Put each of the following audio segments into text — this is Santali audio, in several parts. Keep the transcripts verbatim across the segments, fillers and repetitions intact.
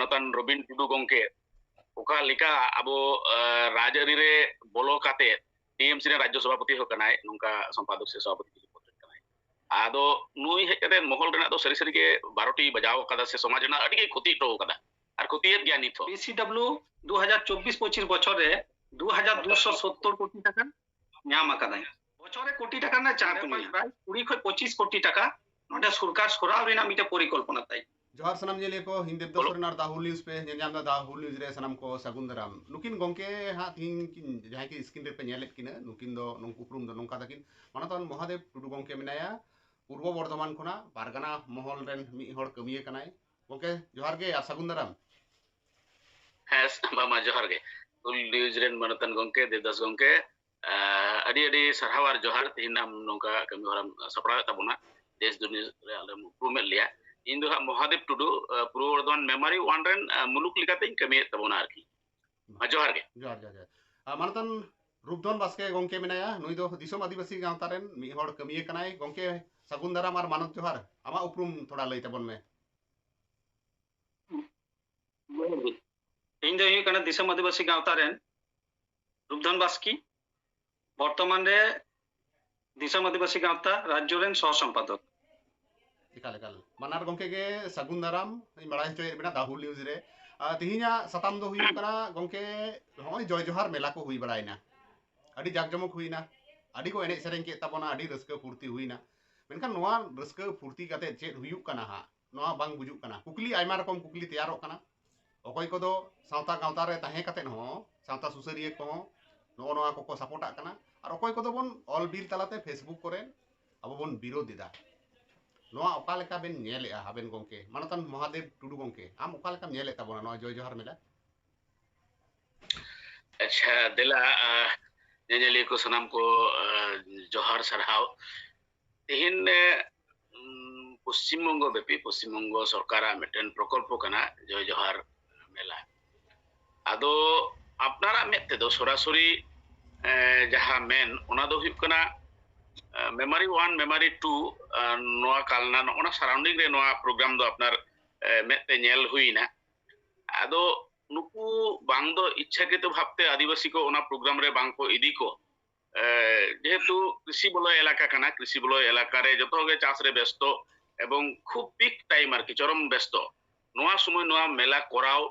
ᱢᱟᱱᱚᱛᱟᱱ ᱨᱚᱵᱤᱱ ᱴᱩᱰᱩ ᱜᱚᱢᱠᱮ ᱚᱠᱟ ᱞᱮᱠᱟ ᱟᱵᱚ ᱨᱟᱡᱽᱟᱹᱨᱤ ᱨᱮ ᱵᱚᱞᱚ ᱠᱟᱛᱮ ᱴᱤᱮᱢᱥᱤ ᱨᱮᱱ ᱨᱟᱡᱽᱡᱚ ᱥᱚᱵᱷᱟᱯᱚᱛᱤ ᱦᱚᱸ ᱠᱟᱱᱟᱭ, ᱱᱚᱝᱠᱟ ᱥᱚᱢᱯᱟᱫᱚᱠ ᱥᱮ ᱥᱚᱵᱷᱟᱯᱚᱛᱤ ᱯᱚᱫ ᱨᱮ ᱠᱟᱱᱟᱭ᱾ ᱟᱫᱚ ᱱᱩᱭ ᱦᱮᱡ ᱠᱟᱛᱮ ᱢᱚᱦᱚᱞ ᱨᱮᱱᱟᱜ ᱫᱚ ᱥᱟᱹᱨᱤ ᱥᱟᱹᱨᱤ ᱜᱮ ᱵᱟᱨᱚᱴᱤ ᱵᱟᱡᱟᱣ ᱠᱟᱫᱟ ᱥᱮ ᱥᱚᱢᱟᱡᱽ ᱨᱮᱱᱟᱜ ᱟᱹᱰᱤ ᱜᱮ ᱠᱷᱚᱛᱤ ᱦᱚᱴᱚ ᱠᱟᱫᱟ ᱟᱨ ᱠᱷᱚᱛᱤᱭᱮᱫ ᱜᱮᱭᱟ ᱱᱤᱛ ᱦᱚᱸ᱾ ᱯᱤᱥᱤᱰᱟᱵᱞᱤᱭᱩ ᱫᱩ ᱦᱟᱡᱟᱨ ᱪᱚᱵᱵᱤᱥ ᱯᱚᱸᱪᱤᱥ ᱵᱚᱪᱷᱚᱨ ᱨᱮ ᱫᱩ ᱦᱟᱡᱟᱨ ᱫᱩᱥᱚ ᱥᱚᱛᱛᱚᱨ ᱠᱳᱴᱤ ᱴᱟᱠᱟ ᱧᱟᱢ ᱟᱠᱟᱫᱟᱭ᱾ ᱵᱚᱪᱷᱚᱨ ᱨᱮ ᱠᱳᱴᱤ ᱴᱟᱠᱟ ᱨᱮᱱᱟᱜ ᱪᱟᱯ ᱢᱮᱱᱟᱜᱼᱟ᱾ ᱯᱨᱟᱭ ᱠᱩᱲᱤ ᱠᱷᱚᱱ ᱯᱚᱸᱪᱤᱥ ᱠᱳᱴᱤ ᱴᱟᱠᱟ ᱱᱚᱰᱮ ᱥᱚᱨᱠᱟᱨ ᱥᱚᱨᱟᱣ ᱨᱮᱱᱟᱜ ᱢᱤᱫᱴᱮᱱ ᱯᱚᱨᱤᱠᱚᱞᱯᱚᱱᱟ ᱛᱟᱭ᱾ ᱡᱚᱦᱟᱨ ᱥᱟᱱᱟᱢ ᱧᱮᱞᱤᱭᱟᱹ ᱠᱚ, ᱤᱧ ᱫᱮᱵᱫᱟᱥ ᱥᱚᱨᱮᱱ ᱟᱨ ᱫᱟ ᱦᱩᱞ ᱱᱤᱭᱩᱡᱽ ᱯᱮ ᱧᱮᱞ ᱧᱟᱢ ᱮᱫᱟ᱾ ᱫᱟ ᱦᱩᱞ ᱱᱤᱭᱩᱡᱽ ᱨᱮ ᱥᱟᱱᱟᱢ ᱠᱚ ᱥᱟᱹᱜᱩᱱ ᱫᱟᱨᱟᱢ᱾ ᱱᱩᱠᱤᱱ ᱜᱚᱢᱠᱮ ᱦᱟᱸᱜ ᱛᱤᱦᱤᱧ ᱠᱤᱱ, ᱡᱟᱦᱟᱸᱭ ᱠᱤ ᱥᱠᱨᱤᱱ ᱨᱮᱯᱮ ᱧᱮᱞᱮᱫ ᱠᱤᱱᱟ, ᱱᱩᱠᱤᱱ ᱫᱚ, ᱱᱩᱠᱩ ᱩᱯᱨᱩᱢ ᱫᱚ ᱱᱚᱝᱠᱟ ᱛᱟᱹᱠᱤᱱ, ᱢᱟᱱᱚᱛᱟᱱ ᱢᱚᱦᱟᱫᱮᱵ ᱴᱩᱰᱩ ᱜᱚᱢᱠᱮ ᱢᱮᱱᱟᱭᱟ, ᱯᱩᱨᱵᱚ ᱵᱚᱨᱫᱷᱚᱢᱟᱱ ᱠᱷᱚᱱᱟᱜ ᱯᱟᱨᱜᱟᱱᱟ ᱢᱚᱦᱚᱞ ᱨᱮᱱ ᱢᱤᱫ ᱦᱚᱲ ᱠᱟᱹᱢᱤᱭᱟᱹ ᱠᱟᱱᱟᱭ᱾ ᱜᱚᱢᱠᱮ ᱡᱚᱦᱟᱨ ᱜᱮ ᱟᱨ ᱥᱟᱹᱜᱩᱱ ᱫᱟᱨᱟᱢ᱾ ᱦᱮᱸ, ᱢᱟ, ᱢᱟ, ᱡᱚᱦᱟᱨ ᱜᱮ᱾ ᱦᱩᱞ ᱱᱤᱭᱩᱡᱽ ᱨᱮᱱ ᱢᱟᱱᱚᱛᱟᱱ ᱜᱚᱢᱠᱮ ᱫᱮᱵᱫᱟᱥ ᱜᱚᱢᱠᱮ, ᱟᱸ, ᱟᱹᱰᱤ ᱟᱹᱰᱤ ᱥᱟᱨᱦᱟᱣ ᱟᱨ ᱡᱚᱦᱟᱨ, ᱛᱮᱦᱮᱧ ᱟᱢ ᱱᱚᱝᱠᱟ ᱠᱟᱹᱢᱤ ᱦᱚᱨᱟᱢ ᱥᱟᱯᱲᱟᱣᱮᱫ ᱛᱟᱵᱚᱱᱟ, ᱫᱮᱥ ᱫᱩᱱᱤᱭᱟᱹ ᱨᱮ ᱟᱞᱮᱢ ᱩᱯᱨᱩᱢᱮᱫ ᱞᱮᱭᱟ᱾ ᱤᱧ ᱫᱚ ᱦᱟᱸᱜ ᱢᱚᱦᱟᱫᱮᱵ ᱴᱩᱰᱩ, ᱟᱸ, ᱯᱩᱨᱵᱚ ᱵᱚᱨᱫᱷᱚᱢᱟᱱ ᱢᱮᱢᱟᱨᱤ ᱳᱣᱟᱱ ᱨᱮᱱ, ᱟᱸ, ᱢᱩᱞᱩᱠ ᱞᱮᱠᱟᱛᱮᱧ ᱠᱟᱹᱢᱤᱭᱮᱫ ᱛᱟᱵᱚᱱᱟ ᱟᱨᱠᱤ᱾ ᱢᱟ, ᱡᱚᱦᱟᱨ ᱜᱮ᱾ ᱡᱚᱦᱟᱨ, ᱡᱚᱦᱟᱨ, ᱡᱚᱦᱟᱨ᱾ ᱟᱨ ᱢᱟᱱᱚᱛᱟᱱ ᱨᱩᱯᱫᱷᱚᱱ ᱵᱟᱥᱠᱮ ᱜᱚᱢᱠᱮ ᱢᱮᱱᱟᱭᱟ, ᱱᱩᱭ ᱫᱚ ᱫᱤᱥᱚᱢ ᱟᱹᱫᱤᱵᱟᱹᱥᱤ ᱜᱟᱶᱛᱟ ᱨᱮᱱ ᱢᱤᱫ ᱦᱚᱲ ᱠᱟᱹᱢᱤᱭᱟᱹ ᱠᱟᱱᱟᱭ᱾ ᱜᱚᱢᱠᱮ, ᱥᱟᱹᱜᱩᱱ ᱫᱟᱨᱟᱢ ᱟᱨ ᱢᱟᱱᱚᱛ ᱡᱚᱦᱟᱨ᱾ ᱟᱢᱟᱜ ᱩᱯᱨᱩᱢ ᱛᱷᱚᱲᱟ ᱞᱟᱹᱭ ᱛᱟᱵᱚᱱ ᱢᱮ᱾ ᱤᱧ ᱫᱚ ᱦᱩᱭᱩᱜ ᱠᱟᱱᱟ ᱫᱤᱥᱚᱢ ᱟᱹᱫᱤᱵᱟᱹᱥᱤ ᱜᱟᱶᱛᱟ ᱨᱮᱱ ᱨᱩᱯᱫᱷᱚᱱ ᱵᱟᱥᱠᱤ, ᱵᱚᱨᱛᱚᱢᱟᱱ ᱨᱮ ᱫᱤᱥᱚᱢ ᱟᱹᱫᱤᱵᱟᱹᱥᱤ ᱜᱟᱶᱛᱟ ᱨᱟᱡᱽᱡᱚ ᱨᱮᱱ ᱥᱚᱦ ᱥᱚᱢᱯᱟᱫᱚᱠ᱾ ᱮᱠᱟᱞ, ᱮᱠᱟᱞ᱾ ᱵᱟᱱᱟᱨ ᱜᱚᱢᱠᱮ ᱜᱮ ᱥᱟᱹᱜᱩᱱ ᱫᱟᱨᱟᱢ ᱤᱧ ᱵᱟᱲᱟᱭ ᱦᱚᱪᱚᱭᱮᱫ ᱵᱮᱱᱟ ᱫᱟ ᱦᱩᱞ ᱱᱤᱭᱩᱡᱽ ᱨᱮ᱾ ᱟᱨ ᱛᱮᱦᱮᱧᱟᱜ ᱥᱟᱛᱟᱢ ᱫᱚ ᱦᱩᱭᱩᱜ ᱠᱟᱱᱟ, ᱜᱚᱢᱠᱮ, ᱱᱚᱜᱼᱚᱭ ᱡᱚᱭ ᱡᱚᱦᱟᱨ ᱢᱮᱞᱟ ᱠᱚ ᱦᱩᱭ ᱵᱟᱲᱟᱭᱮᱱᱟ, ᱟᱹᱰᱤ ᱡᱟᱠ ᱡᱚᱢᱚᱠ ᱦᱩᱭᱱᱟ, ᱟᱹᱰᱤ ᱠᱚ ᱮᱱᱮᱡ ᱥᱮᱨᱮᱧ ᱠᱮᱫ ᱛᱟᱵᱚᱱᱟ, ᱟᱹᱰᱤ ᱨᱟᱹᱥᱠᱟᱹ ᱯᱷᱩᱨᱛᱤ ᱦᱩᱭᱱᱟ᱾ ᱢᱮᱱᱠᱷᱟᱱ ᱱᱚᱣᱟ ᱨᱟᱹᱥᱠᱟᱹ ᱯᱷᱩᱨᱛᱤ ᱠᱟᱛᱮ ᱪᱮᱫ ᱦᱩᱭᱩᱜ ᱠᱟᱱᱟ ᱦᱟᱸᱜ, ᱱᱚᱣᱟ ᱵᱟᱝ ᱵᱩᱡᱩᱜ ᱠᱟᱱᱟ᱾ ᱠᱩᱠᱞᱤ, ᱟᱭᱢᱟ ᱨᱚᱠᱚᱢ ᱠᱩᱠᱞᱤ ᱛᱮᱭᱟᱨᱚᱜ ᱠᱟᱱᱟ᱾ ᱚᱠᱚᱭ ᱠᱚᱫᱚ ᱥᱟᱶᱛᱟ ᱜᱟᱶᱛᱟ ᱨᱮ ᱛᱟᱦᱮᱸ ᱠᱟᱛᱮ ᱦᱚᱸ, ᱥᱟᱶᱛᱟ ᱥᱩᱥᱟᱹᱨᱤᱭᱟᱹ ᱠᱚᱦᱚᱸ ᱱᱚᱜᱼᱚ ᱱᱚᱣᱟ ᱠᱚᱠᱚ ᱥᱟᱯᱳᱨᱴᱟᱜ ᱠᱟᱱᱟ, ᱟᱨ ᱚᱠᱚᱭ ᱠᱚᱫᱚ ᱵᱚᱱ ᱚᱞ ᱵᱤᱞ ᱛᱟᱞᱟᱛᱮ Facebook ᱠᱚᱨᱮ ᱟᱵᱚ ᱵᱚᱱ ᱵᱤᱨᱳᱫᱷ ᱮᱫᱟ᱾ ᱱᱚᱣᱟ ᱚᱠᱟ ᱞᱮᱠᱟ ᱵᱮᱱ ᱧᱮᱞᱮᱜᱼᱟ ᱟᱵᱮᱱ ᱜᱚᱢᱠᱮ? ᱢᱟᱱᱚᱛᱟᱱ ᱢᱚᱦᱟᱫᱮᱵ ᱴᱩᱰᱩ ᱜᱚᱢᱠᱮ, ᱟᱢ ᱚᱠᱟ ᱞᱮᱠᱟᱢ ᱧᱮᱞᱮᱫ ᱛᱟᱵᱚᱱᱟ ᱱᱚᱣᱟ ᱡᱚᱭ ᱡᱚᱦᱟᱨ ᱢᱮᱞᱟ? ᱟᱪᱪᱷᱟ, ᱫᱮᱞᱟ, ᱟᱸ, ᱧᱮᱧᱮᱞᱤᱭᱟᱹ ᱠᱚ ᱥᱟᱱᱟᱢ ᱠᱚ, ᱟᱸ, ᱡᱚᱦᱟᱨ, ᱥᱟᱨᱦᱟᱣ᱾ ᱛᱮᱦᱮᱧ, ᱮ, ᱩᱸ, ᱯᱚᱥᱪᱤᱢ ᱵᱚᱝᱜᱚ ᱵᱮᱯᱤ, ᱯᱚᱥᱪᱤᱢ ᱵᱚᱝᱜᱚ ᱥᱚᱨᱠᱟᱨᱟᱜ ᱢᱤᱫᱴᱮᱱ ᱯᱨᱚᱠᱚᱞᱯᱚ ᱠᱟᱱᱟ ᱡᱚᱭ ᱡᱚᱦᱟᱨ ᱢᱮᱞᱟ᱾ ᱟᱫᱚ ᱟᱯᱱᱟᱨᱟᱜ ᱢᱮᱫ ᱛᱮᱫᱚ ᱥᱚᱨᱟᱥᱚᱨᱤ, ᱮ, ᱡᱟᱦᱟᱸ ᱢᱮᱱ, ᱚᱱᱟ ᱫᱚ ᱦᱩᱭᱩᱜ ᱠᱟᱱᱟ, ᱮ, ᱢᱮᱢᱟᱨᱤ ᱳᱣᱟᱱ, ᱢᱮᱢᱟᱨᱤ ᱴᱩ, ᱮ, ᱱᱚᱣᱟ ᱠᱟᱞᱱᱟ, ᱱᱚᱜᱼᱚ ᱱᱟ surrounding ᱨᱮ ᱱᱚᱣᱟ program ᱫᱚ ᱟᱯᱱᱟᱨ, ᱮ, ᱢᱮᱫ ᱛᱮ ᱧᱮᱞ ᱦᱩᱭᱱᱟ᱾ ᱟᱫᱚ ᱱᱩᱠᱩ ᱵᱟᱝ ᱫᱚ ᱤᱪᱪᱷᱟᱠᱨᱤᱛᱚ ᱵᱷᱟᱵᱛᱮ ᱟᱹᱫᱤᱵᱟᱹᱥᱤ ᱠᱚ ᱚᱱᱟ ᱯᱨᱳᱜᱨᱟᱢ ᱨᱮ ᱵᱟᱝ ᱠᱚ ᱤᱫᱤ ᱠᱚ, ᱮ, ᱡᱮᱦᱮᱛᱩ ᱠᱨᱤᱥᱤ ᱵᱚᱞᱚᱭ ᱮᱞᱟᱠᱟ ᱠᱟᱱᱟ, ᱠᱨᱤᱥᱤ ᱵᱚᱞᱚᱭ ᱮᱞᱟᱠᱟ ᱨᱮ ᱡᱚᱛᱚ ᱜᱮ ᱪᱟᱥ ᱨᱮ ᱵᱮᱥᱛᱚ ᱮᱵᱚᱝ ᱠᱷᱩᱵ ᱯᱤᱠ ᱴᱟᱭᱤᱢ ᱟᱨᱠᱤ ᱪᱚᱨᱚᱢ ᱵᱮᱥᱛᱚ᱾ ᱱᱚᱣᱟ ᱥᱚᱢᱚᱭ ᱱᱚᱣᱟ ᱢᱮᱞᱟ ᱠᱚᱨᱟᱣ,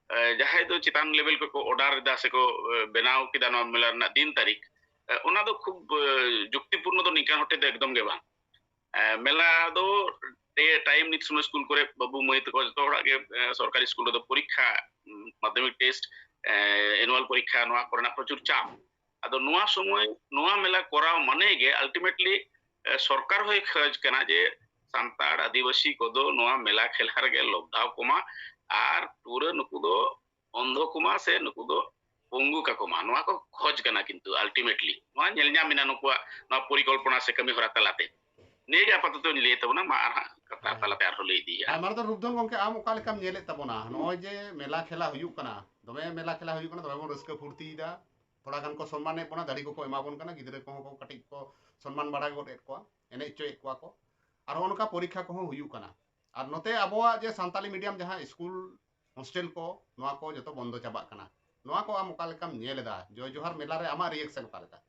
ᱮ, ᱡᱟᱦᱟᱸᱭ ᱫᱚ ᱪᱮᱛᱟᱱ ᱞᱮᱵᱮᱞ ᱠᱚᱠᱚ ᱚᱨᱰᱟᱨ ᱮᱫᱟ ᱥᱮᱠᱚ, ᱮ, ᱵᱮᱱᱟᱣ ᱠᱮᱫᱟ ᱱᱚᱣᱟ ᱢᱮᱞᱟ ᱨᱮᱱᱟᱜ ᱫᱤᱱ ᱛᱟᱹᱨᱤᱠᱷ, ᱮ, ᱚᱱᱟ ᱫᱚ ᱠᱷᱩᱵ, ᱮ, ᱡᱩᱠᱛᱤᱯᱩᱨᱱᱚ ᱫᱚ ᱱᱤᱝᱠᱟᱱ ᱦᱚᱲ ᱴᱷᱮᱱ ᱫᱚ ᱮᱠᱫᱚᱢ ᱜᱮ ᱵᱟᱝ᱾ ᱮ, ᱢᱮᱞᱟ ᱫᱚ ᱴᱮ-, ᱴᱟᱭᱤᱢ ᱱᱤᱛ ᱥᱚᱢᱚᱭ ᱥᱠᱩᱞ ᱠᱚᱨᱮ ᱵᱟᱹᱵᱩ ᱢᱟᱹᱭ ᱛᱟᱠᱚ ᱡᱚᱛᱚ ᱦᱚᱲᱟᱜ ᱜᱮ, ᱮ, ᱥᱚᱨᱠᱟᱨᱤ ᱥᱠᱩᱞ ᱨᱮᱫᱚ ᱯᱚᱨᱤᱠᱠᱷᱟ, ᱩᱢ, ᱢᱟᱫᱽᱫᱷᱚᱢᱤᱠ ᱴᱮᱥᱴ, ᱮ, ᱮᱱᱩᱣᱟᱞ ᱯᱚᱨᱤᱠᱠᱷᱟ, ᱱᱚᱣᱟ ᱠᱚᱨᱮᱱᱟᱜ ᱯᱨᱚᱪᱩᱨ ᱪᱟᱯ᱾ ᱟᱫᱚ ᱱᱚᱣᱟ ᱥᱚᱢᱚᱭ ᱱᱚᱣᱟ ᱢᱮᱞᱟ ᱠᱚᱨᱟᱣ ᱢᱟᱱᱮ ᱜᱮ ᱟᱞᱴᱤᱢᱮᱴᱞᱤ, ᱮ, ᱥᱚᱨᱠᱟᱨ ᱦᱚᱸᱭ ᱠᱷᱚᱡᱽ ᱠᱟᱱᱟ ᱡᱮ ᱥᱟᱱᱛᱟᱲ ᱟᱹᱫᱤᱵᱟᱹᱥᱤ ᱠᱚᱫᱚ ᱱᱚᱣᱟ ᱢᱮᱞᱟ ᱠᱷᱮᱞᱟ ᱨᱮᱜᱮ ᱞᱚᱵᱫᱷᱟᱣ ᱠᱚᱢᱟ ᱟᱨ ᱯᱩᱨᱟᱹ ᱱᱩᱠᱩ ᱫᱚ ᱚᱱᱫᱷᱚ ᱠᱚᱢᱟ ᱥᱮ ᱱᱩᱠᱩ ᱫᱚ ᱯᱚᱝᱜᱩ ᱠᱟᱠᱚ ᱢᱟ, ᱱᱚᱣᱟ ᱠᱚ ᱠᱷᱚᱡᱽ ᱠᱟᱱᱟ᱾ ᱠᱤᱱᱛᱩ ᱟᱞᱴᱤᱢᱮᱴᱞᱤ ᱱᱚᱣᱟ ᱧᱮᱞ ᱧᱟᱢ ᱮᱱᱟ ᱱᱩᱠᱩᱣᱟᱜ ᱱᱚᱣᱟ ᱯᱚᱨᱤᱠᱚᱞᱯᱚᱱᱟ ᱥᱮ ᱠᱟᱹᱢᱤ ᱦᱚᱨᱟ ᱛᱟᱞᱟᱛᱮ᱾ ᱱᱤᱭᱟᱹ ᱜᱮ ᱟᱯᱟᱛᱚᱛᱚᱧ ᱞᱟᱹᱭ ᱛᱟᱵᱚᱱᱟ, ᱢᱟ ᱟᱨ ᱦᱟᱸᱜ ᱠᱟᱛᱷᱟ ᱦᱮᱸ᱾ ᱛᱟᱞᱟᱛᱮ ᱟᱨᱦᱚᱸ ᱞᱟᱹᱭ ᱤᱫᱤᱭᱟ᱾ ᱟᱭᱢᱟ ᱨᱮᱫᱚ ᱨᱩᱯᱫᱷᱚᱱ ᱜᱚᱢᱠᱮ, ᱟᱢ ᱚᱠᱟ ᱞᱮᱠᱟᱢ ᱧᱮᱞᱮᱫ ᱛᱟᱵᱚᱱᱟ ᱱᱚᱜᱼᱚᱭ ᱡᱮ ᱢᱮᱞᱟ ᱠᱷᱮᱞᱟ ᱦᱩᱭᱩᱜ ᱠᱟᱱᱟ, ᱫᱚᱢᱮ ᱢᱮᱞᱟ ᱠᱷᱮᱞᱟ ᱦᱩᱭᱩᱜ ᱠᱟᱱᱟ, ᱫᱚᱢᱮ ᱵᱚᱱ ᱨᱟᱹᱥᱠᱟᱹ ᱯᱷᱩᱨᱛᱤᱭᱮᱫᱟ, ᱛᱷᱚᱲᱟ ᱜᱟᱱ ᱠᱚ ᱥᱚᱱᱢᱟᱱᱮᱫ ᱵᱚᱱᱟ, ᱫᱟᱲᱮ ᱠᱚᱠᱚ ᱮᱢᱟ ᱵᱚᱱ ᱠᱟᱱᱟ, ᱜᱤᱫᱽᱨᱟᱹ ᱠᱚᱦᱚᱸ ᱠᱚ ᱠᱟᱹᱴᱤᱡ ᱠᱚ ᱥᱚᱱᱢᱟᱱ ᱵᱟᱲᱟ ᱜᱚᱫ ᱮᱫ ᱠᱚᱣᱟ, ᱮᱱᱮᱡ ᱦᱚᱪᱚᱭᱮᱫ ᱠᱚᱣᱟ ᱠᱚ, ᱟᱨ ᱦᱚᱸᱜᱼᱚ ᱱᱚᱝᱠᱟ ᱯᱚᱨᱤᱠᱠᱷᱟ ᱠᱚᱦᱚᱸ ᱦᱩᱭᱩᱜ ᱠᱟᱱᱟ᱾ ᱟᱨ ᱱᱚᱛᱮ ᱟᱵᱚᱣᱟᱜ ᱡᱮ ᱥᱟᱱᱛᱟᱞᱤ ᱢᱤᱰᱤᱭᱟᱢ ᱡᱟᱦᱟᱸ ᱥᱠᱩᱞ ᱦᱳᱥᱴᱮᱞ ᱠᱚ, ᱱᱚᱣᱟ ᱠᱚ ᱡᱚᱛᱚ ᱵᱚᱱᱫᱚ ᱪᱟᱵᱟᱜ ᱠᱟᱱᱟ᱾ ᱱᱚᱣᱟ ᱠᱚ ᱟᱢ ᱚᱠᱟ ᱞᱮᱠᱟᱢ ᱧᱮᱞ ᱮᱫᱟ? ᱡᱚᱭ ᱡᱚᱦᱟᱨ ᱢᱮᱞᱟ ᱨᱮ ᱟᱢᱟᱜ ᱨᱤᱭᱮᱠᱥᱚᱱ ᱚᱠᱟ ᱞᱮᱠᱟ?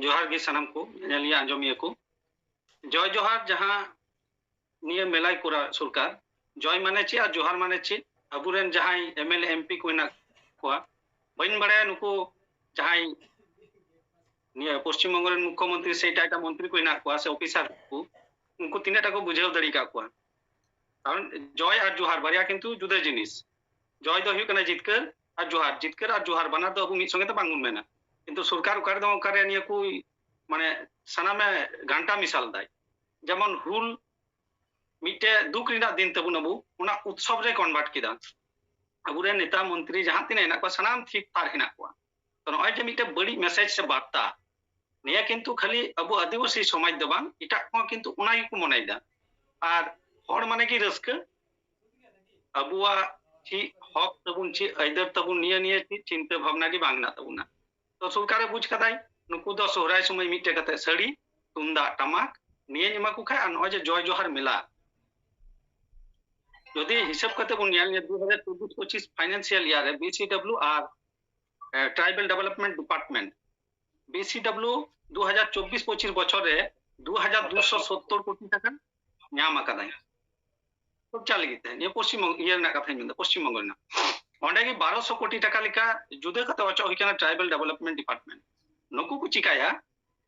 ᱡᱚᱦᱟᱨ ᱜᱮ ᱥᱟᱱᱟᱢ ᱠᱚ ᱧᱮᱧᱮᱞᱤᱭᱟᱹ, ᱟᱸᱡᱚᱢᱤᱭᱟᱹ ᱠᱚ᱾ ᱡᱚᱭ ᱡᱚᱦᱟᱨ, ᱡᱟᱦᱟᱸ ᱱᱤᱭᱟᱹ ᱢᱮᱞᱟᱭ ᱠᱚᱨᱟᱣ ᱥᱚᱨᱠᱟᱨ, ᱡᱚᱭ ᱢᱟᱱᱮ ᱪᱮᱫ ᱟᱨ ᱡᱚᱦᱟᱨ ᱢᱟᱱᱮ ᱪᱮᱫ? ᱟᱵᱚᱨᱮᱱ ᱡᱟᱦᱟᱸᱭ M L A, M P ᱠᱚ ᱦᱮᱱᱟᱜ ᱠᱚᱣᱟ, ᱵᱟᱹᱧ ᱵᱟᱲᱟᱭᱟ ᱱᱩᱠᱩ ᱡᱟᱦᱟᱸᱭ ᱱᱤᱭᱟᱹ ᱯᱚᱥᱪᱤᱢ ᱵᱚᱝᱜᱚ ᱨᱮᱱ ᱢᱩᱠᱠᱷᱚ ᱢᱚᱱᱛᱨᱤ ᱥᱮ ᱮᱴᱟᱜ ᱮᱴᱟᱜ ᱢᱚᱱᱛᱨᱤ ᱠᱚ ᱦᱮᱱᱟᱜ ᱠᱚᱣᱟ ᱥᱮ ᱚᱯᱷᱤᱥᱟᱨ ᱠᱚ, ᱩᱱᱠᱩ ᱛᱤᱱᱟᱹᱜ ᱴᱟ ᱠᱚ ᱵᱩᱡᱷᱟᱹᱣ ᱫᱟᱲᱮ ᱟᱠᱟᱫ ᱠᱚᱣᱟ᱾ ᱠᱟᱨᱚᱱ ᱡᱚᱭ ᱟᱨ ᱡᱚᱦᱟᱨ ᱵᱟᱨᱭᱟ ᱠᱤᱱᱛᱩ ᱡᱩᱫᱟᱹ ᱡᱤᱱᱤᱥ᱾ ᱡᱚᱭ ᱫᱚ ᱦᱩᱭᱩᱜ ᱠᱟᱱᱟ ᱡᱤᱛᱠᱟᱹᱨ, ᱟᱨ ᱡᱚᱦᱟᱨ, ᱡᱤᱛᱠᱟᱹᱨ ᱟᱨ ᱡᱚᱦᱟᱨ ᱵᱟᱱᱟᱨ ᱫᱚ ᱟᱵᱚ ᱢᱤᱫ ᱥᱚᱸᱜᱮ ᱛᱮ ᱵᱟᱝᱵᱚᱱ ᱢᱮᱱᱟ, ᱠᱤᱱᱛᱩ ᱥᱚᱨᱠᱟᱨ ᱚᱠᱟ ᱨᱮᱫᱚ ᱚᱠᱟᱨᱮ ᱱᱤᱭᱟᱹ ᱠᱚ ᱢᱟᱱᱮ ᱥᱟᱱᱟᱢᱮ ᱜᱷᱟᱱᱴᱟ ᱢᱮᱥᱟᱞ ᱫᱟᱭ᱾ ᱡᱮᱢᱚᱱ ᱦᱩᱞ ᱢᱤᱫᱴᱮᱡ ᱫᱩᱠ ᱨᱮᱱᱟᱜ ᱫᱤᱱ ᱛᱟᱵᱚᱱ, ᱟᱵᱚ ᱚᱱᱟ ᱩᱛᱥᱚᱵ ᱨᱮ ᱠᱚᱱᱵᱷᱟᱨᱴ ᱠᱮᱫᱟ᱾ ᱟᱵᱚᱨᱮᱱ ᱱᱮᱛᱟ ᱢᱚᱱᱛᱨᱤ ᱡᱟᱦᱟᱸ ᱛᱤᱱᱟᱹᱜ ᱦᱮᱱᱟᱜ ᱠᱚᱣᱟ, ᱥᱟᱱᱟᱢ ᱛᱷᱤᱨ ᱛᱷᱟᱨ ᱦᱮᱱᱟᱜ ᱠᱚᱣᱟ᱾ ᱛᱚ ᱱᱚᱜᱼᱚᱭ ᱡᱮ ᱢᱤᱫᱴᱮᱡ ᱵᱟᱹᱲᱤᱡ ᱢᱮᱥᱮᱡᱽ ᱥᱮ ᱵᱟᱨᱛᱟ, ᱱᱤᱭᱟᱹ ᱠᱤᱱᱛᱩ ᱠᱷᱟᱹᱞᱤ ᱟᱵᱚ ᱟᱹᱫᱤᱵᱟᱹᱥᱤ ᱥᱚᱢᱟᱡᱽ ᱫᱚ ᱵᱟᱝ, ᱮᱴᱟᱜ ᱠᱚᱦᱚᱸ ᱠᱤᱱᱛᱩ ᱚᱱᱟ ᱜᱮᱠᱚ ᱢᱚᱱᱮᱭᱮᱫᱟ᱾ ᱟᱨ ᱦᱚᱲ ᱢᱟᱱᱮ ᱜᱮ ᱨᱟᱹᱥᱠᱟᱹ, ᱟᱵᱚᱣᱟᱜ ᱪᱮᱫ ᱦᱚᱠ ᱛᱟᱵᱚᱱ, ᱪᱮᱫ ᱟᱹᱭᱫᱟᱹᱨ ᱛᱟᱵᱚᱱ, ᱱᱤᱭᱟᱹ ᱱᱤᱭᱟᱹ ᱪᱮᱫ ᱪᱤᱱᱛᱟᱹ ᱵᱷᱟᱵᱽᱱᱟ ᱜᱮ ᱵᱟᱝ ᱦᱮᱱᱟᱜ ᱛᱟᱵᱚᱱᱟ᱾ ᱛᱚ ᱥᱚᱨᱠᱟᱨᱮ ᱵᱩᱡᱽ ᱠᱟᱫᱟᱭ, ᱱᱩᱠᱩ ᱫᱚ ᱥᱚᱦᱨᱟᱭ ᱥᱚᱢᱚᱭ ᱢᱤᱫᱴᱮᱡ ᱠᱟᱛᱮ ᱥᱟᱹᱲᱤ, ᱛᱩᱢᱫᱟᱜ ᱴᱟᱢᱟᱠ, ᱱᱤᱭᱟᱹᱧ ᱮᱢᱟ ᱠᱚ ᱠᱷᱟᱡ, ᱟᱨ ᱱᱚᱜᱼᱚᱭ ᱡᱮ ᱡᱚᱭ ᱡᱚᱦᱟᱨ ᱢᱮᱞᱟ, ᱡᱩᱫᱤ ᱦᱤᱥᱟᱹᱵ ᱠᱟᱛᱮ ᱵᱚᱱ ᱧᱮᱞ, ᱱᱤᱭᱟᱹ ᱫᱩ ᱦᱟᱡᱟᱨ ᱪᱚᱵᱵᱤᱥ ᱯᱚᱸᱪᱤᱥ financial year ᱨᱮ BCW ᱟᱨ, ᱮ, Tribal Development Department, BCW ᱫᱩ ᱦᱟᱡᱟᱨ ᱪᱚᱵᱵᱤᱥ ᱯᱚᱸᱪᱤᱥ ᱵᱚᱪᱷᱚᱨ ᱨᱮ ᱫᱩ ᱦᱟᱡᱟᱨ ᱫᱩᱥᱚ ᱥᱚᱛᱛᱚᱨ ᱠᱳᱴᱤ ᱴᱟᱠᱟ ᱧᱟᱢ ᱟᱠᱟᱫᱟᱭ ᱠᱷᱚᱨᱪᱟ ᱞᱟᱹᱜᱤᱫ ᱛᱮ᱾ ᱱᱤᱭᱟᱹ ᱯᱚᱥᱪᱤᱢ ᱵᱚᱝᱜᱚ, ᱤᱭᱟᱹ ᱨᱮᱱᱟᱜ ᱠᱟᱛᱷᱟᱧ ᱢᱮᱱᱫᱟ, ᱯᱚᱥᱪᱤᱢ ᱵᱚᱝᱜᱚ ᱨᱮᱱᱟᱜ᱾ ᱚᱸᱰᱮ ᱜᱮ ᱵᱟᱨᱚᱥᱚ ᱠᱳᱴᱤ ᱴᱟᱠᱟ ᱞᱮᱠᱟ ᱡᱩᱫᱟᱹ ᱠᱟᱛᱮ ᱚᱪᱚᱜ ᱦᱩᱭ ᱠᱟᱱᱟ Tribal Development Department᱾ ᱱᱩᱠᱩ ᱠᱚ ᱪᱤᱠᱟᱹᱭᱟ?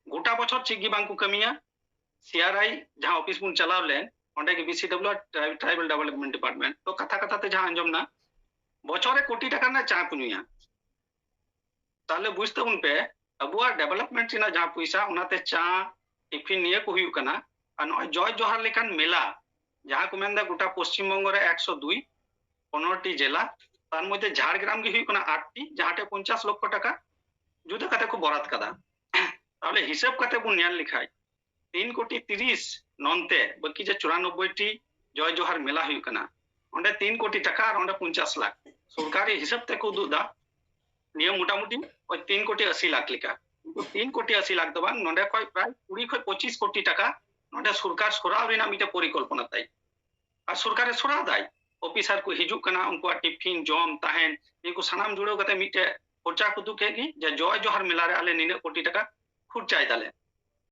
ᱜᱚᱴᱟ ᱵᱚᱪᱷᱚᱨ ᱪᱮᱫ ᱜᱮ ᱵᱟᱝ ᱠᱚ ᱠᱟᱹᱢᱤᱭᱟ᱾ CRI ᱡᱟᱦᱟᱸ ᱚᱯᱷᱤᱥ ᱵᱚᱱ ᱪᱟᱞᱟᱣ ᱞᱮᱱ, ᱚᱸᱰᱮ ᱜᱮ BCW ᱟᱨ Tri-, Tribal Development Department, ᱛᱚ ᱠᱟᱛᱷᱟ ᱠᱟᱛᱷᱟ ᱛᱮ ᱡᱟᱦᱟᱸ ᱟᱸᱡᱚᱢ ᱱᱟ, ᱵᱚᱪᱷᱚᱨ ᱨᱮ ᱠᱳᱴᱤ ᱴᱟᱠᱟ ᱨᱮᱱᱟᱜ ᱪᱟ ᱠᱚ ᱧᱩᱭᱟ᱾ ᱛᱟᱦᱞᱮ ᱵᱩᱡᱽ ᱛᱟᱵᱚᱱ ᱯᱮ, ᱟᱵᱚᱣᱟᱜ development ᱨᱮᱱᱟᱜ ᱡᱟᱦᱟᱸ ᱯᱚᱭᱥᱟ, ᱚᱱᱟᱛᱮ ᱪᱟ, ᱴᱤᱯᱷᱤᱱ ᱱᱤᱭᱟᱹ ᱠᱚ ᱦᱩᱭᱩᱜ ᱠᱟᱱᱟ᱾ ᱟᱨ ᱱᱚᱜᱼᱚᱭ ᱡᱚᱭ ᱡᱚᱦᱟᱨ ᱞᱮᱠᱟᱱ ᱢᱮᱞᱟ, ᱡᱟᱦᱟᱸ ᱠᱚ ᱢᱮᱱᱫᱟ ᱜᱚᱴᱟ ᱯᱚᱥᱪᱤᱢ ᱵᱚᱝᱜᱚ ᱨᱮ ᱮᱠᱥᱚ ᱫᱩᱭ, ᱯᱚᱱᱨᱚ ᱴᱤ ᱡᱮᱞᱟ, ᱛᱟᱨ ᱢᱚᱫᱽᱫᱷᱮ ᱡᱷᱟᱲᱜᱨᱟᱢ ᱜᱮ ᱦᱩᱭᱩᱜ ᱠᱟᱱᱟ ᱟᱴ ᱴᱤ, ᱡᱟᱦᱟᱸ ᱴᱷᱮᱡ ᱯᱚᱧᱪᱟᱥ ᱞᱚᱠᱠᱷᱚ ᱴᱟᱠᱟ ᱡᱩᱫᱟᱹ ᱠᱟᱛᱮ ᱠᱚ ᱵᱚᱨᱟᱫ ᱠᱟᱫᱟ᱾ ᱛᱟᱦᱞᱮ ᱦᱤᱥᱟᱹᱵ ᱠᱟᱛᱮ ᱵᱚᱱ ᱧᱮᱞ ᱞᱮᱠᱷᱟᱡ, ᱛᱤᱱ ᱠᱳᱴᱤ ᱛᱤᱨᱤᱥ ᱱᱚᱱᱛᱮ, ᱵᱟᱹᱠᱤ ᱡᱮ ᱪᱩᱨᱟᱱᱚᱵᱵᱳᱭ ᱴᱤ ᱡᱚᱭ ᱡᱚᱦᱟᱨ ᱢᱮᱞᱟ ᱦᱩᱭᱩᱜ ᱠᱟᱱᱟ, ᱚᱸᱰᱮ ᱛᱤᱱ ᱠᱳᱴᱤ ᱴᱟᱠᱟ ᱟᱨ ᱚᱸᱰᱮ ᱯᱚᱧᱪᱟᱥ ᱞᱟᱠᱷ᱾ ᱥᱚᱨᱠᱟᱨᱤ ᱦᱤᱥᱟᱹᱵ ᱛᱮᱠᱚ ᱩᱫᱩᱜ ᱮᱫᱟ, ᱱᱤᱭᱟᱹ ᱢᱚᱴᱟᱢᱩᱴᱤ ᱳᱭ ᱛᱤᱱ ᱠᱳᱴᱤ ᱟᱥᱤ ᱞᱟᱠᱷ ᱞᱮᱠᱟ᱾ ᱠᱤᱱᱛᱩ ᱛᱤᱱ ᱠᱳᱴᱤ ᱟᱥᱤ ᱞᱟᱠᱷ ᱫᱚ ᱵᱟᱝ, ᱱᱚᱸᱰᱮ ᱠᱷᱚᱡ ᱯᱨᱟᱭ ᱠᱩᱲᱤ ᱠᱷᱚᱡ ᱯᱚᱸᱪᱤᱥ ᱠᱳᱴᱤ ᱴᱟᱠᱟ ᱱᱚᱸᱰᱮ ᱥᱚᱨᱠᱟᱨ ᱥᱚᱨᱟᱣ ᱨᱮᱱᱟᱜ ᱢᱤᱫᱴᱮᱡ ᱯᱚᱨᱤᱠᱚᱞᱯᱚᱱᱟ ᱛᱟᱭ᱾ ᱟᱨ ᱥᱚᱨᱠᱟᱨᱮ ᱥᱚᱨᱟᱣ ᱫᱟᱭ, ᱚᱯᱷᱤᱥᱟᱨ ᱠᱚ ᱦᱤᱡᱩᱜ ᱠᱟᱱᱟ, ᱩᱱᱠᱩᱣᱟᱜ ᱴᱤᱯᱷᱤᱱ, ᱡᱚᱢ, ᱛᱟᱦᱮᱱ, ᱱᱤᱭᱟᱹ ᱠᱚ ᱥᱟᱱᱟᱢ ᱡᱩᱲᱟᱹᱣ ᱠᱟᱛᱮ ᱢᱤᱫᱴᱮᱡ ᱠᱷᱚᱨᱪᱟ ᱠᱚ ᱩᱫᱩᱜ ᱠᱮᱫ ᱜᱮ, ᱡᱮ ᱡᱚᱭ ᱡᱚᱦᱟᱨ ᱢᱮᱞᱟ ᱨᱮ ᱟᱞᱮ ᱱᱤᱱᱟᱹᱜ ᱠᱳᱴᱤ ᱴᱟᱠᱟ ᱠᱷᱚᱨᱪᱟᱭ ᱫᱟᱞᱮ᱾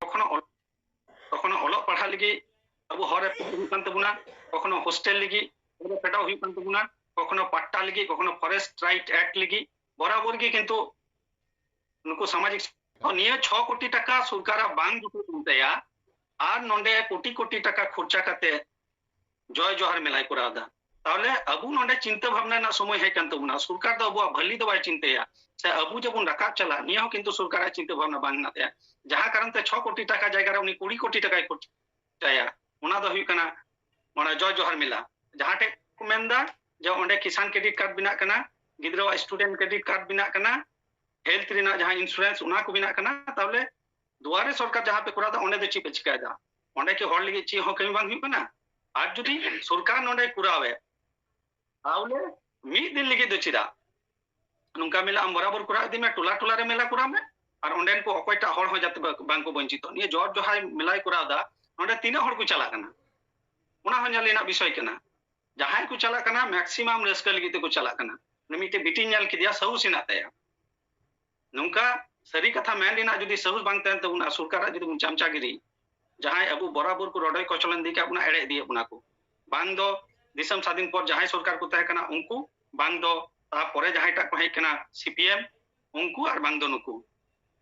ᱠᱚᱠᱷᱚᱱᱚ ᱚᱞ-, ᱠᱚᱠᱷᱚᱱᱚ ᱚᱞᱚᱜ ᱯᱟᱲᱦᱟᱜ ᱞᱟᱹᱜᱤᱫ ᱟᱵᱚ ᱦᱚᱨ ᱨᱮ ᱦᱩᱭᱩᱜ ᱠᱟᱱ ᱛᱟᱵᱚᱱᱟ, ᱠᱚᱠᱷᱚᱱᱚ ᱦᱳᱥᱴᱮᱞ ᱞᱟᱹᱜᱤᱫ ᱦᱚᱨ ᱨᱮ ᱯᱷᱮᱰᱚᱜ ᱦᱩᱭᱩᱜ ᱠᱟᱱ ᱛᱟᱵᱚᱱᱟ, ᱠᱚᱠᱷᱚᱱᱚ ᱯᱟᱴᱴᱟ ᱞᱟᱹᱜᱤᱫ, ᱠᱚᱠᱷᱚᱱᱚ Forest Right Act ᱞᱟᱹᱜᱤᱫ, ᱵᱚᱨᱟᱵᱚᱨ ᱜᱮ ᱠᱤᱱᱛᱩ ᱱᱩᱠᱩ ᱥᱟᱢᱟᱡᱤᱠ, ᱱᱤᱭᱟᱹ ᱪᱷᱚ ᱠᱳᱴᱤ ᱴᱟᱠᱟ ᱥᱚᱨᱠᱟᱨᱟᱜ ᱵᱟᱝ ᱡᱩᱴᱩᱜ ᱠᱟᱱ ᱛᱟᱭᱟ, ᱟᱨ ᱱᱚᱰᱮ ᱠᱳᱴᱤ ᱠᱳᱴᱤ ᱴᱟᱠᱟ ᱠᱷᱚᱨᱪᱟ ᱠᱟᱛᱮ ᱡᱚᱭ ᱡᱚᱦᱟᱨ ᱢᱮᱞᱟᱭ ᱠᱚᱨᱟᱣ ᱮᱫᱟ᱾ ᱛᱟᱦᱚᱞᱮ ᱟᱵᱚ ᱱᱚᱰᱮ ᱪᱤᱱᱛᱟᱹ ᱵᱷᱟᱵᱽᱱᱟ ᱨᱮᱱᱟᱜ ᱥᱚᱢᱚᱭ ᱦᱮᱡ ᱠᱟᱱ ᱛᱟᱵᱚᱱᱟ᱾ ᱥᱚᱨᱠᱟᱨ ᱫᱚ ᱟᱵᱚᱣᱟᱜ ᱵᱷᱟᱹᱞᱤ ᱫᱚ ᱵᱟᱭ ᱪᱤᱱᱛᱟᱹᱭᱟ, ᱥᱮ ᱟᱵᱚ ᱡᱮᱵᱚᱱ ᱨᱟᱠᱟᱵ ᱪᱟᱞᱟᱜ, ᱱᱤᱭᱟᱹ ᱦᱚᱸ ᱠᱤᱱᱛᱩ ᱥᱚᱨᱠᱟᱨᱟᱜ ᱪᱤᱱᱛᱟᱹ ᱵᱷᱟᱵᱽᱱᱟ ᱵᱟᱝ ᱦᱮᱱᱟᱜ ᱛᱟᱭᱟ᱾ ᱡᱟᱦᱟᱸ ᱠᱟᱨᱚᱱ ᱛᱮ ᱪᱷᱚ ᱠᱳᱴᱤ ᱴᱟᱠᱟ ᱡᱟᱭᱜᱟ ᱨᱮ ᱩᱱᱤ ᱠᱩᱲᱤ ᱠᱳᱴᱤ ᱴᱟᱠᱟᱭ ᱠᱷᱚᱨᱪᱟᱭᱟ, ᱚᱱᱟ ᱫᱚ ᱦᱩᱭᱩᱜ ᱠᱟᱱᱟ ᱚᱱᱟ ᱡᱚᱭ ᱡᱚᱦᱟᱨ ᱢᱮᱞᱟ᱾ ᱡᱟᱦᱟᱸ ᱴᱷᱮᱡ ᱠᱚ ᱢᱮᱱᱫᱟ ᱡᱮ ᱚᱸᱰᱮ ᱠᱤᱥᱟᱱ credit card ᱵᱮᱱᱟᱜ ᱠᱟᱱᱟ, ᱜᱤᱫᱽᱨᱟᱹᱣᱟᱜ student credit card ᱵᱮᱱᱟᱜ ᱠᱟᱱᱟ, health ᱨᱮᱱᱟᱜ ᱡᱟᱦᱟᱸ insurance, ᱚᱱᱟ ᱠᱚ ᱵᱮᱱᱟᱜ ᱠᱟᱱᱟ, ᱛᱟᱦᱚᱞᱮ ᱫᱩᱣᱟᱨᱮ ᱥᱚᱨᱠᱟᱨ ᱡᱟᱦᱟᱸ ᱯᱮ ᱠᱚᱨᱟᱣ ᱮᱫᱟ, ᱚᱸᱰᱮ ᱫᱚ ᱪᱮᱫ ᱯᱮ ᱪᱤᱠᱟᱭᱮᱫᱟ? ᱚᱸᱰᱮ ᱠᱤ ᱦᱚᱲ ᱞᱟᱹᱜᱤᱫ ᱪᱮᱫ ᱦᱚᱸ ᱠᱟᱹᱢᱤ ᱵᱟᱝ ᱦᱩᱭᱩᱜ ᱠᱟᱱᱟ? ᱟᱨ ᱡᱩᱫᱤ ᱥᱚᱨᱠᱟᱨ ᱱᱚᱰᱮ ᱠᱚᱨᱟᱣᱮᱫ, ᱛᱟᱦᱚᱞᱮ ᱢᱤᱫ ᱫᱤᱱ ᱞᱟᱹᱜᱤᱫ ᱫᱚ ᱪᱮᱫᱟᱜ? ᱱᱚᱝᱠᱟ ᱢᱮᱞᱟ ᱟᱢ ᱵᱚᱨᱟᱵᱚᱨ ᱠᱚᱨᱟᱣ ᱤᱫᱤ ᱢᱮ, ᱴᱚᱞᱟ ᱴᱚᱞᱟ ᱨᱮ ᱢᱮᱞᱟ ᱠᱚᱨᱟᱣ ᱢᱮ, ᱟᱨ ᱚᱸᱰᱮᱱ ᱠᱚ ᱚᱠᱚᱭᱴᱟᱜ ᱦᱚᱲ ᱦᱚᱸ ᱡᱟᱛᱮ ᱵᱟ-, ᱵᱟᱝ ᱠᱚ ᱵᱚᱧᱪᱤᱛᱚᱜ᱾ ᱱᱤᱭᱟᱹ ᱡᱚᱭ ᱡᱚᱦᱟᱨ ᱢᱮᱞᱟᱭ ᱠᱚᱨᱟᱣ ᱮᱫᱟ, ᱱᱚᱰᱮ ᱛᱤᱱᱟᱹᱜ ᱦᱚᱲ ᱠᱚ ᱪᱟᱞᱟᱜ ᱠᱟᱱᱟ? ᱚᱱᱟ ᱦᱚᱸ ᱧᱮᱞ ᱨᱮᱱᱟᱜ ᱵᱤᱥᱚᱭ ᱠᱟᱱᱟ᱾ ᱡᱟᱦᱟᱸᱭ ᱠᱚ ᱪᱟᱞᱟᱜ ᱠᱟᱱᱟ, ᱢᱮᱠᱥᱤᱢᱟᱢ ᱨᱟᱹᱥᱠᱟᱹ ᱞᱟᱹᱜᱤᱫ ᱛᱮᱠᱚ ᱪᱟᱞᱟᱜ ᱠᱟᱱᱟ᱾ ᱩᱱᱤ ᱢᱤᱫᱴᱮᱱ ᱵᱤᱴᱤᱧ ᱧᱮᱞ ᱠᱮᱫᱮᱭᱟ, ᱥᱟᱦᱩᱥ ᱦᱮᱱᱟᱜ ᱛᱟᱭᱟ᱾ ᱱᱚᱝᱠᱟ ᱥᱟᱹᱨᱤ ᱠᱟᱛᱷᱟ ᱢᱮᱱ ᱨᱮᱱᱟᱜ ᱡᱩᱫᱤ ᱥᱟᱦᱩᱥ ᱵᱟᱝ ᱛᱟᱦᱮᱱ ᱛᱟᱵᱚᱱᱟ, ᱥᱚᱨᱠᱟᱨᱟᱜ ᱡᱩᱫᱤ ᱵᱚᱱ ᱪᱟᱢᱪᱟᱜᱤᱨᱤ, ᱡᱟᱦᱟᱸᱭ ᱟᱵᱚ ᱵᱚᱨᱟᱵᱚᱨ ᱠᱚ ᱨᱚᱰᱚᱡ ᱠᱚᱪᱞᱚᱱ ᱤᱫᱤ ᱠᱟᱜ ᱵᱚᱱᱟ, ᱮᱲᱮ ᱤᱫᱤᱭᱮᱫ ᱵᱚᱱᱟ ᱠᱚ, ᱵᱟᱝ ᱫᱚ ᱫᱤᱥᱚᱢ ᱥᱟᱫᱷᱤᱱ ᱯᱚᱨ ᱡᱟᱦᱟᱸᱭ ᱥᱚᱨᱠᱟᱨ ᱠᱚ ᱛᱟᱦᱮᱸ ᱠᱟᱱᱟ ᱩᱱᱠᱩ, ᱵᱟᱝ ᱫᱚ ᱛᱟᱨᱯᱚᱨᱮ ᱡᱟᱦᱟᱸᱭᱴᱟᱜ ᱠᱚ ᱦᱮᱡ ᱠᱟᱱᱟ ᱥᱤ ᱯᱤ ᱮᱢ, ᱩᱱᱠᱩ ᱟᱨ ᱵᱟᱝ ᱫᱚ ᱱᱩᱠᱩ᱾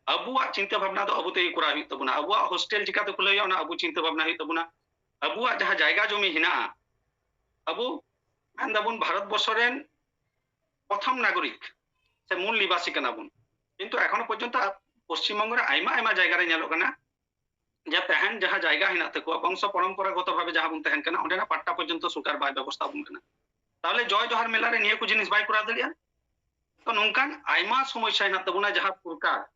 ᱟᱵᱚᱣᱟᱜ ᱪᱤᱱᱛᱟᱹ ᱵᱷᱟᱵᱽᱱᱟ ᱫᱚ ᱟᱵᱚ ᱛᱮᱜᱮ ᱠᱚᱨᱟᱣ ᱦᱩᱭᱩᱜ ᱛᱟᱵᱚᱱᱟ᱾ ᱟᱵᱚᱣᱟᱜ ᱦᱳᱥᱴᱮᱞ ᱪᱤᱠᱟᱹᱛᱮ ᱠᱷᱩᱞᱟᱹᱣ ᱦᱩᱭᱩᱜᱼᱟ, ᱚᱱᱟ ᱟᱵᱚ ᱪᱤᱱᱛᱟᱹ ᱵᱷᱟᱵᱽᱱᱟ ᱦᱩᱭᱩᱜ ᱛᱟᱵᱚᱱᱟ᱾ ᱟᱵᱚᱣᱟᱜ ᱡᱟᱦᱟᱸ ᱡᱟᱭᱜᱟ ᱡᱚᱢᱤ ᱦᱮᱱᱟᱜᱼᱟ, ᱟᱵᱚ ᱢᱮᱱ ᱫᱟᱵᱚᱱ ᱵᱷᱟᱨᱚᱛ ᱵᱚᱨᱥᱚ ᱨᱮᱱ ᱯᱨᱚᱛᱷᱚᱢ ᱱᱟᱜᱚᱨᱤᱠ ᱥᱮ ᱢᱩᱞ ᱱᱤᱵᱟᱥᱤ ᱠᱟᱱᱟ ᱵᱚᱱ, ᱠᱤᱱᱛᱩ ᱮᱠᱷᱚᱱᱚ ᱯᱚᱨᱡᱚᱱᱛᱚ ᱯᱚᱥᱪᱤᱢ ᱵᱚᱝᱜᱚ ᱨᱮ ᱟᱭᱢᱟ ᱟᱭᱢᱟ ᱡᱟᱭᱜᱟ ᱨᱮ ᱧᱮᱞᱚᱜ ᱠᱟᱱᱟ ᱡᱮ ᱛᱟᱦᱮᱱ ᱡᱟᱦᱟᱸ ᱡᱟᱭᱜᱟ ᱦᱮᱱᱟᱜ ᱛᱟᱠᱚᱣᱟ, ᱵᱚᱝᱥᱚ ᱯᱚᱨᱚᱢᱯᱚᱨᱟᱜᱚᱛᱚ ᱵᱷᱟᱵᱮ ᱡᱟᱦᱟᱸ ᱵᱚᱱ ᱛᱟᱦᱮᱱ ᱠᱟᱱᱟ, ᱚᱸᱰᱮᱱᱟᱜ ᱯᱟᱴᱴᱟ ᱯᱚᱨᱡᱚᱱᱛᱚ ᱥᱚᱨᱠᱟᱨ ᱵᱟᱭ ᱵᱮᱵᱚᱥᱛᱷᱟ ᱟᱵᱚᱱ ᱠᱟᱱᱟ᱾ ᱛᱟᱦᱚᱞᱮ ᱡᱚᱭ ᱡᱚᱦᱟᱨ ᱢᱮᱞᱟ ᱨᱮ ᱱᱤᱭᱟᱹ ᱠᱚ ᱡᱤᱱᱤᱥ ᱵᱟᱭ ᱠᱚᱨᱟᱣ ᱫᱟᱲᱮᱭᱟᱜᱼᱟ? ᱛᱚ ᱱᱚᱝᱠᱟᱱ ᱟᱭᱢᱟ ᱥᱚᱢᱚᱥᱥᱟ ᱦᱮᱱᱟᱜ ᱛᱟᱵᱚᱱᱟ ᱡᱟᱦᱟᱸ ᱥᱚᱨᱠᱟᱨ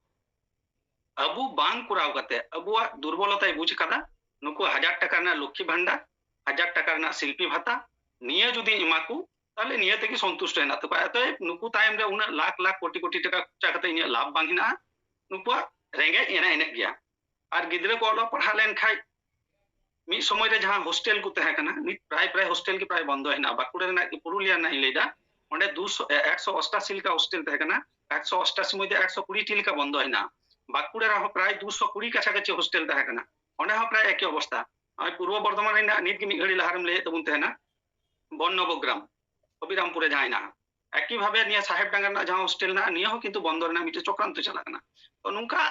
ᱟᱵᱚ ᱵᱟᱝ ᱠᱚᱨᱟᱣ ᱠᱟᱛᱮ ᱟᱵᱚᱣᱟᱜ ᱫᱩᱨᱵᱚᱞᱚᱛᱟᱭ ᱵᱩᱡᱽ ᱠᱟᱫᱟ᱾ ᱱᱩᱠᱩ ᱦᱟᱡᱟᱨ ᱴᱟᱠᱟ ᱨᱮᱱᱟᱜ ᱞᱚᱠᱠᱷᱤ ᱵᱷᱟᱱᱰᱟᱨ, ᱦᱟᱡᱟᱨ ᱴᱟᱠᱟ ᱨᱮᱱᱟᱜ ᱥᱤᱞᱯᱤ ᱵᱷᱟᱛᱟ, ᱱᱤᱭᱟᱹ ᱡᱩᱫᱤ ᱮᱢᱟ ᱠᱚ, ᱛᱟᱦᱞᱮ ᱱᱤᱭᱟᱹ ᱛᱮᱜᱮ ᱥᱚᱱᱛᱩᱥᱴ ᱦᱮᱱᱟᱜ ᱛᱟᱠᱚᱣᱟ᱾ ᱚᱛᱚᱮᱵ ᱱᱩᱠᱩ ᱛᱟᱭᱚᱢ ᱨᱮ ᱩᱱᱟᱹᱜ ᱞᱟᱠᱷ ᱞᱟᱠᱷ ᱠᱳᱴᱤ ᱠᱳᱴᱤ ᱴᱟᱠᱟ ᱠᱷᱚᱨᱪᱟ ᱠᱟᱛᱮ ᱤᱧᱟᱹᱜ ᱞᱟᱵᱷ ᱵᱟᱝ ᱦᱮᱱᱟᱜᱼᱟ᱾ ᱱᱩᱠᱩᱣᱟᱜ ᱨᱮᱸᱜᱮᱡ ᱮᱱᱟ ᱤᱱᱟᱹᱜ ᱜᱮᱭᱟ᱾ ᱟᱨ ᱜᱤᱫᱽᱨᱟᱹ ᱠᱚ ᱚᱞᱚᱜ ᱯᱟᱲᱦᱟᱜ ᱞᱮᱱᱠᱷᱟᱡ, ᱢᱤᱫ ᱥᱚᱢᱚᱭ ᱨᱮ ᱡᱟᱦᱟᱸ ᱦᱳᱥᱴᱮᱞ ᱠᱚ ᱛᱟᱦᱮᱸ ᱠᱟᱱᱟ, ᱱᱤᱛ ᱯᱨᱟᱭ ᱯᱨᱟᱭ ᱦᱳᱥᱴᱮᱞ ᱜᱮ ᱯᱨᱟᱭ ᱵᱚᱱᱫᱚ ᱦᱮᱱᱟᱜᱼᱟ᱾ ᱵᱟᱸᱠᱩᱲᱟ ᱨᱮᱱᱟᱜ ᱜᱮ, ᱯᱩᱨᱩᱞᱤᱭᱟ ᱨᱮᱱᱟᱜ ᱤᱧ ᱞᱟᱹᱭᱫᱟ, ᱚᱸᱰᱮ ᱫᱩᱥᱚ, ᱮ, ᱮᱠᱥᱚ ᱚᱥᱴᱟᱥᱤ ᱞᱮᱠᱟ ᱦᱳᱥᱴᱮᱞ ᱛᱟᱦᱮᱸ ᱠᱟᱱᱟ, ᱮᱠᱥᱚ ᱚᱥᱴᱟᱥᱤ ᱢᱚᱫᱽᱫᱷᱮ ᱮᱠᱥᱚ ᱠᱩᱲᱤ ᱴᱤ ᱞᱮᱠᱟ ᱵᱚᱱᱫᱚ ᱦᱮᱱᱟᱜᱼᱟ᱾ ᱵᱟᱸᱠᱩᱲᱟ ᱨᱮᱦᱚᱸ ᱯᱨᱟᱭ ᱫᱩᱥᱚ ᱠᱩᱲᱤ ᱠᱟᱪᱷᱟ ᱠᱟᱪᱷᱤ ᱦᱳᱥᱴᱮᱞ ᱛᱟᱦᱮᱸ ᱠᱟᱱᱟ, ᱚᱸᱰᱮ ᱦᱚᱸ ᱯᱨᱟᱭ ᱮᱠᱤ ᱚᱵᱚᱥᱛᱟ᱾ ᱱᱚᱜᱼᱚᱭ ᱯᱩᱨᱵᱚ ᱵᱚᱨᱫᱷᱚᱢᱟᱱ ᱨᱮᱱᱟᱜ ᱱᱤᱛ ᱜᱮ ᱢᱤᱫ ᱜᱷᱟᱹᱲᱤ ᱞᱟᱦᱟᱨᱮᱢ ᱞᱟᱹᱭᱮᱫ ᱛᱟᱵᱚᱱ ᱛᱟᱦᱮᱱᱟ, ᱵᱚᱱ ᱱᱚᱵᱚᱜᱨᱟᱢ, ᱦᱚᱵᱤᱨᱟᱢᱯᱩᱨ ᱨᱮ ᱡᱟᱦᱟᱸ ᱦᱮᱱᱟᱜᱼᱟ, ᱮᱠᱤ ᱵᱷᱟᱵᱮ ᱱᱤᱭᱟᱹ ᱥᱟᱦᱮᱵ ᱰᱟᱝᱜᱟ ᱨᱮᱱᱟᱜ ᱡᱟᱦᱟᱸ ᱦᱳᱥᱴᱮᱞ ᱦᱮᱱᱟᱜᱼᱟ, ᱱᱤᱭᱟᱹ ᱦᱚᱸ ᱠᱤᱱᱛᱩ ᱵᱚᱱᱫᱚ ᱨᱮᱱᱟᱜ ᱢᱤᱫᱴᱮᱡ ᱪᱚᱠᱨᱟᱱᱛᱚ ᱪᱟᱞᱟᱜ ᱠᱟᱱᱟ᱾ ᱛᱚ ᱱᱚᱝᱠᱟ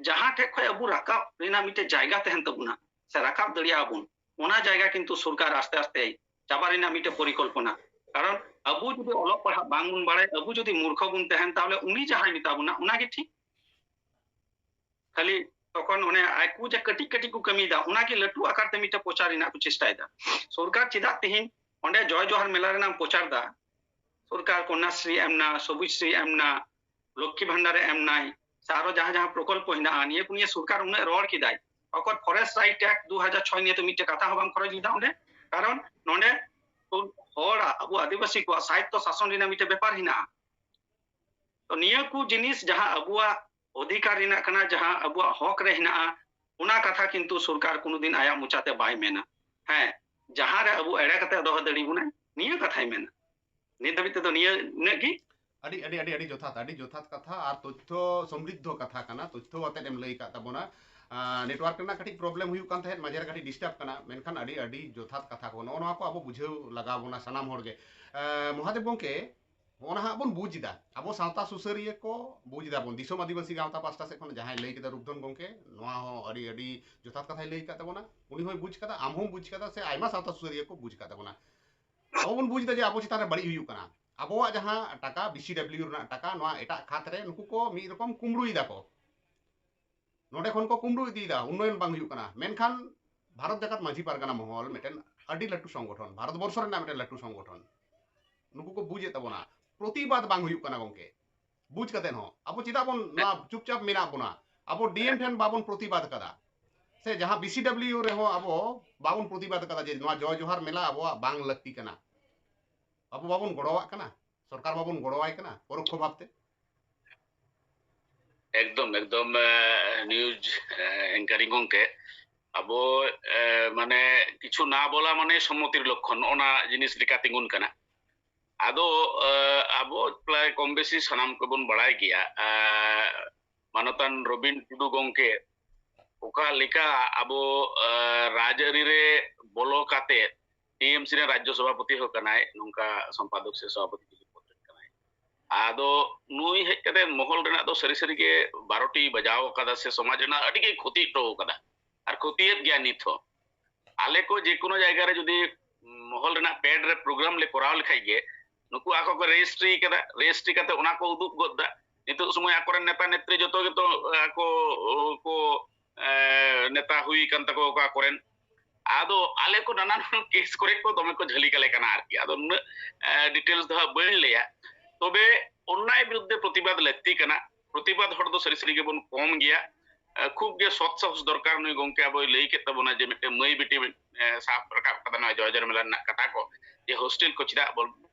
ᱡᱟᱦᱟᱸ ᱴᱷᱮᱡ ᱠᱷᱚᱡ ᱟᱵᱚ ᱨᱟᱠᱟᱵ ᱨᱮᱱᱟᱜ ᱢᱤᱫᱴᱮᱡ ᱡᱟᱭᱜᱟ ᱛᱟᱦᱮᱱ ᱛᱟᱵᱚᱱᱟ, ᱥᱮ ᱨᱟᱠᱟᱵ ᱫᱟᱲᱮᱭᱟᱜᱼᱟ ᱵᱚᱱ, ᱚᱱᱟ ᱡᱟᱭᱜᱟ ᱠᱤᱱᱛᱩ ᱥᱚᱨᱠᱟᱨ ᱟᱥᱛᱮ ᱟᱥᱛᱮ ᱪᱟᱵᱟ ᱨᱮᱱᱟᱜ ᱢᱤᱫᱴᱮᱡ ᱯᱚᱨᱤᱠᱚᱞᱯᱚᱱᱟ᱾ ᱠᱟᱨᱚᱱ ᱟᱵᱚ ᱡᱩᱫᱤ ᱚᱞᱚᱜ ᱯᱟᱲᱦᱟᱜ ᱵᱟᱝ ᱵᱚᱱ ᱵᱟᱲᱟᱭ, ᱟᱵᱚ ᱡᱩᱫᱤ ᱢᱩᱨᱠᱷᱚ ᱵᱚᱱ ᱛᱟᱦᱮᱱ, ᱛᱟᱦᱚᱞᱮ ᱩᱱᱤ ᱡᱟᱦᱟᱸᱭ ᱢᱮᱛᱟ ᱵᱚᱱᱟ, ᱚᱱᱟᱜᱮ ᱴᱷᱤᱠ᱾ ᱠᱷᱟᱹᱞᱤ ᱛᱚᱠᱷᱚᱱ ᱚᱱᱮ ᱟᱠᱚ ᱡᱮ ᱠᱟᱹᱴᱤᱡ ᱠᱟᱹᱴᱤᱡ ᱠᱚ ᱠᱟᱹᱢᱤᱭᱮᱫᱟ, ᱚᱱᱟᱜᱮ ᱞᱟᱹᱴᱩ ᱟᱠᱟᱨ ᱛᱮ ᱢᱤᱫᱴᱮᱡ ᱯᱨᱚᱪᱟᱨ ᱨᱮᱱᱟᱜ ᱠᱚ ᱪᱮᱥᱴᱟᱭᱮᱫᱟ᱾ ᱥᱚᱨᱠᱟᱨ ᱪᱮᱫᱟᱜ ᱛᱮᱦᱮᱧ ᱚᱸᱰᱮ ᱡᱚᱭ ᱡᱚᱦᱟᱨ ᱢᱮᱞᱟ ᱨᱮᱱᱟᱜ ᱮᱢ ᱯᱨᱚᱪᱟᱨ ᱫᱟ? ᱥᱚᱨᱠᱟᱨ ᱠᱚᱱᱱᱟᱥᱨᱤ ᱮᱢ ᱱᱟ, ᱥᱚᱵᱩᱡᱽ ᱥᱨᱤ ᱮᱢ ᱱᱟ, ᱞᱚᱠᱠᱷᱤ ᱵᱷᱟᱱᱰᱟᱨ ᱮ ᱮᱢ ᱱᱟᱭ, ᱥᱮ ᱟᱨᱚ ᱡᱟᱦᱟᱸ ᱡᱟᱦᱟᱸ ᱯᱨᱚᱠᱚᱞᱯᱚ ᱦᱮᱱᱟᱜᱼᱟ, ᱱᱤᱭᱟᱹ ᱠᱚ ᱱᱤᱭᱮ ᱥᱚᱨᱠᱟᱨ ᱩᱱᱟᱹᱜ ᱨᱚᱲ ᱠᱮᱫᱟᱭ᱾ ᱚᱠᱚᱭ ᱯᱷᱚᱨᱮᱥᱴ ᱨᱟᱭᱤᱴ ᱮᱠᱴ ᱫᱩ ᱦᱟᱡᱟᱨ ᱪᱷᱚᱭ ᱱᱤᱭᱮ ᱛᱚ ᱢᱤᱫᱴᱮᱡ ᱠᱟᱛᱷᱟ ᱦᱚᱸ ᱵᱟᱢ ᱠᱷᱚᱨᱚᱪ ᱞᱮᱫᱟ ᱚᱸᱰᱮ᱾ ᱠᱟᱨᱚᱱ ᱱᱚᱸᱰᱮ ᱦᱚᱲᱟᱜ, ᱟᱵᱚ ᱟᱹᱫᱤᱵᱟᱹᱥᱤ ᱠᱚᱣᱟᱜ ᱥᱟᱭᱤᱛᱛᱚ ᱥᱟᱥᱚᱱ ᱨᱮᱱᱟᱜ ᱢᱤᱫᱴᱮᱡ ᱵᱮᱯᱟᱨ ᱦᱮᱱᱟᱜᱼᱟ᱾ ᱛᱚ ᱱᱤᱭᱟᱹ ᱠᱚ ᱡᱤᱱᱤᱥ ᱡᱟᱦᱟᱸ ᱟᱵᱚᱣᱟᱜ ᱚᱫᱷᱤᱠᱟᱨ ᱨᱮᱱᱟᱜ ᱠᱟᱱᱟ, ᱡᱟᱦᱟᱸ ᱟᱵᱚᱣᱟᱜ ᱦᱚᱠ ᱨᱮ ᱦᱮᱱᱟᱜᱼᱟ, ᱚᱱᱟ ᱠᱟᱛᱷᱟ ᱠᱤᱱᱛᱩ ᱥᱚᱨᱠᱟᱨ ᱠᱳᱱᱳ ᱫᱤᱱ ᱟᱭᱟᱜ ᱢᱚᱪᱟᱛᱮ ᱵᱟᱭ ᱢᱮᱱᱟ᱾ ᱦᱮᱸ, ᱡᱟᱦᱟᱸ ᱨᱮ ᱟᱵᱚ ᱮᱲᱮ ᱠᱟᱛᱮ ᱫᱚᱦᱚ ᱫᱟᱲᱮ ᱵᱚᱱᱟ, ᱱᱤᱭᱟᱹ ᱠᱟᱛᱷᱟᱭ ᱢᱮᱱᱟ᱾ ᱱᱤᱛ ᱫᱷᱟᱹᱵᱤᱡ ᱛᱮᱫᱚ ᱱᱤᱭᱟᱹ ᱤᱱᱟᱹᱜ ᱜᱮ᱾ ᱟᱹᱰᱤ ᱟᱹᱰᱤ ᱟᱹᱰᱤ ᱟᱹᱰᱤ ᱡᱚᱛᱷᱟᱛ, ᱟᱹᱰᱤ ᱡᱚᱛᱷᱟᱛ ᱠᱟᱛᱷᱟ ᱟᱨ ᱛᱚᱛᱛᱷᱚ ᱥᱚᱢᱨᱤᱫᱽᱫᱷᱚ ᱠᱟᱛᱷᱟ ᱠᱟᱱᱟ, ᱛᱚᱛᱛᱷᱚ ᱟᱛᱮᱫ ᱮᱢ ᱞᱟᱹᱭ ᱟᱠᱟᱫ ᱛᱟᱵᱚᱱᱟ᱾ ᱱᱮᱴᱣᱟᱨᱠ ᱨᱮᱱᱟᱜ ᱠᱟᱹᱴᱤᱡ ᱯᱨᱚᱵᱞᱮᱢ ᱦᱩᱭᱩᱜ ᱠᱟᱱ ᱛᱟᱦᱮᱸᱫ, ᱢᱟᱡᱷᱮ ᱨᱮ ᱠᱟᱹᱴᱤᱡ ᱰᱤᱥᱴᱟᱨᱵ ᱠᱟᱱᱟ, ᱢᱮᱱᱠᱷᱟᱱ ᱟᱹᱰᱤ ᱟᱹᱰᱤ ᱡᱚᱛᱷᱟᱛ ᱠᱟᱛᱷᱟ ᱠᱚ, ᱱᱚᱜᱼᱚ ᱱᱚᱣᱟ ᱠᱚ ᱟᱵᱚ ᱵᱩᱡᱷᱟᱹᱣ ᱞᱟᱜᱟᱣ ᱵᱚᱱᱟ ᱥᱟᱱᱟᱢ ᱦᱚᱲ ᱜᱮ᱾ ᱢᱚᱦᱟᱫᱮᱵ ᱜᱚᱢᱠᱮ, ᱱᱚᱜᱼᱚ ᱱᱟᱦᱟᱜ ᱵᱚᱱ ᱵᱩᱡᱽ ᱮᱫᱟ, ᱟᱵᱚ ᱥᱟᱶᱛᱟ ᱥᱩᱥᱟᱹᱨᱤᱭᱟᱹ ᱠᱚ ᱵᱩᱡᱽ ᱮᱫᱟ ᱵᱚᱱ, ᱫᱤᱥᱚᱢ ᱟᱹᱫᱤᱵᱟᱹᱥᱤ ᱜᱟᱶᱛᱟ ᱯᱟᱥᱴᱟ ᱥᱮᱫ ᱠᱷᱚᱱ ᱡᱟᱦᱟᱸᱭ ᱞᱟᱹᱭ ᱠᱮᱫᱟ ᱨᱩᱯᱫᱷᱚᱱ ᱜᱚᱢᱠᱮ, ᱱᱚᱣᱟ ᱦᱚᱸ ᱟᱹᱰᱤ ᱟᱹᱰᱤ ᱡᱚᱛᱷᱟᱛ ᱠᱟᱛᱷᱟᱭ ᱞᱟᱹᱭ ᱟᱠᱟᱫ ᱛᱟᱵᱚᱱᱟ, ᱩᱱᱤ ᱦᱚᱸᱭ ᱵᱩᱡᱽ ᱠᱟᱫᱟ, ᱟᱢ ᱦᱚᱸᱢ ᱵᱩᱡᱽ ᱠᱟᱫᱟ, ᱥᱮ ᱟᱭᱢᱟ ᱥᱟᱶᱛᱟ ᱥᱩᱥᱟᱹᱨᱤᱭᱟᱹ ᱠᱚ ᱵᱩᱡᱽ ᱟᱠᱟᱫ ᱛᱟᱵᱚᱱᱟ᱾ ᱟᱵᱚ ᱵᱚᱱ ᱵᱩᱡᱽ ᱮᱫᱟ ᱡᱮ ᱟᱵᱚ ᱪᱮᱛᱟᱱ ᱨᱮ ᱵᱟᱹᱲᱤᱡ ᱦᱩᱭᱩᱜ ᱠᱟᱱᱟ, ᱟᱵᱚᱣᱟᱜ ᱡᱟᱦᱟᱸ ᱴᱟᱠᱟ, ᱵᱤ ᱥᱤ ᱰᱟᱵᱽᱞᱤᱭᱩ ᱨᱮᱱᱟᱜ ᱴᱟᱠᱟ, ᱱᱚᱣᱟ ᱮᱴᱟᱜ ᱠᱷᱟᱛ ᱨᱮ ᱱᱩᱠᱩ ᱠᱚ ᱢᱤᱫ ᱨᱚᱠᱚᱢ ᱠᱩᱢᱵᱽᱲᱩᱭ ᱫᱟᱠᱚ᱾ ᱱᱚᱰᱮ ᱠᱷᱚᱱ ᱠᱚ ᱠᱩᱢᱵᱽᱲᱩ ᱤᱫᱤᱭᱮᱫᱟ, ᱩᱱᱱᱚᱭᱚᱱ ᱵᱟᱝ ᱦᱩᱭᱩᱜ ᱠᱟᱱᱟ᱾ ᱢᱮᱱᱠᱷᱟᱱ ᱵᱷᱟᱨᱚᱛ ᱡᱟᱠᱟᱛ ᱢᱟᱹᱡᱷᱤ ᱯᱟᱨᱜᱟᱱᱟ ᱢᱚᱦᱚᱞ ᱢᱤᱫᱴᱮᱱ ᱟᱹᱰᱤ ᱞᱟᱹᱴᱩ ᱥᱚᱝᱜᱚᱴᱷᱚᱱ, ᱵᱷᱟᱨᱚᱛ ᱵᱚᱨᱥᱚ ᱨᱮᱱᱟᱜ ᱢᱤᱫᱴᱮᱱ ᱞᱟᱹᱴᱩ ᱥᱚᱝᱜᱚᱴᱷᱚᱱ, ᱱᱩᱠᱩ ᱠᱚ ᱵᱩᱡᱮᱫ ᱛᱟᱵᱚᱱᱟ, ᱯᱨᱚᱛᱤᱵᱟᱫ ᱵᱟᱝ ᱦᱩᱭᱩᱜ ᱠᱟᱱᱟ ᱜᱚᱝᱠᱮ᱾ ᱵᱩᱡᱽ ᱠᱟᱛᱮ ᱦᱚᱸ ᱟᱵᱚ ᱪᱮᱫᱟᱜ ᱵᱚᱱ ᱱᱚᱣᱟ ᱪᱩᱯᱪᱟᱯ ᱢᱮᱱᱟᱜ ᱵᱚᱱᱟ? ᱟᱵᱚ ᱰᱤ ᱮᱢ ᱴᱷᱮᱱ ᱵᱟᱵᱚᱱ ᱯᱨᱚᱛᱤᱵᱟᱫ ᱠᱟᱫᱟ, ᱥᱮ ᱡᱟᱦᱟᱸ ᱵᱤ ᱥᱤ ᱰᱟᱵᱽᱞᱤᱭᱩ ᱨᱮᱦᱚᱸ ᱟᱵᱚ ᱵᱟᱵᱚᱱ ᱯᱨᱚᱛᱤᱵᱟᱫ ᱠᱟᱫᱟ ᱡᱮ ᱱᱚᱣᱟ ᱡᱚᱭ ᱡᱚᱦᱟᱨ ᱢᱮᱞᱟ ᱟᱵᱚᱣᱟᱜ ᱵᱟᱝ ᱞᱟᱹᱠᱛᱤ ᱠᱟᱱᱟ᱾ ᱟᱵᱚ ᱵᱟᱵᱚᱱ ᱜᱚᱲᱚᱣᱟᱜ ᱠᱟᱱᱟ, ᱥᱚᱨᱠᱟᱨ ᱵᱟᱵᱚᱱ ᱜᱚᱲᱚᱣᱟᱭ ᱠᱟᱱᱟ ᱯᱚᱨᱚᱠᱠᱷᱚ ᱵᱷᱟᱵᱛᱮ᱾ ᱮᱠᱫᱚᱢ ᱮᱠᱫᱚᱢ ᱱᱤᱭᱩᱡᱽ ᱮᱝᱠᱟᱨᱤᱝ ᱜᱚᱝᱠᱮ, ᱟᱵᱚ ᱮ, ᱢᱟᱱᱮ ᱠᱤᱪᱷᱩ ᱱᱟ ᱵᱚᱞᱟ ᱢᱟᱱᱮ ᱥᱚᱢᱢᱚᱛᱤᱨ ᱞᱚᱠᱠᱷᱚᱱ, ᱱᱚᱜᱼᱚ ᱱᱟ ᱡᱤᱱᱤᱥ ᱞᱮᱠᱟ ᱛᱤᱸᱜᱩᱱ ᱠᱟᱱᱟ᱾ ᱟᱫᱚ ᱮ, ᱟᱵᱚ ᱯᱨᱟᱭ ᱠᱚᱢ ᱵᱮᱥᱤ ᱥᱟᱱᱟᱢ ᱠᱚᱵᱚᱱ ᱵᱟᱲᱟᱭ ᱜᱮᱭᱟ, ᱮ, ᱢᱟᱱᱚᱛᱟᱱ ᱨᱚᱵᱤᱱ ᱴᱩᱰᱩ ᱜᱚᱝᱠᱮ ᱚᱠᱟ ᱞᱮᱠᱟ ᱟᱵᱚ ᱮ, ᱨᱟᱡᱽᱟᱹᱨᱤ ᱨᱮ ᱵᱚᱞᱚ ᱠᱟᱛᱮ ᱴᱤ ᱮᱢ ᱥᱤ ᱨᱮᱱ ᱨᱟᱡᱽᱡᱚ ᱥᱚᱵᱷᱟᱯᱚᱛᱤ ᱦᱚᱸ ᱠᱟᱱᱟᱭ, ᱱᱚᱝᱠᱟ ᱥᱚᱢᱯᱟᱫᱚᱠ ᱥᱮ ᱥᱚᱵᱷᱟᱯᱚᱛᱤ ᱡᱩᱫᱤ ᱯᱚᱫ ᱨᱮ ᱠᱟᱱᱟᱭ᱾ ᱟᱫᱚ ᱱᱩᱭ ᱦᱮᱡ ᱠᱟᱛᱮ ᱢᱚᱦᱚᱞ ᱨᱮᱱᱟᱜ ᱫᱚ ᱥᱟᱹᱨᱤ ᱥᱟᱹᱨᱤ ᱜᱮ ᱵᱟᱨᱚᱴᱤ ᱵᱟᱡᱟᱣ ᱟᱠᱟᱫᱟ ᱥᱮ ᱥᱚᱢᱟᱡᱽ ᱨᱮᱱᱟᱜ ᱟᱹᱰᱤ ᱜᱮ ᱠᱷᱚᱛᱤ ᱦᱚᱴᱚ ᱟᱠᱟᱫᱟ ᱟᱨ ᱠᱷᱚᱛᱤᱭᱮᱫ ᱜᱮᱭᱟ ᱱᱤᱛ ᱦᱚᱸ᱾ ᱟᱞᱮ ᱠᱚ ᱡᱮᱠᱳᱱᱳ ᱡᱟᱭᱜᱟ ᱨᱮ ᱡᱩᱫᱤ ᱢᱚᱦᱚᱞ ᱨᱮᱱᱟᱜ ᱯᱮᱰ ᱨᱮ ᱯᱨᱳᱜᱨᱟᱢ ᱞᱮ ᱠᱚᱨᱟᱣ ᱞᱮᱠᱷᱟᱡ ᱜᱮ ᱱᱩᱠᱩ ᱟᱠᱚ ᱠᱚ ᱨᱮᱡᱤᱥᱴᱨᱤ ᱠᱟᱫᱟ, ᱨᱮᱡᱤᱥᱴᱨᱤ ᱠᱟᱛᱮ ᱚᱱᱟ ᱠᱚ ᱩᱫᱩᱜ ᱜᱚᱫ ᱫᱟ᱾ ᱱᱤᱛᱚᱜ ᱥᱚᱢᱚᱭ ᱟᱠᱚᱨᱮᱱ ᱱᱮᱛᱟ ᱱᱮᱛᱨᱤ ᱡᱚᱛᱚ ᱜᱮᱛᱚ ᱟᱠᱚ ᱠᱚ ᱮ, ᱱᱮᱛᱟ ᱦᱩᱭ ᱠᱟᱱ ᱛᱟᱠᱚᱣᱟ ᱚᱠᱟ ᱠᱚᱨᱮᱱ᱾ ᱟᱫᱚ ᱟᱞᱮ ᱠᱚ ᱱᱟᱱᱟ ᱦᱩᱱᱟᱹᱨ ᱠᱮᱥ ᱠᱚᱨᱮ ᱠᱚ ᱫᱚᱢᱮ ᱠᱚ ᱡᱷᱟᱹᱞᱤ ᱠᱟᱞᱮ ᱠᱟᱱᱟ ᱟᱨᱠᱤ᱾ ᱟᱫᱚ ᱱᱩᱱᱟᱹᱜ ᱰᱤᱴᱮᱞᱥ ᱫᱚ ᱦᱟᱸᱜ ᱵᱟᱹᱧ ᱞᱟᱹᱭᱟ, ᱛᱚᱵᱮ ᱚᱱᱱᱟᱭ ᱵᱤᱨᱩᱫᱽᱫᱷᱮ ᱯᱨᱚᱛᱤᱵᱟᱫ ᱞᱟᱹᱠᱛᱤ ᱠᱟᱱᱟ᱾ ᱯᱨᱚᱛᱤᱵᱟᱫ ᱦᱚᱲ ᱫᱚ ᱥᱟᱹᱨᱤ ᱥᱟᱹᱨᱤ ᱜᱮᱵᱚᱱ ᱠᱚᱢ ᱜᱮᱭᱟ᱾ ᱮ, ᱠᱷᱩᱵ ᱜᱮ ᱥᱚᱛ ᱥᱟᱦᱚᱥ ᱫᱚᱨᱠᱟᱨ᱾ ᱱᱩᱭ ᱜᱚᱝᱠᱮ ᱟᱵᱚᱭ ᱞᱟᱹᱭ ᱠᱮᱫ ᱛᱟᱵᱚᱱᱟ ᱡᱮ ᱢᱤᱫᱴᱮᱱ ᱢᱟᱹᱭ ᱵᱤᱴᱤ ᱢᱤᱫ, ᱮ, ᱥᱟᱵ ᱨᱟᱠᱟᱵ ᱠᱟᱫᱟ ᱱᱚᱣᱟ ᱡᱚᱭ ᱡᱚᱭ ᱢᱮᱞᱟ ᱨᱮᱱᱟᱜ ᱠᱟᱛᱷᱟ ᱠᱚ, ᱡᱮ ᱦᱳᱥᱴᱮᱞ ᱠᱚ ᱪᱮᱫᱟᱜ ᱵᱚᱱ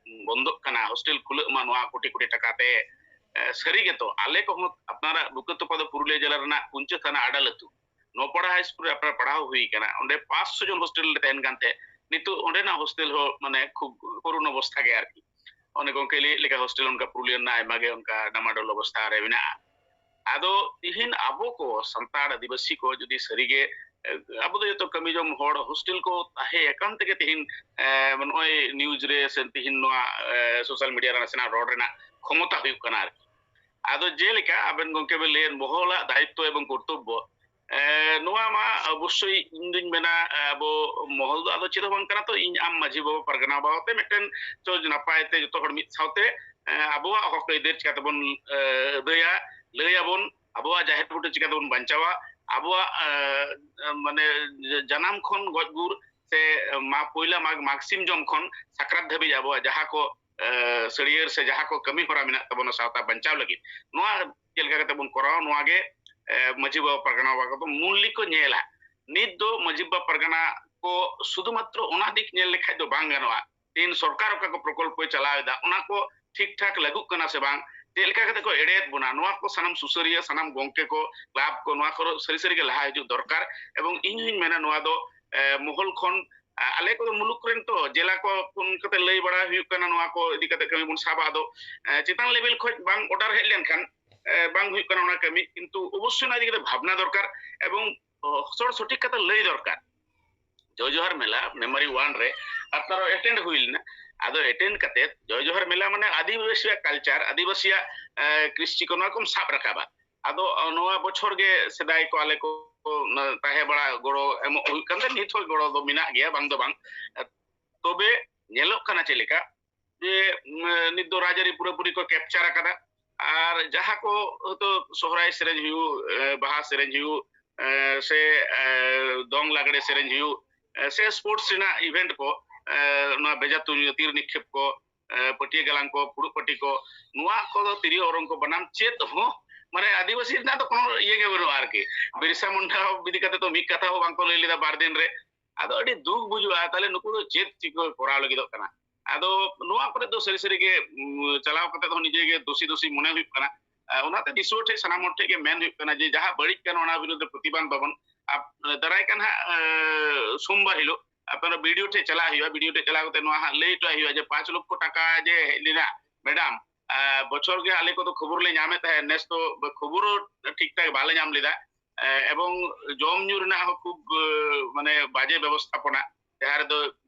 ᱵᱚᱱᱫᱚᱜ ᱠᱟᱱᱟ, ᱦᱳᱥᱴᱮᱞ ᱠᱷᱩᱞᱟᱹᱜ ᱢᱟ ᱱᱚᱣᱟ ᱠᱳᱴᱤ ᱠᱳᱴᱤ ᱴᱟᱠᱟ ᱛᱮ᱾ ᱮ, ᱥᱟᱹᱨᱤ ᱜᱮᱛᱚ ᱟᱞᱮ ᱠᱚᱦᱚᱸ ᱟᱯᱱᱟᱨᱟᱜ ᱵᱩᱠᱟᱹ ᱛᱚᱯᱟ ᱫᱚ ᱯᱩᱨᱩᱞᱤᱭᱟᱹ ᱡᱮᱞᱟ ᱨᱮᱱᱟᱜ ᱠᱩᱧᱪᱟᱹ ᱛᱷᱟᱱᱟ ᱟᱰᱟᱞ ᱟᱹᱛᱩ, ᱱᱚᱯᱟᱲᱟ ᱦᱟᱭ ᱥᱠᱩᱞ ᱨᱮ ᱟᱯᱱᱟᱨ ᱯᱟᱲᱦᱟᱣ ᱦᱩᱭ ᱠᱟᱱᱟ᱾ ᱚᱸᱰᱮ ᱯᱟᱸᱪᱥᱚ ᱡᱚᱱ ᱦᱳᱥᱴᱮᱞ ᱨᱮ ᱛᱟᱦᱮᱱ ᱠᱟᱱ ᱛᱟᱦᱮᱸᱫ, ᱱᱤᱛᱚᱜ ᱚᱸᱰᱮᱱᱟᱜ ᱦᱳᱥᱴᱮᱞ ᱦᱚᱸ ᱢᱟᱱᱮ ᱠᱷᱩᱵ ᱠᱚᱨᱩᱱ ᱚᱵᱚᱥᱛᱷᱟ ᱜᱮ ᱟᱨᱠᱤ᱾ ᱚᱱᱮ ᱜᱚᱝᱠᱮ ᱞᱟᱹᱭᱮᱫ ᱞᱮᱠᱟ ᱦᱳᱥᱴᱮᱞ ᱚᱱᱠᱟ ᱯᱩᱨᱩᱞᱤᱭᱟᱹ ᱨᱮᱱᱟᱜ ᱟᱭᱢᱟ ᱜᱮ ᱚᱱᱠᱟ ᱰᱟᱢᱟᱰᱳᱞ ᱚᱵᱚᱥᱛᱷᱟ ᱨᱮ ᱢᱮᱱᱟᱜᱼᱟ᱾ ᱟᱫᱚ ᱛᱤᱦᱤᱧ ᱟᱵᱚ ᱠᱚ ᱥᱟᱱᱛᱟᱲ ᱟᱹᱫᱤᱵᱟᱹᱥᱤ ᱠᱚ ᱡᱩᱫᱤ ᱥᱟᱹᱨᱤᱜᱮ, ᱮ, ᱟᱵᱚ ᱫᱚ ᱡᱚᱛᱚ ᱠᱟᱹᱢᱤ ᱡᱚᱝ ᱦᱚᱲ, ᱦᱳᱥᱴᱮᱞ ᱠᱚ ᱛᱟᱦᱮᱸ ᱟᱠᱟᱱ ᱛᱮᱜᱮ ᱛᱤᱦᱤᱧ, ᱮ, ᱱᱚᱜᱼᱚᱭ ᱱᱤᱭᱩᱡᱽ ᱨᱮ ᱥᱮ ᱛᱤᱦᱤᱧ ᱱᱚᱣᱟ, ᱮ, ᱥᱳᱥᱟᱞ ᱢᱤᱰᱤᱭᱟ ᱨᱮ ᱱᱟᱥᱮᱱᱟᱜ ᱨᱚᱲ ᱨᱮᱱᱟᱜ ᱠᱷᱚᱢᱚᱛᱟ ᱦᱩᱭᱩᱜ ᱠᱟᱱᱟ ᱟᱨᱠᱤ᱾ ᱟᱫᱚ ᱡᱮᱞᱮᱠᱟ ᱟᱵᱮᱱ ᱜᱚᱝᱠᱮ ᱵᱮᱱ ᱞᱟᱹᱭᱮᱫ ᱢᱚᱦᱚᱞᱟᱜ ᱫᱟᱭᱤᱛᱛᱚ ᱮᱵᱚᱝ ᱠᱚᱨᱛᱚᱵᱵᱚ, ᱮ, ᱱᱚᱣᱟ ᱢᱟ ᱚᱵᱚᱥᱥᱳᱭ ᱤᱧ ᱫᱩᱧ ᱢᱮᱱᱟ, ᱮ, ᱟᱵᱚ ᱢᱚᱦᱚᱞ ᱫᱚ ᱟᱫᱚ ᱪᱮᱫ ᱦᱚᱸ ᱵᱟᱝ ᱠᱟᱱᱟ᱾ ᱛᱚ ᱤᱧ ᱟᱢ ᱢᱟᱹᱡᱷᱤ ᱵᱟᱵᱟ ᱯᱟᱨᱜᱟᱱᱟ ᱵᱟᱵᱟ ᱛᱮ ᱢᱤᱫᱴᱮᱱ ᱪᱚ ᱱᱟᱯᱟᱭ ᱛᱮ ᱡᱚᱛᱚ ᱦᱚᱲ ᱢᱤᱫ ᱥᱟᱶᱛᱮ, ᱮ, ᱟᱵᱚᱣᱟᱜ ᱦᱚᱠ ᱟᱹᱭᱫᱟᱹᱨ ᱪᱤᱠᱟᱹ ᱛᱮᱵᱚᱱ, ᱮ, ᱟᱹᱫᱟᱹᱭᱟ, ᱞᱟᱹᱭ ᱟᱵᱚᱱ, ᱟᱵᱚᱣᱟᱜ ᱡᱟᱦᱮᱨ ᱵᱩᱴᱟᱹ ᱪᱤᱠᱟᱹ ᱛᱮᱵᱚᱱ ᱵᱟᱧᱪᱟᱣᱟ, ᱟᱵᱚᱣᱟᱜ, ᱮ, ᱢᱟᱱᱮ ᱡᱟᱱᱟᱢ ᱠᱷᱚᱱ ᱜᱚᱡ ᱜᱩᱨ ᱥᱮ ᱢᱟ ᱯᱳᱭᱞᱟ ᱢᱟᱜᱽ, ᱢᱟᱜᱽ ᱥᱤᱢ ᱡᱚᱢ ᱠᱷᱚᱱ ᱥᱟᱠᱨᱟᱛ ᱫᱷᱟᱹᱵᱤᱡ ᱟᱵᱚᱣᱟᱜ ᱡᱟᱦᱟᱸ ᱠᱚ, ᱮ, ᱥᱟᱹᱲᱭᱟᱹᱨ ᱥᱮ ᱡᱟᱦᱟᱸ ᱠᱚ ᱠᱟᱹᱢᱤ ᱦᱚᱨᱟ ᱢᱮᱱᱟᱜ ᱛᱟᱵᱚᱱᱟ ᱥᱟᱶᱛᱟ ᱵᱟᱧᱪᱟᱣ ᱞᱟᱹᱜᱤᱫ, ᱱᱚᱣᱟ ᱪᱮᱫ ᱞᱮᱠᱟ ᱠᱟᱛᱮ ᱵᱚᱱ ᱠᱚᱨᱟᱣᱟ, ᱱᱚᱣᱟ ᱜᱮ, ᱮ, ᱢᱟᱹᱡᱷᱤ ᱵᱟᱵᱟ ᱯᱟᱨᱜᱟᱱᱟ ᱵᱟᱵᱟ ᱠᱚᱫᱚ ᱢᱩᱞᱞᱤ ᱠᱚ ᱧᱮᱞᱟ᱾ ᱱᱤᱛ ᱫᱚ ᱢᱟᱹᱡᱷᱤ ᱵᱟᱵᱟ ᱯᱟᱨᱜᱟᱱᱟ ᱠᱚ ᱥᱩᱫᱷᱩ ᱢᱟᱛᱨᱚ ᱚᱱᱟ ᱫᱤᱠ ᱧᱮᱞ ᱞᱮᱠᱷᱟᱡ ᱫᱚ ᱵᱟᱝ ᱜᱟᱱᱚᱜᱼᱟ᱾ ᱛᱮᱦᱮᱧ ᱥᱚᱨᱠᱟᱨ ᱚᱠᱟ ᱠᱚ ᱯᱨᱚᱠᱚᱞᱯᱚᱭ ᱪᱟᱞᱟᱣ ᱮᱫᱟ, ᱚᱱᱟ ᱠᱚ ᱴᱷᱤᱠ ᱴᱷᱟᱠ ᱞᱟᱹᱜᱩᱜ ᱠᱟᱱᱟ ᱥᱮ ᱵᱟᱝ, ᱪᱮᱫ ᱞᱮᱠᱟ ᱠᱟᱛᱮ ᱠᱚ ᱮᱲᱮᱭᱮᱫ ᱵᱚᱱᱟ, ᱱᱚᱣᱟ ᱠᱚ ᱥᱟᱱᱟᱢ ᱥᱩᱥᱟᱹᱨᱤᱭᱟᱹ, ᱥᱟᱱᱟᱢ ᱜᱚᱝᱠᱮ ᱠᱚ, ᱠᱞᱟᱵᱽ ᱠᱚ, ᱱᱚᱣᱟ ᱠᱚ ᱥᱟᱹᱨᱤ ᱥᱟᱹᱨᱤ ᱜᱮ ᱞᱟᱦᱟ ᱦᱤᱡᱩᱜ ᱫᱚᱨᱠᱟᱨ᱾ ᱮᱵᱚᱝ ᱤᱧ ᱦᱚᱧ ᱢᱮᱱᱟ ᱱᱚᱣᱟ ᱫᱚ, ᱮ, ᱢᱚᱦᱚᱞ ᱠᱷᱚᱱ, ᱟ-, ᱟᱞᱮ ᱠᱚᱫᱚ ᱢᱩᱞᱩᱠ ᱨᱮᱱ ᱛᱚ, ᱡᱮᱞᱟ ᱠᱚ ᱯᱷᱳᱱ ᱠᱟᱛᱮ ᱞᱟᱹᱭ ᱵᱟᱲᱟ ᱦᱩᱭᱩᱜ ᱠᱟᱱᱟ, ᱱᱚᱣᱟ ᱠᱚ ᱤᱫᱤ ᱠᱟᱛᱮ ᱠᱟᱹᱢᱤ ᱵᱚᱱ ᱥᱟᱵᱟ᱾ ᱟᱫᱚ, ᱮ, ᱪᱮᱛᱟᱱ ᱞᱮᱵᱮᱞ ᱠᱷᱚᱱ ᱵᱟᱝ ᱚᱨᱰᱟᱨ ᱦᱮᱡ ᱞᱮᱱᱠᱷᱟᱱ, ᱮ, ᱵᱟᱝ ᱦᱩᱭᱩᱜ ᱠᱟᱱᱟ ᱚᱱᱟ ᱠᱟᱹᱢᱤ, ᱠᱤᱱᱛᱩ ᱚᱵᱚᱥᱥᱳᱭ ᱚᱱᱟ ᱤᱫᱤ ᱠᱟᱛᱮ ᱵᱷᱟᱵᱽᱱᱟ ᱫᱚᱨᱠᱟᱨ ᱮᱵᱚᱝ, ᱚ, ᱥᱚᱲ ᱥᱚᱴᱷᱤᱠ ᱠᱟᱛᱷᱟ ᱞᱟᱹᱭ ᱫᱚᱨᱠᱟᱨ᱾ ᱡᱚᱭ ᱡᱚᱦᱟᱨ ᱢᱮᱞᱟ ᱢᱮᱢᱳᱨᱤ ᱳᱣᱟᱱ ᱨᱮ ᱟᱯᱱᱟᱨ ᱮᱴᱮᱱᱰ ᱦᱩᱭ ᱞᱮᱱᱟ᱾ ᱟᱫᱚ ᱮᱴᱮᱱᱰ ᱠᱟᱛᱮ ᱡᱚᱭ ᱡᱚᱦᱟᱨ ᱢᱮᱞᱟ ᱢᱟᱱᱮ ᱟᱹᱫᱤᱵᱟᱹᱥᱤᱭᱟᱜ ᱠᱟᱞᱪᱟᱨ, ᱟᱹᱫᱤᱵᱟᱹᱥᱤᱭᱟᱜ, ᱮ, ᱠᱨᱤᱥᱴᱤ ᱠᱚ ᱱᱚᱣᱟ ᱠᱚᱢ ᱥᱟᱵ ᱨᱟᱠᱟᱵᱟ᱾ ᱟᱫᱚ, ᱚ, ᱱᱚᱣᱟ ᱵᱚᱪᱷᱚᱨ ᱜᱮ ᱥᱮᱫᱟᱭ ᱠᱚ ᱟᱞᱮ ᱠᱚ, ᱚ, ᱛᱟᱦᱮᱸ ᱵᱟᱲᱟ ᱜᱚᱲᱚ ᱮᱢᱚᱜ ᱦᱩᱭᱩᱜ ᱠᱟᱱ ᱛᱟᱦᱮᱸ, ᱱᱤᱛ ᱦᱚᱸ ᱜᱚᱲᱚ ᱫᱚ ᱢᱮᱱᱟᱜ ᱜᱮᱭᱟ, ᱵᱟᱝ ᱫᱚ ᱵᱟᱝ᱾ ᱛᱚᱵᱮ ᱧᱮᱞᱚᱜ ᱠᱟᱱᱟ ᱪᱮᱫ ᱞᱮᱠᱟ ᱡᱮ, ᱩᱢ, ᱱᱤᱛ ᱫᱚ ᱨᱟᱡᱽᱟᱹᱨᱤ ᱯᱩᱨᱟᱹᱯᱩᱨᱤ ᱠᱚ ᱠᱮᱯᱪᱟᱨ ᱟᱠᱟᱫᱟ᱾ ᱟᱨ ᱡᱟᱦᱟᱸ ᱠᱚ ᱦᱚᱭᱛᱳ ᱥᱚᱦᱨᱟᱭ ᱥᱮᱨᱮᱧ ᱦᱩᱭᱩᱜ, ᱮ, ᱵᱟᱦᱟ ᱥᱮᱨᱮᱧ ᱦᱩᱭᱩᱜ, ᱮ, ᱥᱮ, ᱮ, ᱫᱚᱝ ᱞᱟᱜᱽᱲᱮ ᱥᱮᱨᱮᱧ ᱦᱩᱭᱩᱜ, ᱮ, ᱥᱮ ᱥᱯᱳᱨᱴᱥ ᱨᱮᱱᱟᱜ ᱤᱵᱷᱮᱱᱴ ᱠᱚ, ᱮ, ᱱᱚᱣᱟ ᱵᱮᱡᱟ ᱛᱩᱧ, ᱛᱤᱨ ᱱᱤᱠᱷᱮᱯ ᱠᱚ, ᱮ, ᱯᱟᱹᱴᱭᱟᱹ ᱜᱟᱞᱟᱝ ᱠᱚ, ᱯᱷᱩᱲᱩᱜ ᱯᱟᱹᱴᱤ ᱠᱚ, ᱱᱚᱣᱟ ᱠᱚᱫᱚ ᱛᱤᱨᱭᱳ ᱚᱨᱚᱝ ᱠᱚ ᱵᱟᱱᱟᱢ ᱪᱮᱫ ᱦᱚᱸ ᱢᱟᱱᱮ ᱟᱹᱫᱤᱵᱟᱹᱥᱤ ᱨᱮᱱᱟᱜ ᱫᱚ ᱠᱳᱱᱳ ᱤᱭᱟᱹ ᱜᱮ ᱵᱟᱹᱱᱩᱜᱼᱟ ᱟᱨᱠᱤ᱾ ᱵᱤᱨᱥᱟ ᱢᱩᱱᱰᱟ ᱤᱫᱤ ᱠᱟᱛᱮ ᱫᱚ ᱢᱤᱫ ᱠᱟᱛᱷᱟ ᱦᱚᱸ ᱵᱟᱝ ᱠᱚ ᱞᱟᱹᱭ ᱞᱮᱫᱟ ᱵᱟᱨ ᱫᱤᱱ ᱨᱮ᱾ ᱟᱫᱚ ᱟᱹᱰᱤ ᱫᱩᱠ ᱵᱩᱡᱩᱜᱼᱟ, ᱛᱟᱦᱞᱮ ᱱᱩᱠᱩ ᱫᱚ ᱪᱮᱫ ᱪᱤᱠᱟᱹ ᱠᱚᱨᱟᱣ ᱞᱟᱹᱜᱤᱫᱚᱜ ᱠᱟᱱᱟ? ᱟᱫᱚ ᱱᱚᱣᱟ ᱠᱚᱨᱮ ᱫᱚ ᱥᱟᱹᱨᱤ ᱥᱟᱹᱨᱤ ᱜᱮ, ᱩᱢ, ᱪᱟᱞᱟᱣ ᱠᱟᱛᱮ ᱫᱚ ᱱᱤᱡᱮ ᱜᱮ ᱫᱳᱥᱤ ᱫᱳᱥᱤ ᱢᱚᱱᱮ ᱦᱩᱭᱩᱜ ᱠᱟᱱᱟ᱾ ᱟᱨ ᱚᱱᱟᱛᱮ ᱫᱤᱥᱩᱣᱟᱹ ᱴᱷᱮᱱ, ᱥᱟᱱᱟᱢ ᱦᱚᱲ ᱴᱷᱮᱱ ᱜᱮ ᱢᱮᱱ ᱦᱩᱭᱩᱜ ᱠᱟᱱᱟ ᱡᱮ ᱡᱟᱦᱟᱸ ᱵᱟᱹᱲᱤᱡ ᱠᱟᱱᱟ ᱚᱱᱟ ᱵᱤᱨᱩᱫᱷ ᱨᱮ ᱯᱨᱚᱛᱤᱵᱟᱫ ᱵᱟᱵᱚᱱ, ᱟᱯ-, ᱫᱟᱨᱟᱭ ᱠᱟᱱ ᱦᱟᱸᱜ, ᱮ, ᱥᱳᱢᱵᱟᱨ ᱦᱤᱞᱳᱜ ᱟᱯᱮ ᱚᱱᱟ ᱵᱤ ᱰᱤ ᱳ ᱴᱷᱮᱡ ᱪᱟᱞᱟᱜ ᱦᱩᱭᱩᱜᱼᱟ᱾ ᱵᱤ ᱰᱤ ᱳ ᱴᱷᱮᱡ ᱪᱟᱞᱟᱣ ᱠᱟᱛᱮ ᱱᱚᱣᱟ ᱦᱟᱸᱜ ᱞᱟᱹᱭ ᱦᱚᱴᱚ ᱦᱩᱭᱩᱜᱼᱟ ᱡᱮ ᱯᱟᱸᱪ ᱞᱚᱠᱷᱚ ᱴᱟᱠᱟ ᱡᱮ ᱦᱮᱡ ᱞᱮᱱᱟ, ᱢᱮᱰᱟᱢ, ᱟᱨ ᱵᱚᱪᱷᱚᱨ ᱜᱮ ᱟᱞᱮ ᱠᱚᱫᱚ ᱠᱷᱚᱵᱚᱨ ᱞᱮ ᱧᱟᱢᱮᱫ ᱛᱟᱦᱮᱸᱫ, ᱱᱮᱥ ᱫᱚ ᱠᱷᱚᱵᱚᱨ ᱦᱚᱸ ᱴᱷᱤᱠ ᱴᱷᱟᱠ ᱵᱟᱞᱮ ᱧᱟᱢ ᱞᱮᱫᱟ᱾ ᱮ, ᱮᱵᱚᱝ ᱡᱚᱢ ᱧᱩ ᱨᱮᱱᱟᱜ ᱦᱚᱸ ᱠᱷᱩᱵ, ᱮ, ᱢᱟᱱᱮ ᱵᱟᱡᱮ ᱵᱮᱵᱚᱥᱛᱷᱟᱯᱚᱱᱟ, ᱡᱟᱦᱟᱸ ᱨᱮᱫᱚ,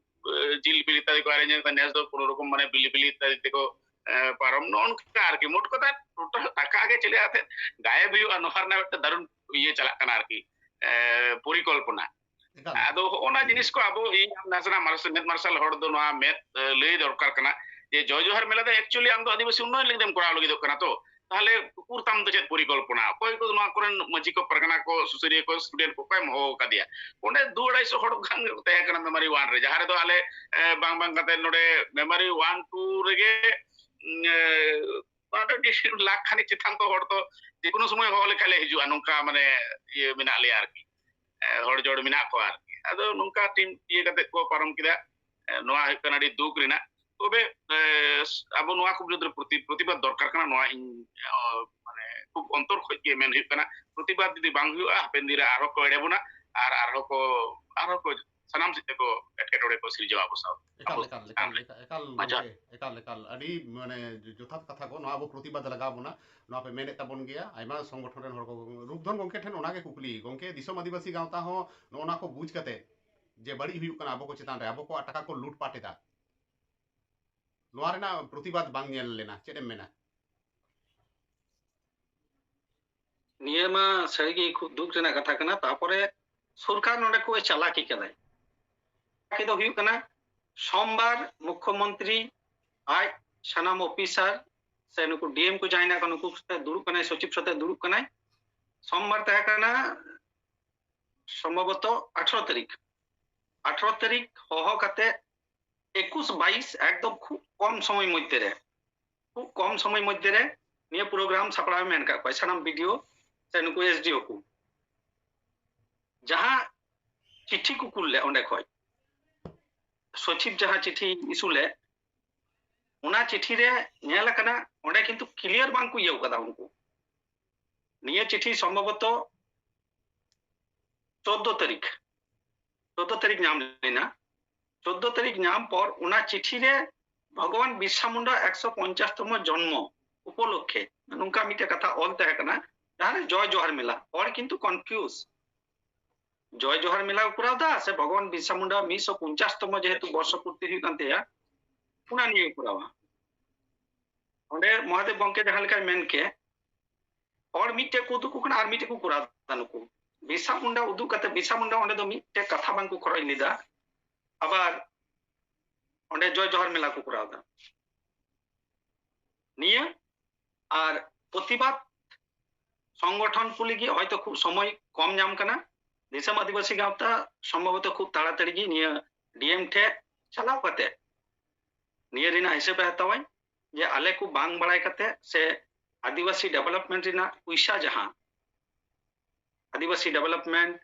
ᱮ, ᱡᱤᱞ ᱵᱤᱞ ᱤᱛᱟᱫᱤ ᱠᱚ ᱟᱨᱮᱧ ᱧᱮᱞ ᱠᱟᱫᱟ, ᱱᱮᱥ ᱫᱚ ᱠᱳᱱᱳ ᱨᱚᱠᱚᱢ ᱢᱟᱱᱮ ᱵᱤᱞᱤ ᱵᱤᱞᱤ ᱤᱛᱟᱫᱤ ᱛᱮᱠᱚ, ᱮ, ᱯᱟᱨᱚᱢ, ᱱᱚᱜᱼᱚ ᱱᱚᱝᱠᱟ ᱟᱨᱠᱤ᱾ ᱢᱳᱴ ᱠᱚᱛᱷᱟ ᱴᱳᱴᱟᱞ ᱴᱟᱠᱟ ᱜᱮ ᱪᱮᱫ ᱞᱮᱠᱟᱛᱮ ᱜᱟᱭᱮᱵ ᱦᱩᱭᱩᱜᱼᱟ, ᱱᱚᱣᱟ ᱨᱮᱱᱟᱜ ᱢᱤᱫᱴᱮᱱ ᱫᱟᱨᱩᱱ ᱤᱭᱟᱹ ᱪᱟᱞᱟᱜ ᱠᱟᱱᱟ ᱟᱨᱠᱤ, ᱮ, ᱯᱚᱨᱤᱠᱚᱞᱯᱚᱱᱟ᱾ ᱮᱠᱟᱞ᱾ ᱟᱫᱚ ᱦᱚᱸᱜᱼᱚ ᱱᱟ ᱡᱤᱱᱤᱥ ᱠᱚ ᱟᱵᱚ ᱤᱧ ᱟᱢ ᱱᱟᱥᱮᱱᱟᱜ ᱢᱟᱨᱥᱟᱞ, ᱢᱮᱫ ᱢᱟᱨᱥᱟᱞ ᱦᱚᱲ ᱫᱚ ᱱᱚᱣᱟ ᱢᱮᱫ, ᱮ, ᱞᱟᱹᱭ ᱫᱚᱨᱠᱟᱨ ᱠᱟᱱᱟ ᱡᱮ ᱡᱚᱭ ᱡᱚᱦᱟᱨ ᱢᱮᱞᱟ ᱫᱚ actually ᱟᱢ ᱫᱚ ᱟᱹᱫᱤᱵᱟᱹᱥᱤ ᱩᱱᱱᱚᱭᱚᱱ ᱞᱟᱹᱜᱤᱫ ᱮᱢ ᱠᱚᱨᱟᱣ ᱞᱟᱹᱜᱤᱫᱚᱜ ᱠᱟᱱᱟ ᱛᱚ, ᱛᱟᱦᱞᱮ ᱩᱠᱩᱨ ᱛᱟᱢ ᱫᱚ ᱪᱮᱫ ᱯᱚᱨᱤᱠᱚᱞᱯᱚᱱᱟ? ᱚᱠᱚᱭ ᱠᱚ ᱱᱚᱣᱟ ᱠᱚᱨᱮᱱ ᱢᱟᱹᱡᱷᱤ ᱠᱚ, ᱯᱟᱨᱜᱟᱱᱟ ᱠᱚ, ᱥᱩᱥᱟᱹᱨᱤᱭᱟᱹ ᱠᱚ, student ᱠᱚ ᱚᱠᱚᱭᱮᱢ ᱦᱚᱦᱚ ᱟᱠᱟᱫᱮᱭᱟ? ᱚᱸᱰᱮ ᱫᱩ ᱟᱲᱟᱭᱥᱚ ᱦᱚᱲ ᱜᱟᱱ ᱜᱮ ᱛᱟᱦᱮᱸ ᱠᱟᱱᱟ memory one ᱨᱮ, ᱡᱟᱦᱟᱸ ᱨᱮᱫᱚ ᱟᱞᱮ, ᱮ, ᱵᱟᱝ ᱵᱟᱝ ᱠᱟᱛᱮ ᱱᱚᱰᱮ memory one two ᱨᱮᱜᱮ, ᱩᱸ, ᱮ, ᱢᱚᱴᱟᱢᱩᱴᱤ ᱞᱟᱠᱷ ᱠᱷᱟᱱᱮᱠ ᱪᱮᱛᱟᱱ ᱫᱚ ᱦᱚᱲ ᱫᱚ ᱡᱮᱠᱳᱱᱳ ᱥᱚᱢᱚᱭ ᱦᱚᱦᱚ ᱞᱮᱠᱷᱟᱱ ᱞᱮ ᱦᱤᱡᱩᱜᱼᱟ, ᱱᱚᱝᱠᱟ ᱢᱟᱱᱮ ᱤᱭᱟᱹ ᱢᱮᱱᱟᱜ ᱞᱮᱭᱟ ᱟᱨᱠᱤ, ᱮ, ᱦᱚᱲ ᱡᱚᱲ ᱢᱮᱱᱟᱜ ᱠᱚᱣᱟ ᱟᱨᱠᱤ᱾ ᱟᱫᱚ ᱱᱚᱝᱠᱟ ᱴᱤᱢ ᱤᱭᱟᱹ ᱠᱟᱛᱮ ᱠᱚ ᱯᱟᱨᱚᱢ ᱠᱮᱫᱟ᱾ ᱮ, ᱱᱚᱣᱟ ᱦᱩᱭᱩᱜ ᱠᱟᱱᱟ ᱟᱹᱰᱤ ᱫᱩᱠ ᱨᱮᱱᱟᱜ᱾ ᱛᱚᱵᱮ, ᱮ, ᱟᱵᱚ ᱱᱚᱣᱟ ᱠᱚ ᱵᱤᱨᱩᱫᱽ ᱨᱮ ᱯᱨᱚᱛᱤ-, ᱯᱨᱚᱛᱤᱵᱟᱫ ᱫᱚᱨᱠᱟᱨ ᱠᱟᱱᱟ, ᱱᱚᱣᱟ ᱤᱧ, ᱮ, ᱢᱟᱱᱮ ᱠᱷᱩᱵ ᱚᱱᱛᱚᱨ ᱠᱷᱚᱡ ᱜᱮ ᱢᱮᱱ ᱦᱩᱭᱩᱜ ᱠᱟᱱᱟ᱾ ᱯᱨᱚᱛᱤᱵᱟᱫ ᱡᱩᱫᱤ ᱵᱟᱝ ᱦᱩᱭᱩᱜᱼᱟ, ᱦᱟᱯᱮᱱ ᱫᱤᱱ ᱨᱮ ᱟᱨᱦᱚᱸ ᱠᱚ ᱮᱲᱮ ᱵᱚᱱᱟ ᱟᱨ ᱟᱨᱦᱚᱸ ᱠᱚ, ᱟᱨᱦᱚᱸ ᱠᱚ ᱥᱟᱱᱟᱢ ᱥᱮᱫ ᱛᱮᱠᱚ ᱮᱴᱠᱮᱴᱚᱬᱮ ᱠᱚ ᱥᱤᱨᱡᱟᱹᱣᱟ ᱟᱵᱚ ᱥᱟᱶ, ᱮᱠᱟᱞ, ᱟᱵᱚ ᱮᱠᱟᱞ, ᱪᱮᱛᱟᱱ ᱮᱠᱟᱞ, ᱨᱮ᱾ ᱮᱠᱟᱞ, ᱢᱟ ᱡᱚᱦᱟᱨ᱾ ᱜᱚᱢᱠᱮ, ᱮᱠᱟᱞ, ᱮᱠᱟᱞ᱾ ᱟᱹᱰᱤ, ᱢᱟᱱᱮ, ᱡᱚ-, ᱡᱚᱛᱷᱟᱛ ᱠᱟᱛᱷᱟ ᱠᱚ, ᱱᱚᱣᱟ ᱟᱵᱚ ᱯᱨᱚᱛᱤᱵᱟᱫ ᱞᱟᱜᱟᱣ ᱵᱚᱱᱟ᱾ ᱱᱚᱣᱟ ᱯᱮ ᱢᱮᱱᱮᱫ ᱛᱟᱵᱚᱱ ᱜᱮᱭᱟ, ᱟᱭᱢᱟ ᱥᱚᱝᱜᱚᱴᱷᱚᱱ ᱨᱮᱱ ᱦᱚᱲ ᱠᱚ᱾ ᱨᱩᱯᱫᱷᱚᱱ ᱜᱚᱢᱠᱮ ᱴᱷᱮᱱ ᱚᱱᱟ ᱜᱮ ᱠᱩᱠᱞᱤ, ᱜᱚᱢᱠᱮ, ᱫᱤᱥᱚᱢ ᱟᱹᱫᱤᱵᱟᱹᱥᱤ ᱜᱟᱶᱛᱟ ᱦᱚᱸ ᱱᱚᱜᱼᱚ ᱱᱚᱣᱟ ᱠᱚ ᱵᱩᱡᱽ ᱠᱟᱛᱮ ᱡᱮ ᱵᱟᱹᱲᱤᱡ ᱦᱩᱭᱩᱜ ᱠᱟᱱᱟ ᱟᱵᱚ ᱠᱚ ᱪᱮᱛᱟᱱ ᱨᱮ, ᱟᱵᱚ ᱠᱚᱣᱟᱜ ᱴᱟᱠᱟ ᱠᱚ ᱞᱩᱴᱯᱟᱴ ᱮᱫᱟ, ᱱᱚᱣᱟ ᱨᱮᱱᱟᱜ ᱯᱨᱚᱛᱤᱵᱟᱫ ᱵᱟᱝ ᱧᱮᱞ ᱞᱮᱱᱟ, ᱪᱮᱫ ᱮᱢ ᱢᱮᱱᱟ? ᱱᱤᱭᱟᱹ ᱢᱟ ᱥᱟᱹᱨᱤᱜᱮ ᱠᱷᱩᱵ ᱫᱩᱠ ᱨᱮᱱᱟᱜ ᱠᱟᱛᱷᱟ ᱠᱟᱱᱟ᱾ ᱛᱟᱨᱯᱚᱨᱮ ᱥᱚᱨᱠᱟᱨ ᱱᱚᱰᱮ ᱠᱚ ᱪᱟᱞᱟᱠᱤ ᱠᱟᱱᱟᱭ᱾ ᱪᱟᱞᱟᱠᱤ ᱫᱚ ᱦᱩᱭᱩᱜ ᱠᱟᱱᱟ, ᱥᱳᱢᱵᱟᱨ ᱢᱩᱠᱷᱭᱚᱢᱚᱱᱛᱨᱤ ᱟᱡ ᱥᱟᱱᱟᱢ ᱚᱯᱷᱤᱥᱟᱨ ᱥᱮ ᱱᱩᱠᱩ ᱰᱤ ᱮᱢ ᱠᱚ ᱡᱟᱦᱟᱸᱭ ᱦᱮᱱᱟᱜ ᱠᱚᱣᱟ, ᱱᱩᱠᱩ ᱥᱟᱛᱮ ᱫᱩᱲᱩᱵ ᱠᱟᱱᱟᱭ, ᱥᱚᱪᱤᱵ ᱥᱟᱛᱮ ᱫᱩᱲᱩᱵ ᱠᱟᱱᱟᱭ᱾ ᱥᱳᱢᱵᱟᱨ ᱛᱟᱦᱮᱸ ᱠᱟᱱᱟ ᱥᱚᱢᱵᱷᱚᱵᱚᱛᱚ ᱟᱴᱷᱨᱚ ᱛᱟᱹᱨᱤᱠᱷ᱾ ᱟᱴᱷᱨᱚ ᱛᱟᱹᱨᱤᱠᱷ ᱦᱚᱦᱚ ᱠᱟᱛᱮ ᱮᱠᱩᱥ ᱵᱟᱭᱤᱥ, ᱮᱠᱫᱚᱢ ᱠᱷᱩᱵ ᱠᱚᱢ ᱥᱚᱢᱚᱭ ᱢᱚᱫᱽᱫᱷᱮ ᱨᱮ, ᱠᱷᱩᱵ ᱠᱚᱢ ᱥᱚᱢᱚᱭ ᱢᱚᱫᱽᱫᱷᱮ ᱨᱮ ᱱᱤᱭᱟᱹ ᱯᱨᱳᱜᱨᱟᱢ ᱥᱟᱯᱲᱟᱣ ᱮ ᱢᱮᱱ ᱠᱟᱜ ᱠᱚᱣᱟ ᱥᱟᱱᱟᱢ ᱵᱤ ᱰᱤ ᱳ ᱥᱮ ᱱᱩᱠᱩ ᱮᱥ ᱰᱤ ᱳ ᱠᱚ᱾ ᱡᱟᱦᱟᱸ ᱪᱤᱴᱷᱤ ᱠᱚ ᱠᱩᱞ ᱞᱮᱫ ᱚᱸᱰᱮ ᱠᱷᱚᱡ, ᱥᱚᱪᱤᱵ ᱡᱟᱦᱟᱸ ᱪᱤᱴᱷᱤ ᱤᱥᱩ ᱞᱮᱫ, ᱚᱱᱟ ᱪᱤᱴᱷᱤ ᱨᱮ ᱧᱮᱞ ᱟᱠᱟᱱᱟ, ᱚᱸᱰᱮ ᱠᱤᱱᱛᱩ ᱠᱞᱤᱭᱟᱨ ᱵᱟᱝ ᱠᱚ ᱤᱭᱟᱹᱣ ᱠᱟᱫᱟ ᱩᱱᱠᱩ᱾ ᱱᱤᱭᱟᱹ ᱪᱤᱴᱷᱤ ᱥᱚᱢᱵᱷᱚᱵᱚᱛᱚ ᱪᱳᱫᱫᱳ ᱛᱟᱹᱨᱤᱠᱷ, ᱪᱳᱫᱽᱫᱳ ᱛᱟᱹᱨᱤᱠᱷ ᱧᱟᱢ ᱞᱮᱱᱟ᱾ ᱪᱳᱫᱽᱫᱳ ᱛᱟᱹᱨᱤᱠᱷ ᱧᱟᱢ ᱯᱚᱨ ᱚᱱᱟ ᱪᱤᱴᱷᱤ ᱨᱮ ᱵᱷᱚᱜᱚᱵᱟᱱ ᱵᱤᱨᱥᱟ ᱢᱩᱱᱰᱟ ᱮᱠᱥᱚ ᱯᱚᱧᱪᱟᱥ ᱛᱚᱢᱚ ᱡᱚᱱᱢᱚ ᱩᱯᱚᱞᱚᱠᱠᱷᱮ ᱱᱚᱝᱠᱟ ᱢᱤᱫᱴᱮᱱ ᱠᱟᱛᱷᱟ ᱚᱞ ᱛᱟᱦᱮᱸ ᱠᱟᱱᱟ, ᱡᱟᱦᱟᱸᱨᱮ ᱡᱚᱭ ᱡᱚᱦᱟᱨ ᱢᱮᱞᱟ᱾ ᱦᱚᱲ ᱠᱤᱱᱛᱩ ᱠᱚᱱᱯᱷᱤᱭᱩᱡᱽ, ᱡᱚᱭ ᱡᱚᱦᱟᱨ ᱢᱮᱞᱟ ᱠᱚ ᱠᱚᱨᱟᱣ ᱮᱫᱟ ᱥᱮ ᱵᱷᱚᱜᱚᱵᱟᱱ ᱵᱤᱨᱥᱟ ᱢᱩᱱᱰᱟ ᱢᱤᱫᱥᱚ ᱯᱚᱧᱪᱟᱥ ᱛᱚᱢᱚ ᱡᱮᱦᱮᱛᱩ ᱵᱚᱨᱥᱚ ᱯᱩᱨᱛᱤ ᱦᱩᱭᱩᱜ ᱠᱟᱱ ᱛᱟᱭᱟ, ᱚᱱᱟ ᱱᱤᱭᱮ ᱠᱚᱨᱟᱣᱟ᱾ ᱚᱸᱰᱮ ᱢᱚᱦᱟᱫᱮᱵ ᱜᱚᱢᱠᱮ ᱡᱟᱦᱟᱸ ᱞᱮᱠᱟᱭ ᱢᱮᱱ ᱠᱮᱫ, ᱦᱚᱲ ᱢᱤᱫᱴᱮᱡ ᱠᱚ ᱩᱫᱩᱜ ᱠᱚ ᱠᱟᱱᱟ ᱟᱨ ᱢᱤᱫᱴᱮᱡ ᱠᱚ ᱠᱚᱨᱟᱣ ᱮᱫᱟ᱾ ᱱᱩᱠᱩ ᱵᱤᱨᱥᱟ ᱢᱩᱱᱰᱟ ᱩᱫᱩᱜ ᱠᱟᱛᱮ ᱵᱤᱨᱥᱟ ᱢᱩᱱᱰᱟ ᱚᱸᱰᱮ ᱫᱚ ᱢᱤᱫᱴᱮᱡ ᱠᱟᱛᱷᱟ ᱵᱟᱝ ᱠᱚ ᱠᱷᱚᱨᱚᱪ ᱞᱮᱫᱟ, ᱟᱵᱟᱨ ᱚᱸᱰᱮ ᱡᱚᱭ ᱡᱚᱦᱟᱨ ᱢᱮᱞᱟ ᱠᱚ ᱠᱚᱨᱟᱣ ᱮᱫᱟ᱾ ᱱᱤᱭᱟᱹ ᱟᱨ ᱯᱨᱚᱛᱤᱵᱟᱫ ᱥᱚᱝᱜᱚᱴᱷᱚᱱ ᱠᱚ ᱞᱟᱹᱜᱤᱫ ᱦᱚᱭᱛᱚ ᱠᱷᱩᱵ ᱥᱚᱢᱚᱭ ᱠᱚᱢ ᱧᱟᱢ ᱠᱟᱱᱟ᱾ ᱫᱤᱥᱚᱢ ᱟᱹᱫᱤᱵᱟᱹᱥᱤ ᱜᱟᱶᱛᱟ ᱥᱚᱢᱵᱷᱚᱵᱚᱛᱚ ᱠᱷᱩᱵ ᱛᱟᱲᱟᱛᱟᱲᱤ ᱜᱮ ᱱᱤᱭᱟᱹ ᱰᱤ ᱮᱢ ᱴᱷᱮᱡ ᱪᱟᱞᱟᱣ ᱠᱟᱛᱮ ᱱᱤᱭᱟᱹ ᱨᱮᱱᱟᱜ ᱦᱤᱥᱟᱹᱵ ᱮ ᱦᱟᱛᱟᱣᱟᱭ ᱡᱮ ᱟᱞᱮ ᱠᱚ ᱵᱟᱝ ᱵᱟᱲᱟᱭ ᱠᱟᱛᱮ ᱥᱮ ᱟᱹᱫᱤᱵᱟᱹᱥᱤ ᱰᱮᱵᱷᱞᱚᱯᱢᱮᱱᱴ ᱨᱮᱱᱟᱜ ᱯᱚᱭᱥᱟ ᱡᱟᱦᱟᱸ ᱟᱹᱫᱤᱵᱟᱹᱥᱤ ᱰᱮᱵᱷᱞᱚᱯᱢᱮᱱᱴ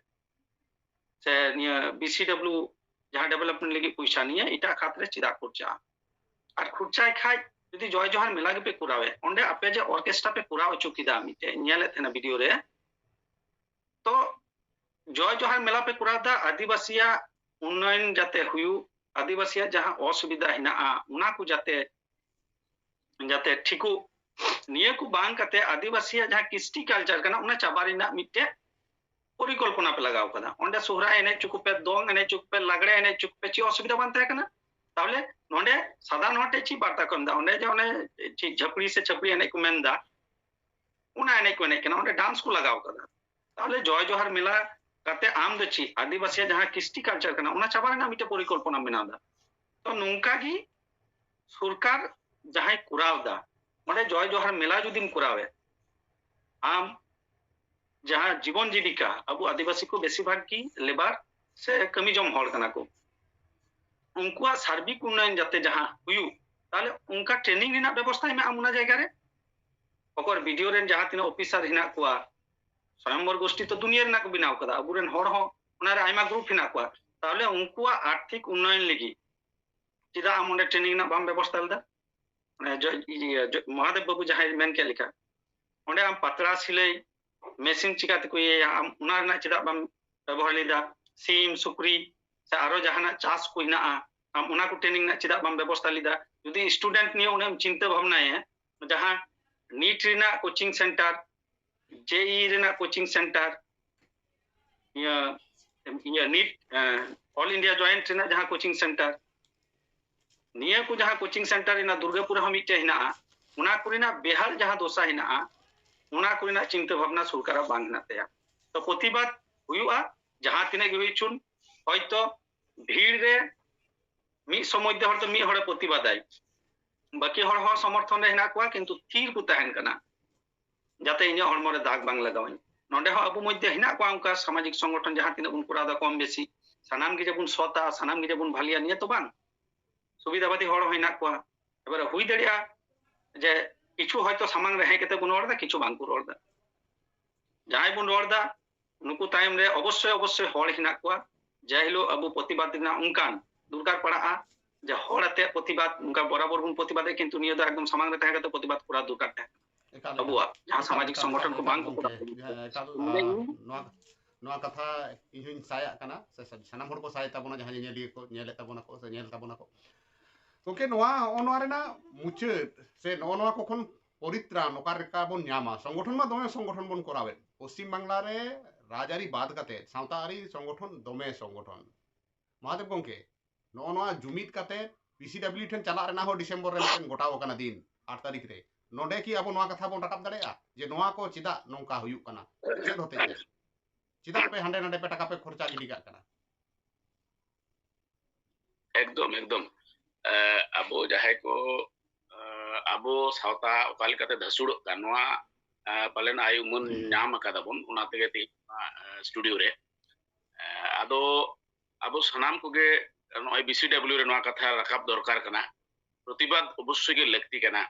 ᱥᱮ ᱱᱤᱭᱟᱹ ᱵᱤ ᱥᱤ ᱰᱟᱵᱞᱤᱭᱩ ᱡᱟᱦᱟᱸ ᱰᱮᱵᱷᱞᱚᱯᱢᱮᱱᱴ ᱞᱟᱹᱜᱤᱫ ᱯᱚᱭᱥᱟ ᱱᱤᱭᱟᱹ ᱮᱴᱟᱜ ᱠᱷᱟᱛ ᱨᱮ ᱪᱮᱫᱟᱜ ᱠᱷᱚᱨᱪᱟᱜᱼᱟ? ᱟᱨ ᱠᱷᱚᱨᱪᱟᱭ ᱠᱷᱟᱡ ᱡᱩᱫᱤ ᱡᱚᱭ ᱡᱚᱦᱟᱨ ᱢᱮᱞᱟ ᱜᱮᱯᱮ ᱠᱚᱨᱟᱣᱮᱫ, ᱚᱸᱰᱮ ᱟᱯᱮ ᱡᱮ ᱚᱨᱠᱮᱥᱴᱨᱟ ᱯᱮ ᱠᱚᱨᱟᱣ ᱦᱚᱪᱚ ᱠᱮᱫᱟ, ᱢᱤᱫᱴᱮᱡ ᱧᱮᱞᱮᱫ ᱛᱟᱦᱮᱱᱟ ᱵᱷᱤᱰᱤᱭᱳ ᱨᱮ, ᱛᱚ ᱡᱚᱭ ᱡᱚᱦᱟᱨ ᱢᱮᱞᱟ ᱯᱮ ᱠᱚᱨᱟᱣ ᱮᱫᱟ ᱟᱹᱫᱤᱵᱟᱹᱥᱤᱭᱟᱜ ᱩᱱᱱᱚᱭᱚᱱ ᱡᱟᱛᱮ ᱦᱩᱭᱩᱜ, ᱟᱹᱫᱤᱵᱟᱹᱥᱤᱭᱟᱜ ᱡᱟᱦᱟᱸ ᱚᱥᱩᱵᱤᱫᱷᱟ ᱦᱮᱱᱟᱜᱼᱟ ᱚᱱᱟ ᱠᱚ ᱡᱟᱛᱮ ᱡᱟᱛᱮ ᱴᱷᱤᱠᱚᱜ, ᱱᱤᱭᱟᱹ ᱠᱚ ᱵᱟᱝ ᱠᱟᱛᱮ ᱟᱹᱫᱤᱵᱟᱹᱥᱤᱭᱟᱜ ᱡᱟᱦᱟᱸ ᱠᱤᱥᱴᱤ ᱠᱟᱞᱪᱟᱨ ᱠᱟᱱᱟ ᱚᱱᱟ ᱪᱟᱵᱟ ᱨᱮᱱᱟᱜ ᱢᱤᱫᱴᱮᱡ ᱯᱚᱨᱤᱠᱚᱞᱯᱚᱱᱟ ᱯᱮ ᱞᱟᱜᱟᱣ ᱠᱟᱫᱟ᱾ ᱚᱸᱰᱮ ᱥᱚᱦᱨᱟᱭ ᱮᱱᱮᱡ ᱦᱚᱪᱚ ᱠᱚᱯᱮ, ᱫᱚᱝ ᱮᱱᱮᱡ ᱦᱚᱪᱚ ᱠᱚᱯᱮ, ᱞᱟᱜᱽᱲᱮ ᱮᱱᱮᱡ ᱦᱚᱪᱚ ᱠᱚᱯᱮ, ᱪᱮᱫ ᱚᱥᱩᱵᱤᱫᱷᱟ ᱵᱟᱝ ᱛᱟᱦᱮᱸ ᱠᱟᱱᱟ? ᱛᱟᱦᱚᱞᱮ ᱱᱚᱸᱰᱮ ᱥᱟᱫᱷᱟᱨᱚᱱ ᱦᱚᱲ ᱴᱷᱮᱡ ᱪᱮᱫ ᱵᱟᱨᱛᱟ ᱠᱚ ᱮᱢ ᱮᱫᱟ? ᱚᱸᱰᱮ ᱡᱮ ᱚᱱᱮ ᱪᱮᱫ ᱡᱷᱟᱹᱯᱲᱤ ᱥᱮ ᱪᱷᱟᱹᱯᱲᱤ ᱮᱱᱮᱡ ᱠᱚ ᱢᱮᱱ ᱮᱫᱟ, ᱚᱱᱟ ᱮᱱᱮᱡ ᱠᱚ ᱮᱱᱮᱡ ᱠᱟᱱᱟ, ᱚᱸᱰᱮ ᱰᱟᱱᱥ ᱠᱚ ᱞᱟᱜᱟᱣ ᱠᱟᱫᱟ᱾ ᱛᱟᱦᱚᱞᱮ ᱡᱚᱭ ᱡᱚᱦᱟᱨ ᱢᱮᱞᱟ ᱠᱟᱛᱮ ᱟᱢ ᱫᱚ ᱪᱮᱫ ᱟᱹᱫᱤᱵᱟᱹᱥᱤᱭᱟᱜ ᱡᱟᱦᱟᱸ ᱠᱤᱥᱴᱤ ᱠᱟᱞᱪᱟᱨ ᱠᱟᱱᱟ ᱚᱱᱟ ᱪᱟᱵᱟ ᱨᱮᱱᱟᱜ ᱢᱤᱫᱴᱮᱡ ᱯᱚᱨᱤᱠᱚᱞᱯᱚᱱᱟ ᱵᱮᱱᱟᱣ ᱮᱫᱟ? ᱛᱚ ᱱᱚᱝᱠᱟ ᱜᱮ ᱥᱚᱨᱠᱟᱨ ᱡᱟᱦᱟᱸᱭ ᱠᱚᱨᱟᱣ ᱮᱫᱟ, ᱚᱸᱰᱮ ᱡᱚᱭ ᱡᱚᱦᱟᱨ ᱢᱮᱞᱟ ᱡᱩᱫᱤᱢ ᱠᱚᱨᱟᱣᱮᱫ, ᱟᱢ ᱡᱟᱦᱟᱸ ᱡᱤᱵᱚᱱ ᱡᱤᱵᱤᱠᱟ, ᱟᱵᱚ ᱟᱹᱫᱤᱵᱟᱹᱥᱤ ᱠᱚ ᱵᱮᱥᱤᱨ ᱵᱷᱟᱜᱽ ᱜᱮ ᱞᱮᱵᱟᱨ ᱥᱮ ᱠᱟᱹᱢᱤ ᱡᱚᱝ ᱦᱚᱲ ᱠᱟᱱᱟ ᱠᱚ, ᱩᱱᱠᱩᱣᱟᱜ ᱥᱟᱨᱵᱤᱠ ᱩᱱᱱᱚᱭᱚᱱ ᱡᱟᱛᱮ ᱡᱟᱦᱟᱸ ᱦᱩᱭᱩᱜ, ᱛᱟᱦᱞᱮ ᱚᱱᱠᱟ ᱴᱨᱮᱱᱤᱝ ᱨᱮᱱᱟᱜ ᱵᱮᱵᱚᱥᱛᱷᱟᱭ ᱢᱮ ᱟᱢ ᱚᱱᱟ ᱡᱟᱭᱜᱟ ᱨᱮ᱾ ᱚᱠᱚᱭ ᱵᱤ ᱰᱤ ᱳ ᱨᱮᱱ ᱡᱟᱦᱟᱸ ᱛᱤᱱᱟᱹᱜ ᱚᱯᱷᱤᱥᱟᱨ ᱦᱮᱱᱟᱜ ᱠᱚᱣᱟ, ᱥᱚᱭᱚᱢᱵᱚᱨ ᱜᱳᱥᱴᱤ ᱛᱚ ᱫᱩᱱᱤᱭᱟᱹ ᱨᱮᱱᱟᱜ ᱠᱚ ᱵᱮᱱᱟᱣ ᱠᱟᱫᱟ, ᱟᱵᱚᱨᱮᱱ ᱦᱚᱲ ᱦᱚᱸ ᱚᱱᱟᱨᱮ ᱟᱭᱢᱟ ᱜᱨᱩᱯ ᱦᱮᱱᱟᱜ ᱠᱚᱣᱟ, ᱛᱟᱦᱞᱮ ᱩᱱᱠᱩᱣᱟᱜ ᱟᱨᱛᱷᱤᱠ ᱩᱱᱱᱚᱭᱚᱱ ᱞᱟᱹᱜᱤᱫ ᱪᱮᱫᱟᱜ ᱟᱢ ᱚᱸᱰᱮ ᱴᱨᱮᱱᱤᱝ ᱨᱮᱱᱟᱜ ᱵᱟᱢ ᱵᱮᱵᱚᱥᱛᱷᱟ ᱞᱮᱫᱟ? ᱚᱱᱮ ᱡᱚ-, ᱤᱭᱟᱹ, ᱡᱚ-, ᱢᱚᱦᱟᱫᱮᱵ ᱵᱟᱹᱵᱩ ᱡᱟᱦᱟᱸᱭ ᱢᱮᱱ ᱠᱮᱫ ᱞᱮᱠᱟ, ᱚᱸᱰᱮ ᱟᱢ ᱯᱟᱛᱲᱟ ᱥᱤᱞᱟᱹᱭ ᱢᱮᱥᱤᱱ ᱪᱤᱠᱟ ᱛᱮᱠᱚ ᱤᱭᱟᱹᱭᱟ, ᱟᱢ ᱚᱱᱟ ᱨᱮᱱᱟᱜ ᱪᱮᱫᱟᱜ ᱵᱟᱢ ᱵᱮᱵᱚᱦᱟᱨ ᱞᱮᱫᱟ? ᱥᱤᱢ, ᱥᱩᱠᱨᱤ, ᱥᱮ ᱟᱨᱚ ᱡᱟᱦᱟᱱᱟᱜ ᱪᱟᱥ ᱠᱚ ᱦᱮᱱᱟᱜᱼᱟ, ᱟᱢ ᱚᱱᱟ ᱠᱚ training ᱨᱮᱱᱟᱜ ᱪᱮᱫᱟᱜ ᱵᱟᱢ ᱵᱮᱵᱚᱥᱛᱷᱟ ᱞᱮᱫᱟ? ᱡᱩᱫᱤ student ᱱᱤᱭᱮ ᱩᱱᱟᱹᱜ ᱮᱢ ᱪᱤᱱᱛᱟᱹ ᱵᱷᱟᱵᱽᱱᱟᱭᱟ, ᱡᱟᱦᱟᱸ NEET ᱨᱮᱱᱟᱜ coaching center, JEE ᱨᱮᱱᱟᱜ coaching center, ᱤᱭᱟᱹ, ᱤᱭᱟᱹ NEET, ᱮᱸ, All India Joint ᱨᱮᱱᱟᱜ ᱡᱟᱦᱟᱸ coaching center, ᱱᱤᱭᱟᱹ ᱠᱚ ᱡᱟᱦᱟᱸ coaching center ᱨᱮᱱᱟᱜ ᱫᱩᱨᱜᱟᱯᱩᱨ ᱨᱮᱦᱚᱸ ᱢᱤᱫᱴᱮᱡ ᱦᱮᱱᱟᱜᱼᱟ, ᱚᱱᱟ ᱠᱚᱨᱮᱱᱟᱜ ᱵᱮᱦᱟᱞ ᱡᱟᱦᱟᱸ ᱫᱚᱥᱟ ᱦᱮᱱᱟᱜᱼᱟ, ᱚᱱᱟ ᱠᱚᱨᱮᱱᱟᱜ ᱪᱤᱱᱛᱟᱹ ᱵᱷᱟᱵᱽᱱᱟ ᱥᱚᱨᱠᱟᱨᱟᱜ ᱵᱟᱝ ᱦᱮᱱᱟᱜ ᱛᱟᱭᱟ᱾ ᱛᱚ ᱯᱨᱚᱛᱤᱵᱟᱫ ᱦᱩᱭᱩᱜᱼᱟ, ᱡᱟᱦᱟᱸ ᱛᱤᱱᱟᱹᱜ ᱜᱮ ᱦᱩᱭ ᱦᱚᱪᱚᱱ, ᱦᱚᱭᱛᱚ ᱵᱷᱤᱲ ᱨᱮ ᱢᱤᱫ ᱥᱚᱢᱚᱭ ᱛᱮ ᱦᱚᱭᱛᱚ ᱢᱤᱫ ᱦᱚᱲᱮ ᱯᱨᱚᱛᱤᱵᱟᱫᱟᱭ, ᱵᱟᱹᱠᱤ ᱦᱚᱲ ᱦᱚᱸ ᱥᱚᱢᱚᱨᱛᱷᱚᱱ ᱨᱮ ᱦᱮᱱᱟᱜ ᱠᱚᱣᱟ, ᱠᱤᱱᱛᱩ ᱛᱷᱤᱨ ᱠᱚ ᱛᱟᱦᱮᱱ ᱠᱟᱱᱟ, ᱡᱟᱛᱮ ᱤᱧᱟᱹᱜ ᱦᱚᱲᱢᱚ ᱨᱮ ᱫᱟᱜᱽ ᱵᱟᱝ ᱞᱟᱜᱟᱣᱟᱹᱧ᱾ ᱱᱚᱰᱮ ᱦᱚᱸ ᱟᱵᱚ ᱢᱚᱫᱽᱫᱷᱮ ᱦᱮᱱᱟᱜ ᱠᱚᱣᱟ ᱚᱱᱠᱟ ᱥᱟᱢᱟᱡᱤᱠ ᱥᱚᱝᱜᱚᱴᱷᱚᱱ, ᱡᱟᱦᱟᱸ ᱛᱤᱱᱟᱹᱜ ᱵᱚᱱ ᱠᱚᱨᱟᱣ ᱮᱫᱟ ᱠᱚᱢ ᱵᱮᱥᱤ, ᱥᱟᱱᱟᱢ ᱜᱮ ᱡᱮᱵᱚᱱ ᱥᱚᱛᱟ, ᱥᱟᱱᱟᱢ ᱜᱮ ᱡᱮᱵᱚᱱ ᱵᱷᱟᱞᱤᱭᱟ, ᱱᱤᱭᱟᱹ ᱛᱚ ᱵᱟᱝ᱾ ᱥᱩᱵᱤᱫᱷᱟᱵᱟᱫᱤ ᱦᱚᱲ ᱦᱚᱸ ᱦᱮᱱᱟᱜ ᱠᱚᱣᱟ᱾ ᱮᱵᱟᱨᱮ ᱦᱩᱭ ᱫᱟᱲᱮᱭᱟᱜᱼᱟ ᱡᱮ ᱠᱤᱪᱷᱩ ᱦᱚᱭᱛᱚ ᱥᱟᱢᱟᱝ ᱨᱮ ᱦᱮᱡ ᱠᱟᱛᱮ ᱵᱚᱱ ᱨᱚᱲ ᱮᱫᱟ, ᱠᱤᱪᱷᱩ ᱵᱟᱝ ᱠᱚ ᱨᱚᱲ ᱮᱫᱟ᱾ ᱡᱟᱦᱟᱸᱭ ᱵᱚᱱ ᱨᱚᱲ ᱮᱫᱟ, ᱱᱩᱠᱩ ᱛᱟᱭᱚᱢ ᱨᱮ ᱚᱵᱚᱥᱥᱳᱭ, ᱚᱵᱚᱥᱥᱳᱭ ᱦᱚᱲ ᱦᱮᱱᱟᱜ ᱠᱚᱣᱟ᱾ ᱡᱮ ᱦᱤᱞᱳᱜ ᱟᱵᱚ ᱯᱨᱚᱛᱤᱵᱟᱫ ᱨᱮᱱᱟᱜ ᱚᱱᱠᱟᱱ ᱫᱚᱨᱠᱟᱨ ᱯᱟᱲᱟᱜᱼᱟ, ᱡᱮ ᱦᱚᱲ ᱟᱛᱮ ᱯᱨᱚᱛᱤᱵᱟᱫ, ᱱᱚᱝᱠᱟ ᱵᱚᱨᱟᱵᱚᱨ ᱵᱚᱱ ᱯᱨᱚᱛᱤᱵᱟᱫ ᱮᱫ, ᱠᱤᱱᱛᱩ ᱱᱤᱭᱟᱹ ᱫᱚ ᱮᱠᱫᱚᱢ ᱥᱟᱢᱟᱝ ᱨᱮ ᱛᱟᱦᱮᱸ ᱠᱟᱛᱮ ᱯᱨᱚᱛᱤᱵᱟᱫ ᱠᱚᱨᱟᱣ ᱫᱚᱨᱠᱟᱨ ᱛᱟᱦᱮᱸ ᱠᱟᱱᱟ᱾ ᱮᱠᱟᱞ, ᱮᱠᱟᱞ᱾ ᱟᱵᱚᱣᱟᱜ ᱡᱟᱦᱟᱸ ᱮᱠᱟᱞ, ᱥᱟᱢᱟᱡᱤᱠ ᱮᱠᱟᱞ, ᱥᱚᱝᱜᱚᱴᱷᱚᱱ ᱠᱚ ᱮᱠᱟᱞ ᱵᱟᱝ ᱠᱚ ᱜᱚᱝᱠᱮ᱾ ᱠᱚᱨᱟᱣ᱾ ᱦᱮᱸ, ᱮᱠᱟᱞ, ᱱᱚᱰᱮ ᱟᱨ ᱤᱧ ᱱᱚᱣᱟ, ᱱᱚᱣᱟ ᱠᱟᱛᱷᱟ ᱤᱧ ᱦᱚᱧ ᱥᱟᱭᱟᱜ ᱠᱟᱱᱟ, ᱥᱮ ᱥᱟᱱᱟᱢ ᱦᱚᱲ ᱠᱚ ᱥᱟᱭ ᱛᱟᱵᱚᱱᱟ, ᱡᱟᱦᱟᱸᱭ ᱧᱮᱧᱮᱞᱤᱭᱟᱹ ᱠᱚ ᱧᱮᱞᱮᱫ ᱛᱟᱵᱚᱱᱟ ᱠᱚ ᱥᱮ ᱧᱮᱞ ᱛᱟᱵᱚᱱᱟ ᱠᱚ᱾ ᱜᱚᱝᱠᱮ, ᱱᱚᱣᱟ, ᱱᱚᱜᱼᱚ ᱱᱚᱣᱟ ᱨᱮᱱᱟᱜ ᱢᱩᱪᱟᱹᱫ ᱥᱮ ᱱᱚᱜᱼᱚ ᱱᱚᱣᱟ ᱠᱚ ᱠᱷᱚᱱ ᱯᱚᱨᱤᱛᱨᱟᱱ ᱚᱠᱟ ᱞᱮᱠᱟ ᱵᱚᱱ ᱧᱟᱢᱟ? ᱥᱚᱝᱜᱚᱴᱷᱚᱱ ᱢᱟ ᱫᱚᱢᱮ ᱥᱚᱝᱜᱚᱴᱷᱚᱱ ᱵᱚᱱ ᱠᱚᱨᱟᱣᱮᱫ, ᱯᱚᱥᱪᱤᱢ ᱵᱟᱝᱞᱟ ᱨᱮ ᱨᱟᱡᱽᱟᱹᱨᱤ ᱵᱟᱫ ᱠᱟᱛᱮ ᱥᱟᱶᱛᱟ ᱟᱹᱨᱤ ᱥᱚᱝᱜᱚᱴᱷᱚᱱ ᱫᱚᱢᱮ ᱥᱚᱝᱜᱚᱴᱷᱚᱱ᱾ ᱢᱚᱦᱟᱫᱮᱵ ᱜᱚᱝᱠᱮ, ᱱᱚᱜᱼᱚ ᱱᱚᱣᱟ ᱡᱩᱢᱤᱫ ᱠᱟᱛᱮ PCW ᱴᱷᱮᱱ ᱪᱟᱞᱟᱜ ᱨᱮᱱᱟᱜ ᱦᱚᱸ ᱰᱤᱥᱮᱢᱵᱚᱨ ᱨᱮ ᱢᱤᱫᱴᱮᱱ ᱜᱚᱴᱟᱣ ᱟᱠᱟᱱᱟ ᱫᱤᱱ, ᱟᱴ ᱛᱟᱹᱨᱤᱠᱷ ᱨᱮ᱾ ᱱᱚᱰᱮ ᱠᱤ ᱟᱵᱚ ᱱᱚᱣᱟ ᱠᱟᱛᱷᱟ ᱵᱚᱱ ᱨᱟᱠᱟᱵ ᱫᱟᱲᱮᱭᱟᱜᱼᱟ ᱡᱮ ᱱᱚᱣᱟ ᱠᱚ ᱪᱮᱫᱟᱜ ᱱᱚᱝᱠᱟ ᱦᱩᱭᱩᱜ ᱠᱟᱱᱟ? ᱪᱮᱫ ᱦᱚᱛᱮᱡ ᱛᱮ? ᱪᱮᱫᱟᱜ ᱯᱮ ᱦᱟᱸᱰᱮ ᱱᱟᱰᱮ ᱯᱮ ᱴᱟᱠᱟ ᱯᱮ ᱠᱷᱚᱨᱪᱟ ᱜᱤᱰᱤ ᱠᱟᱜ ᱠᱟᱱᱟ? ᱮᱠᱫᱚᱢ, ᱮᱠᱫᱚᱢ᱾ ᱮ, ᱟᱵᱚ ᱡᱟᱦᱟᱸᱭ ᱠᱚ, ᱮ, ᱟᱵᱚ ᱥᱟᱶᱛᱟ ᱚᱠᱟ ᱞᱮᱠᱟᱛᱮ ᱫᱷᱟᱹᱥᱩᱲᱚᱜ ᱠᱟᱱ, ᱱᱚᱣᱟ, ᱮ, ᱯᱟᱞᱮᱱ ᱟᱭ ᱩᱢᱟᱹᱱ ᱧᱟᱢ ᱟᱠᱟᱫᱟ ᱵᱚᱱ, ᱚᱱᱟ ᱛᱮᱜᱮ ᱛᱮᱦᱮᱧ ᱱᱚᱣᱟ, ᱮ, ᱥᱴᱩᱰᱤᱭᱳ ᱨᱮ᱾ ᱮ, ᱟᱫᱚ ᱟᱵᱚ ᱥᱟᱱᱟᱢ ᱠᱚᱜᱮ ᱱᱚᱜᱼᱚᱭ BCW ᱨᱮ ᱱᱚᱣᱟ ᱠᱟᱛᱷᱟ ᱨᱟᱠᱟᱵ ᱫᱚᱨᱠᱟᱨ ᱠᱟᱱᱟ᱾ ᱯᱨᱚᱛᱤᱵᱟᱫ ᱚᱵᱚᱥᱥᱳᱭ ᱜᱮ ᱞᱟᱹᱠᱛᱤ ᱠᱟᱱᱟ᱾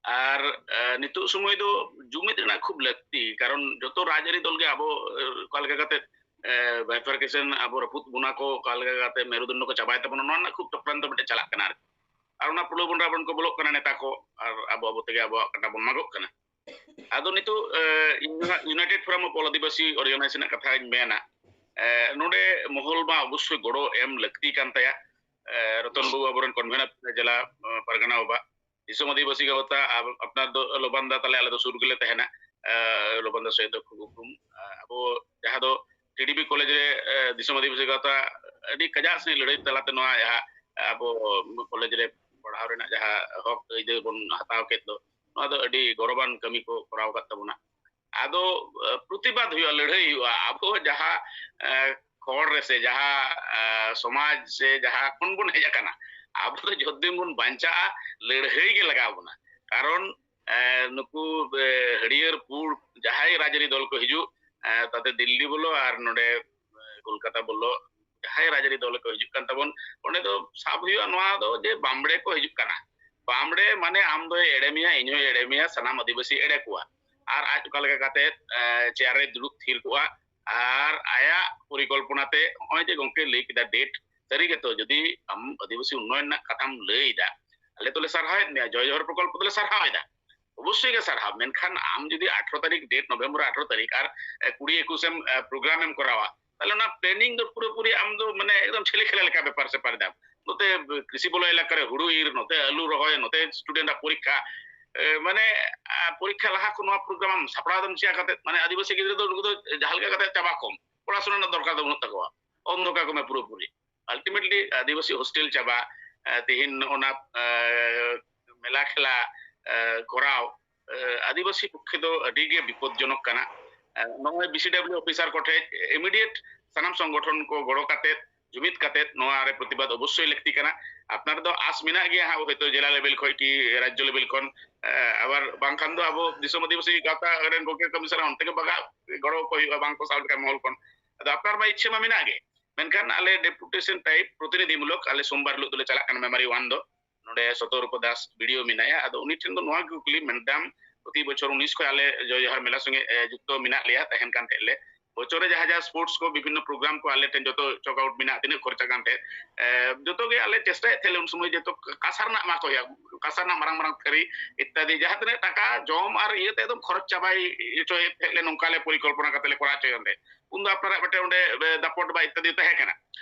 ᱟᱨ, ᱮ, ᱱᱤᱛᱚᱜ ᱥᱚᱢᱚᱭ ᱫᱚ ᱡᱩᱢᱤᱫ ᱨᱮᱱᱟᱜ ᱠᱷᱩᱵ ᱞᱟᱹᱠᱛᱤ, ᱠᱟᱨᱚᱱ ᱡᱚᱛᱚ ᱨᱟᱡᱽᱟᱹᱨᱤ ᱫᱚᱞ ᱜᱮ ᱟᱵᱚ, ᱮ, ᱚᱠᱟ ᱞᱮᱠᱟ ᱠᱟᱛᱮ, ᱮ, bifurcation, ᱟᱵᱚ ᱨᱟᱹᱯᱩᱫ ᱵᱚᱱᱟ ᱠᱚ, ᱚᱠᱟ ᱞᱮᱠᱟ ᱠᱟᱛᱮ ᱢᱮᱨᱩᱫᱚᱱᱰᱚ ᱠᱚ ᱪᱟᱵᱟᱭ ᱛᱟᱵᱚᱱᱟ, ᱱᱚᱣᱟ ᱨᱮᱱᱟᱜ ᱠᱷᱩᱵ ᱪᱚᱠᱨᱟᱱᱛᱚ ᱢᱤᱫᱴᱮᱱ ᱪᱟᱞᱟᱜ ᱠᱟᱱᱟ ᱟᱨᱠᱤ᱾ ᱟᱨ ᱚᱱᱟ ᱯᱨᱚᱞᱳᱵᱷᱚᱱ ᱨᱮ ᱟᱵᱚ ᱠᱚ ᱵᱚᱞᱚᱜ ᱠᱟᱱᱟ ᱱᱮᱛᱟ ᱠᱚ, ᱟᱨ ᱟᱵᱚ ᱟᱵᱚ ᱛᱮᱜᱮ ᱟᱵᱚᱣᱟᱜ ᱠᱟᱴᱟ ᱵᱚᱱ ᱢᱟᱜᱚᱜ ᱠᱟᱱᱟ᱾ ᱟᱫᱚ ᱱᱤᱛᱚᱜ, ᱮ, ᱤᱧ ᱫᱚ ᱦᱟᱸᱜ United Forum of All Adivasi Organization ᱨᱮᱱᱟᱜ ᱠᱟᱛᱷᱟᱧ ᱢᱮᱱᱟ᱾ ᱮ, ᱮ, ᱱᱚᱰᱮ ᱢᱚᱦᱚᱞ ᱢᱟ ᱚᱵᱚᱥᱥᱳᱭ ᱜᱚᱲᱚ ᱮᱢ ᱞᱟᱹᱠᱛᱤ ᱠᱟᱱ ᱛᱟᱭᱟ᱾ ᱮ, ᱨᱚᱛᱚᱱ ᱵᱟᱹᱵᱩ, ᱟᱵᱚᱨᱮᱱ ᱠᱚᱱᱵᱷᱮᱱᱟᱨ ᱡᱮᱞᱟ, ᱮ, ᱯᱟᱨᱜᱟᱱᱟ ᱵᱟᱵᱟ, ᱫᱤᱥᱚᱢ ᱟᱹᱫᱤᱵᱟᱹᱥᱤ ᱜᱟᱶᱛᱟ, ᱟᱵ-, ᱟᱯᱱᱟᱨ ᱫᱚ ᱞᱚᱵᱟᱱᱫᱟ ᱛᱟᱞᱮ, ᱟᱞᱮ ᱫᱚ ᱥᱩᱨ ᱜᱮᱞᱮ ᱛᱟᱦᱮᱱᱟ᱾ ᱮ, ᱞᱚᱵᱟᱱᱫᱟ ᱥᱚᱦᱤᱫ ᱫᱚ ᱠᱷᱩᱵ ᱩᱯᱨᱩᱢ᱾ ᱮ, ᱟᱵᱚ ᱡᱟᱦᱟᱸ ᱫᱚ ᱴᱤᱰᱤᱯᱤ ᱠᱚᱞᱮᱡᱽ ᱨᱮ, ᱮ, ᱫᱤᱥᱚᱢ ᱟᱹᱫᱤᱵᱟᱹᱥᱤ ᱜᱟᱶᱛᱟ ᱟᱹᱰᱤ ᱠᱟᱡᱟᱠ ᱥᱟᱺᱦᱤᱡ ᱞᱟᱹᱲᱦᱟᱹᱭ ᱛᱟᱞᱟᱛᱮ ᱱᱚᱣᱟ ᱡᱟᱦᱟᱸ ᱟᱵᱚ ᱠᱚᱞᱮᱡᱽ ᱨᱮ ᱯᱟᱲᱦᱟᱣ ᱨᱮᱱᱟᱜ ᱡᱟᱦᱟᱸ ᱦᱚᱠ ᱟᱹᱭᱫᱟᱹᱨ ᱵᱚᱱ ᱦᱟᱛᱟᱣ ᱠᱮᱫ ᱫᱚ, ᱱᱚᱣᱟ ᱫᱚ ᱟᱹᱰᱤ ᱜᱚᱨᱚᱵᱟᱱ ᱠᱟᱹᱢᱤ ᱠᱚ ᱠᱚᱨᱟᱣ ᱟᱠᱟᱫ ᱛᱟᱵᱚᱱᱟ᱾ ᱟᱫᱚ, ᱮ, ᱯᱨᱚᱛᱤᱵᱟᱫ ᱦᱩᱭᱩᱜᱼᱟ, ᱞᱟᱹᱲᱦᱟᱹᱭ ᱦᱩᱭᱩᱜᱼᱟ᱾ ᱟᱵᱚ ᱡᱟᱦᱟᱸ, ᱮ, ᱠᱷᱚᱲ ᱨᱮ ᱥᱮ ᱡᱟᱦᱟᱸ, ᱮ, ᱥᱚᱢᱟᱡᱽ ᱥᱮ ᱡᱟᱦᱟᱸ ᱠᱷᱚᱱ ᱵᱚᱱ ᱦᱮᱡ ᱟᱠᱟᱱᱟ, ᱟᱵᱚ ᱫᱚ ᱡᱚᱛᱚ ᱫᱤᱱ ᱵᱚᱱ ᱵᱟᱧᱪᱟᱜᱼᱟ, ᱞᱟᱹᱲᱦᱟᱹᱭ ᱜᱮ ᱞᱟᱜᱟᱣ ᱵᱚᱱᱟ᱾ ᱠᱟᱨᱚᱱ, ᱮ, ᱱᱩᱠᱩ, ᱮ, ᱦᱟᱹᱨᱭᱟᱹᱲ ᱯᱩᱲ ᱡᱟᱦᱟᱸᱭ ᱨᱟᱡᱽᱟᱹᱨᱤ ᱫᱚᱞ ᱠᱚ ᱦᱤᱡᱩᱜ, ᱮ, ᱛᱟᱛᱮ ᱫᱤᱞᱞᱤ ᱵᱚᱞᱚ ᱟᱨ ᱱᱚᱰᱮ, ᱮ, ᱠᱳᱞᱠᱟᱛᱟ ᱵᱚᱞᱚ, ᱡᱟᱦᱟᱸᱭ ᱨᱟᱡᱽᱟᱹᱨᱤ ᱫᱚᱞ ᱠᱚ ᱦᱤᱡᱩᱜ ᱠᱟᱱ ᱛᱟᱵᱚᱱ, ᱚᱸᱰᱮ ᱫᱚ ᱥᱟᱵ ᱦᱩᱭᱩᱜᱼᱟ ᱱᱚᱣᱟ ᱫᱚ ᱡᱮ ᱵᱟᱢᱵᱲᱮ ᱠᱚ ᱦᱤᱡᱩᱜ ᱠᱟᱱᱟ᱾ ᱵᱟᱢᱵᱲᱮ ᱢᱟᱱᱮ ᱟᱢ ᱫᱚᱭ ᱮᱲᱮ ᱢᱮᱭᱟ, ᱤᱧ ᱦᱚᱸᱭ ᱮᱲᱮ ᱢᱮᱭᱟ, ᱥᱟᱱᱟᱢ ᱟᱹᱫᱤᱵᱟᱹᱥᱤ ᱮᱲᱮ ᱠᱚᱣᱟ᱾ ᱟᱨ ᱟᱡ ᱚᱠᱟ ᱞᱮᱠᱟ ᱠᱟᱛᱮ, ᱮ, ᱪᱮᱭᱟᱨ ᱨᱮ ᱫᱩᱲᱩᱵ ᱛᱷᱤᱨ ᱠᱚᱜᱼᱟ ᱟᱨ ᱟᱭᱟᱜ ᱯᱚᱨᱤᱠᱚᱞᱯᱚᱱᱟ ᱛᱮ ᱱᱚᱜᱼᱚᱭ ᱡᱮ ᱜᱚᱝᱠᱮ ᱞᱟᱹᱭ ᱠᱮᱫᱟ ᱰᱮᱴ, ᱥᱟᱹᱨᱤ ᱜᱮᱛᱚ ᱡᱩᱫᱤ ᱟᱢ ᱟᱹᱫᱤᱵᱟᱹᱥᱤ ᱩᱱᱱᱚᱭᱚᱱ ᱨᱮᱱᱟᱜ ᱠᱟᱛᱷᱟᱢ ᱞᱟᱹᱭ ᱮᱫᱟ, ᱟᱞᱮ ᱛᱚᱞᱮ ᱥᱟᱨᱦᱟᱣᱮᱫ ᱢᱮᱭᱟ, ᱡᱚᱭ ᱡᱚᱦᱟᱨ ᱯᱨᱚᱠᱚᱞᱯᱚ ᱫᱚᱞᱮ ᱥᱟᱨᱦᱟᱣ ᱮᱫᱟ, ᱚᱵᱚᱥᱥᱳᱭ ᱜᱮ ᱥᱟᱨᱦᱟᱣ᱾ ᱢᱮᱱᱠᱷᱟᱱ ᱟᱢ ᱡᱩᱫᱤ ᱟᱴᱷᱨᱚ ᱛᱟᱹᱨᱤᱠᱷ, ᱰᱮᱴ ᱱᱚᱵᱷᱮᱢᱵᱚᱨ ᱟᱴᱷᱨᱚ ᱛᱟᱹᱨᱤᱠᱷ ᱟᱨ, ᱮ, ᱠᱩᱲᱤ ᱮᱠᱩᱥ ᱮᱢ, ᱮ, ᱯᱨᱳᱜᱨᱟᱢ ᱮᱢ ᱠᱚᱨᱟᱣᱟ, ᱛᱟᱦᱞᱮ ᱚᱱᱟ ᱯᱞᱮᱱᱤᱝ ᱫᱚ ᱯᱩᱨᱟᱹᱯᱩᱨᱤ ᱟᱢ ᱫᱚ ᱢᱟᱱᱮ ᱮᱠᱫᱚᱢ ᱪᱷᱮᱞᱮ ᱠᱷᱮᱞᱟ ᱞᱮᱠᱟ ᱵᱮᱯᱟᱨ ᱥᱮᱯᱟᱨ ᱮᱫᱟᱢ᱾ ᱱᱚᱛᱮ ᱠᱨᱤᱥᱤ ᱵᱚᱞᱚ ᱮᱞᱟᱠᱟ ᱨᱮ ᱦᱩᱲᱩ ᱤᱨ, ᱱᱚᱛᱮ ᱟᱹᱞᱩ ᱨᱚᱦᱚᱭ, ᱱᱚᱛᱮ ᱥᱴᱩᱰᱮᱱᱴ ᱟᱜ ᱯᱚᱨᱤᱠᱠᱷᱟ, ᱮ, ᱢᱟᱱᱮ, ᱟ, ᱯᱚᱨᱤᱠᱠᱷᱟ ᱞᱟᱦᱟ ᱠᱷᱚᱱ ᱱᱚᱣᱟ ᱯᱨᱳᱜᱨᱟᱢ ᱟᱢ ᱥᱟᱯᱲᱟᱣ ᱮᱫᱟᱢ ᱪᱮᱫ ᱠᱟᱛᱮ? ᱢᱟᱱᱮ ᱟᱹᱫᱤᱵᱟᱹᱥᱤ ᱜᱤᱫᱽᱨᱟᱹ ᱫᱚ ᱱᱩᱠᱩ ᱫᱚ ᱡᱟᱦᱟᱸ ᱞᱮᱠᱟ ᱠᱟᱛᱮ ᱪᱟᱵᱟ ᱠᱚᱢ, ᱯᱚᱲᱟᱥᱩᱱᱟ ᱨᱮᱱᱟᱜ ᱫᱚᱨᱠᱟᱨ ᱫᱚ ᱵᱟᱹᱱᱩᱜ ᱛᱟᱠᱚᱣᱟ, ᱚᱱᱫᱷᱚ ᱠᱟᱠᱚ ᱢᱮ ᱯᱩᱨᱟᱹᱯᱩᱨᱤ᱾ ᱟᱞᱴᱤᱢᱮᱴᱞᱤ ᱟᱹᱫᱤᱵᱟᱹᱥᱤ ᱦᱳᱥᱴᱮᱞ ᱪᱟᱵᱟ, ᱮ, ᱛᱮᱦᱮᱧ ᱱᱚᱜᱼᱚ ᱱᱟ, ᱮ, ᱢᱮᱞᱟ ᱠᱷᱮᱞᱟ, ᱮ, ᱠᱚᱨᱟᱣ, ᱮ, ᱟᱹᱫᱤᱵᱟᱹᱥᱤ ᱯᱚᱠᱠᱷᱮ ᱫᱚ ᱟᱹᱰᱤ ᱜᱮ ᱵᱤᱯᱚᱫᱡᱚᱱᱚᱠ ᱠᱟᱱᱟ᱾ ᱮ, ᱱᱚᱜᱼᱚᱭ ᱵᱤ ᱥᱤ ᱰᱟᱵᱞᱤᱭᱩ ᱚᱯᱷᱤᱥᱟᱨ ᱠᱚᱴᱷᱮᱡ ᱤᱢᱤᱰᱤᱭᱮᱴ ᱥᱟᱱᱟᱢ ᱥᱚᱝᱜᱚᱴᱷᱚᱱ ᱠᱚ ᱜᱚᱲᱚ ᱠᱟᱛᱮ, ᱡᱩᱢᱤᱫ ᱠᱟᱛᱮ ᱱᱚᱣᱟ ᱨᱮ ᱯᱨᱚᱛᱤᱵᱟᱫ ᱚᱵᱚᱥᱥᱳᱭ ᱞᱟᱹᱠᱛᱤ ᱠᱟᱱᱟ᱾ ᱟᱯᱱᱟᱨ ᱫᱚ ᱟᱥ ᱢᱮᱱᱟᱜ ᱜᱮᱭᱟ ᱦᱟᱸᱜ, ᱦᱚᱭᱛᱳ ᱡᱮᱞᱟ ᱞᱮᱵᱮᱞ ᱠᱷᱚᱡ ᱠᱤ ᱨᱟᱡᱽᱡᱚ ᱞᱮᱵᱮᱞ ᱠᱷᱚᱱ, ᱮ, ᱟᱵᱟᱨ ᱵᱟᱝᱠᱷᱟᱱ ᱫᱚ ᱟᱵᱚ ᱫᱤᱥᱚᱢ ᱟᱹᱫᱤᱵᱟᱹᱥᱤ ᱜᱟᱶᱛᱟ ᱨᱮᱱ ᱜᱚᱢᱠᱮ ᱠᱟᱹᱢᱤᱥᱟᱨ ᱚᱱᱛᱮ ᱜᱮ ᱵᱟᱜᱟᱜ ᱜᱚᱲᱚ ᱠᱚ ᱦᱩᱭᱩᱜᱼᱟ, ᱵᱟᱝ ᱠᱚ ᱥᱟᱶ ᱞᱮᱠᱷᱟᱱ ᱢᱚᱦᱚᱞ ᱠᱷᱚᱱ᱾ ᱟᱫᱚ ᱟᱯᱱᱟᱨ ᱢᱟ ᱤᱪᱪᱷᱟᱹ ᱢᱟ ᱢᱮᱱᱟᱜ ᱜᱮ, ᱢᱮᱱᱠᱷᱟᱱ ᱟᱞᱮ ᱰᱮᱯᱩᱴᱮᱥᱚᱱ ᱴᱟᱭᱤᱯ ᱯᱨᱚᱛᱤᱱᱤᱫᱷᱤ ᱢᱩᱞᱚᱠ ᱟᱞᱮ ᱥᱳᱢᱵᱟᱨ ᱦᱤᱞᱳᱜ ᱫᱚᱞᱮ ᱪᱟᱞᱟᱜ ᱠᱟᱱᱟ ᱢᱮᱢᱟᱨᱤ ᱚᱣᱟᱱ ᱫᱚ᱾ ᱱᱚᱰᱮ ᱥᱚᱛᱚ ᱨᱩᱯᱚ ᱫᱟᱥ ᱵᱤ ᱰᱤ ᱳ ᱢᱮᱱᱟᱭᱟ, ᱟᱫᱚ ᱩᱱᱤ ᱴᱷᱮᱱ ᱫᱚ ᱱᱚᱣᱟ ᱜᱮ ᱠᱩᱠᱞᱤ, ᱢᱮᱰᱟᱢ, ᱯᱨᱚᱛᱤ ᱵᱚᱪᱷᱚᱨ ᱩᱱᱤᱥ ᱠᱷᱚᱱ ᱟᱞᱮ ᱡᱚᱭ ᱡᱚᱦᱟᱨ ᱢᱮᱞᱟ ᱥᱚᱸᱜᱮ, ᱮ, ᱡᱩᱠᱛᱚ ᱢᱮᱱᱟᱜ ᱞᱮᱭᱟ, ᱛᱟᱦᱮᱱ ᱠᱟᱱ ᱛᱟᱦᱮᱸᱫ ᱞᱮ᱾ ᱵᱚᱪᱷᱚᱨ ᱨᱮ ᱡᱟᱦᱟᱸ ᱡᱟᱦᱟᱸ ᱥᱯᱳᱨᱴᱥ ᱠᱚ, ᱵᱤᱵᱷᱤᱱᱱᱚ ᱯᱨᱳᱜᱨᱟᱢ ᱠᱚ ᱟᱞᱮ ᱴᱷᱮᱱ ᱡᱚᱛᱚ ᱪᱚᱠ ᱟᱣᱩᱴ ᱢᱮᱱᱟᱜ, ᱛᱤᱱᱟᱹᱜ ᱠᱷᱚᱨᱪᱟ ᱠᱟᱱ ᱛᱟᱦᱮᱸᱫ, ᱮ, ᱡᱚᱛᱚ ᱜᱮ ᱟᱞᱮ ᱪᱮᱥᱴᱟᱭᱮᱫ ᱛᱟᱦᱮᱸᱫ ᱞᱮ ᱩᱱ ᱥᱚᱢᱚᱭ ᱡᱚᱛᱚ ᱠᱟᱸᱥᱟ ᱨᱮᱱᱟᱜ ᱮᱢᱟ ᱠᱚ ᱦᱩᱭᱩᱜᱼᱟ, ᱠᱟᱸᱥᱟ ᱨᱮᱱᱟᱜ ᱢᱟᱨᱟᱝ ᱢᱟᱨᱟᱝ ᱛᱷᱟᱹᱨᱤ ᱤᱛᱛᱟᱫᱤ, ᱡᱟᱦᱟᱸ ᱛᱤᱱᱟᱹᱜ ᱴᱟᱠᱟ ᱡᱚᱢ ᱟᱨ ᱤᱭᱟᱹᱛᱮ ᱮᱠᱫᱚᱢ ᱠᱷᱚᱨᱚᱪ ᱪᱟᱵᱟᱭ ᱦᱚᱪᱚᱭᱮᱫ ᱛᱟᱦᱮᱸᱫ ᱞᱮ, ᱱᱚᱝᱠᱟ ᱞᱮ ᱯᱚᱨᱤᱠᱚᱞᱯᱚᱱᱟ ᱠᱟᱛᱮ ᱞᱮ ᱠᱚᱨᱟᱣ ᱦᱚᱪᱚᱭᱮᱫ ᱛᱟᱦᱮᱸᱫ᱾ ᱩᱱᱫᱚ ᱟᱯᱱᱟᱨᱟᱜ ᱢᱤᱫᱴᱮᱱ ᱚᱸᱰᱮ ᱫᱟᱯᱚᱴ ᱵᱟ ᱤᱛᱛᱟᱫᱤ ᱛᱟᱦᱮᱸ ᱠᱟᱱᱟ᱾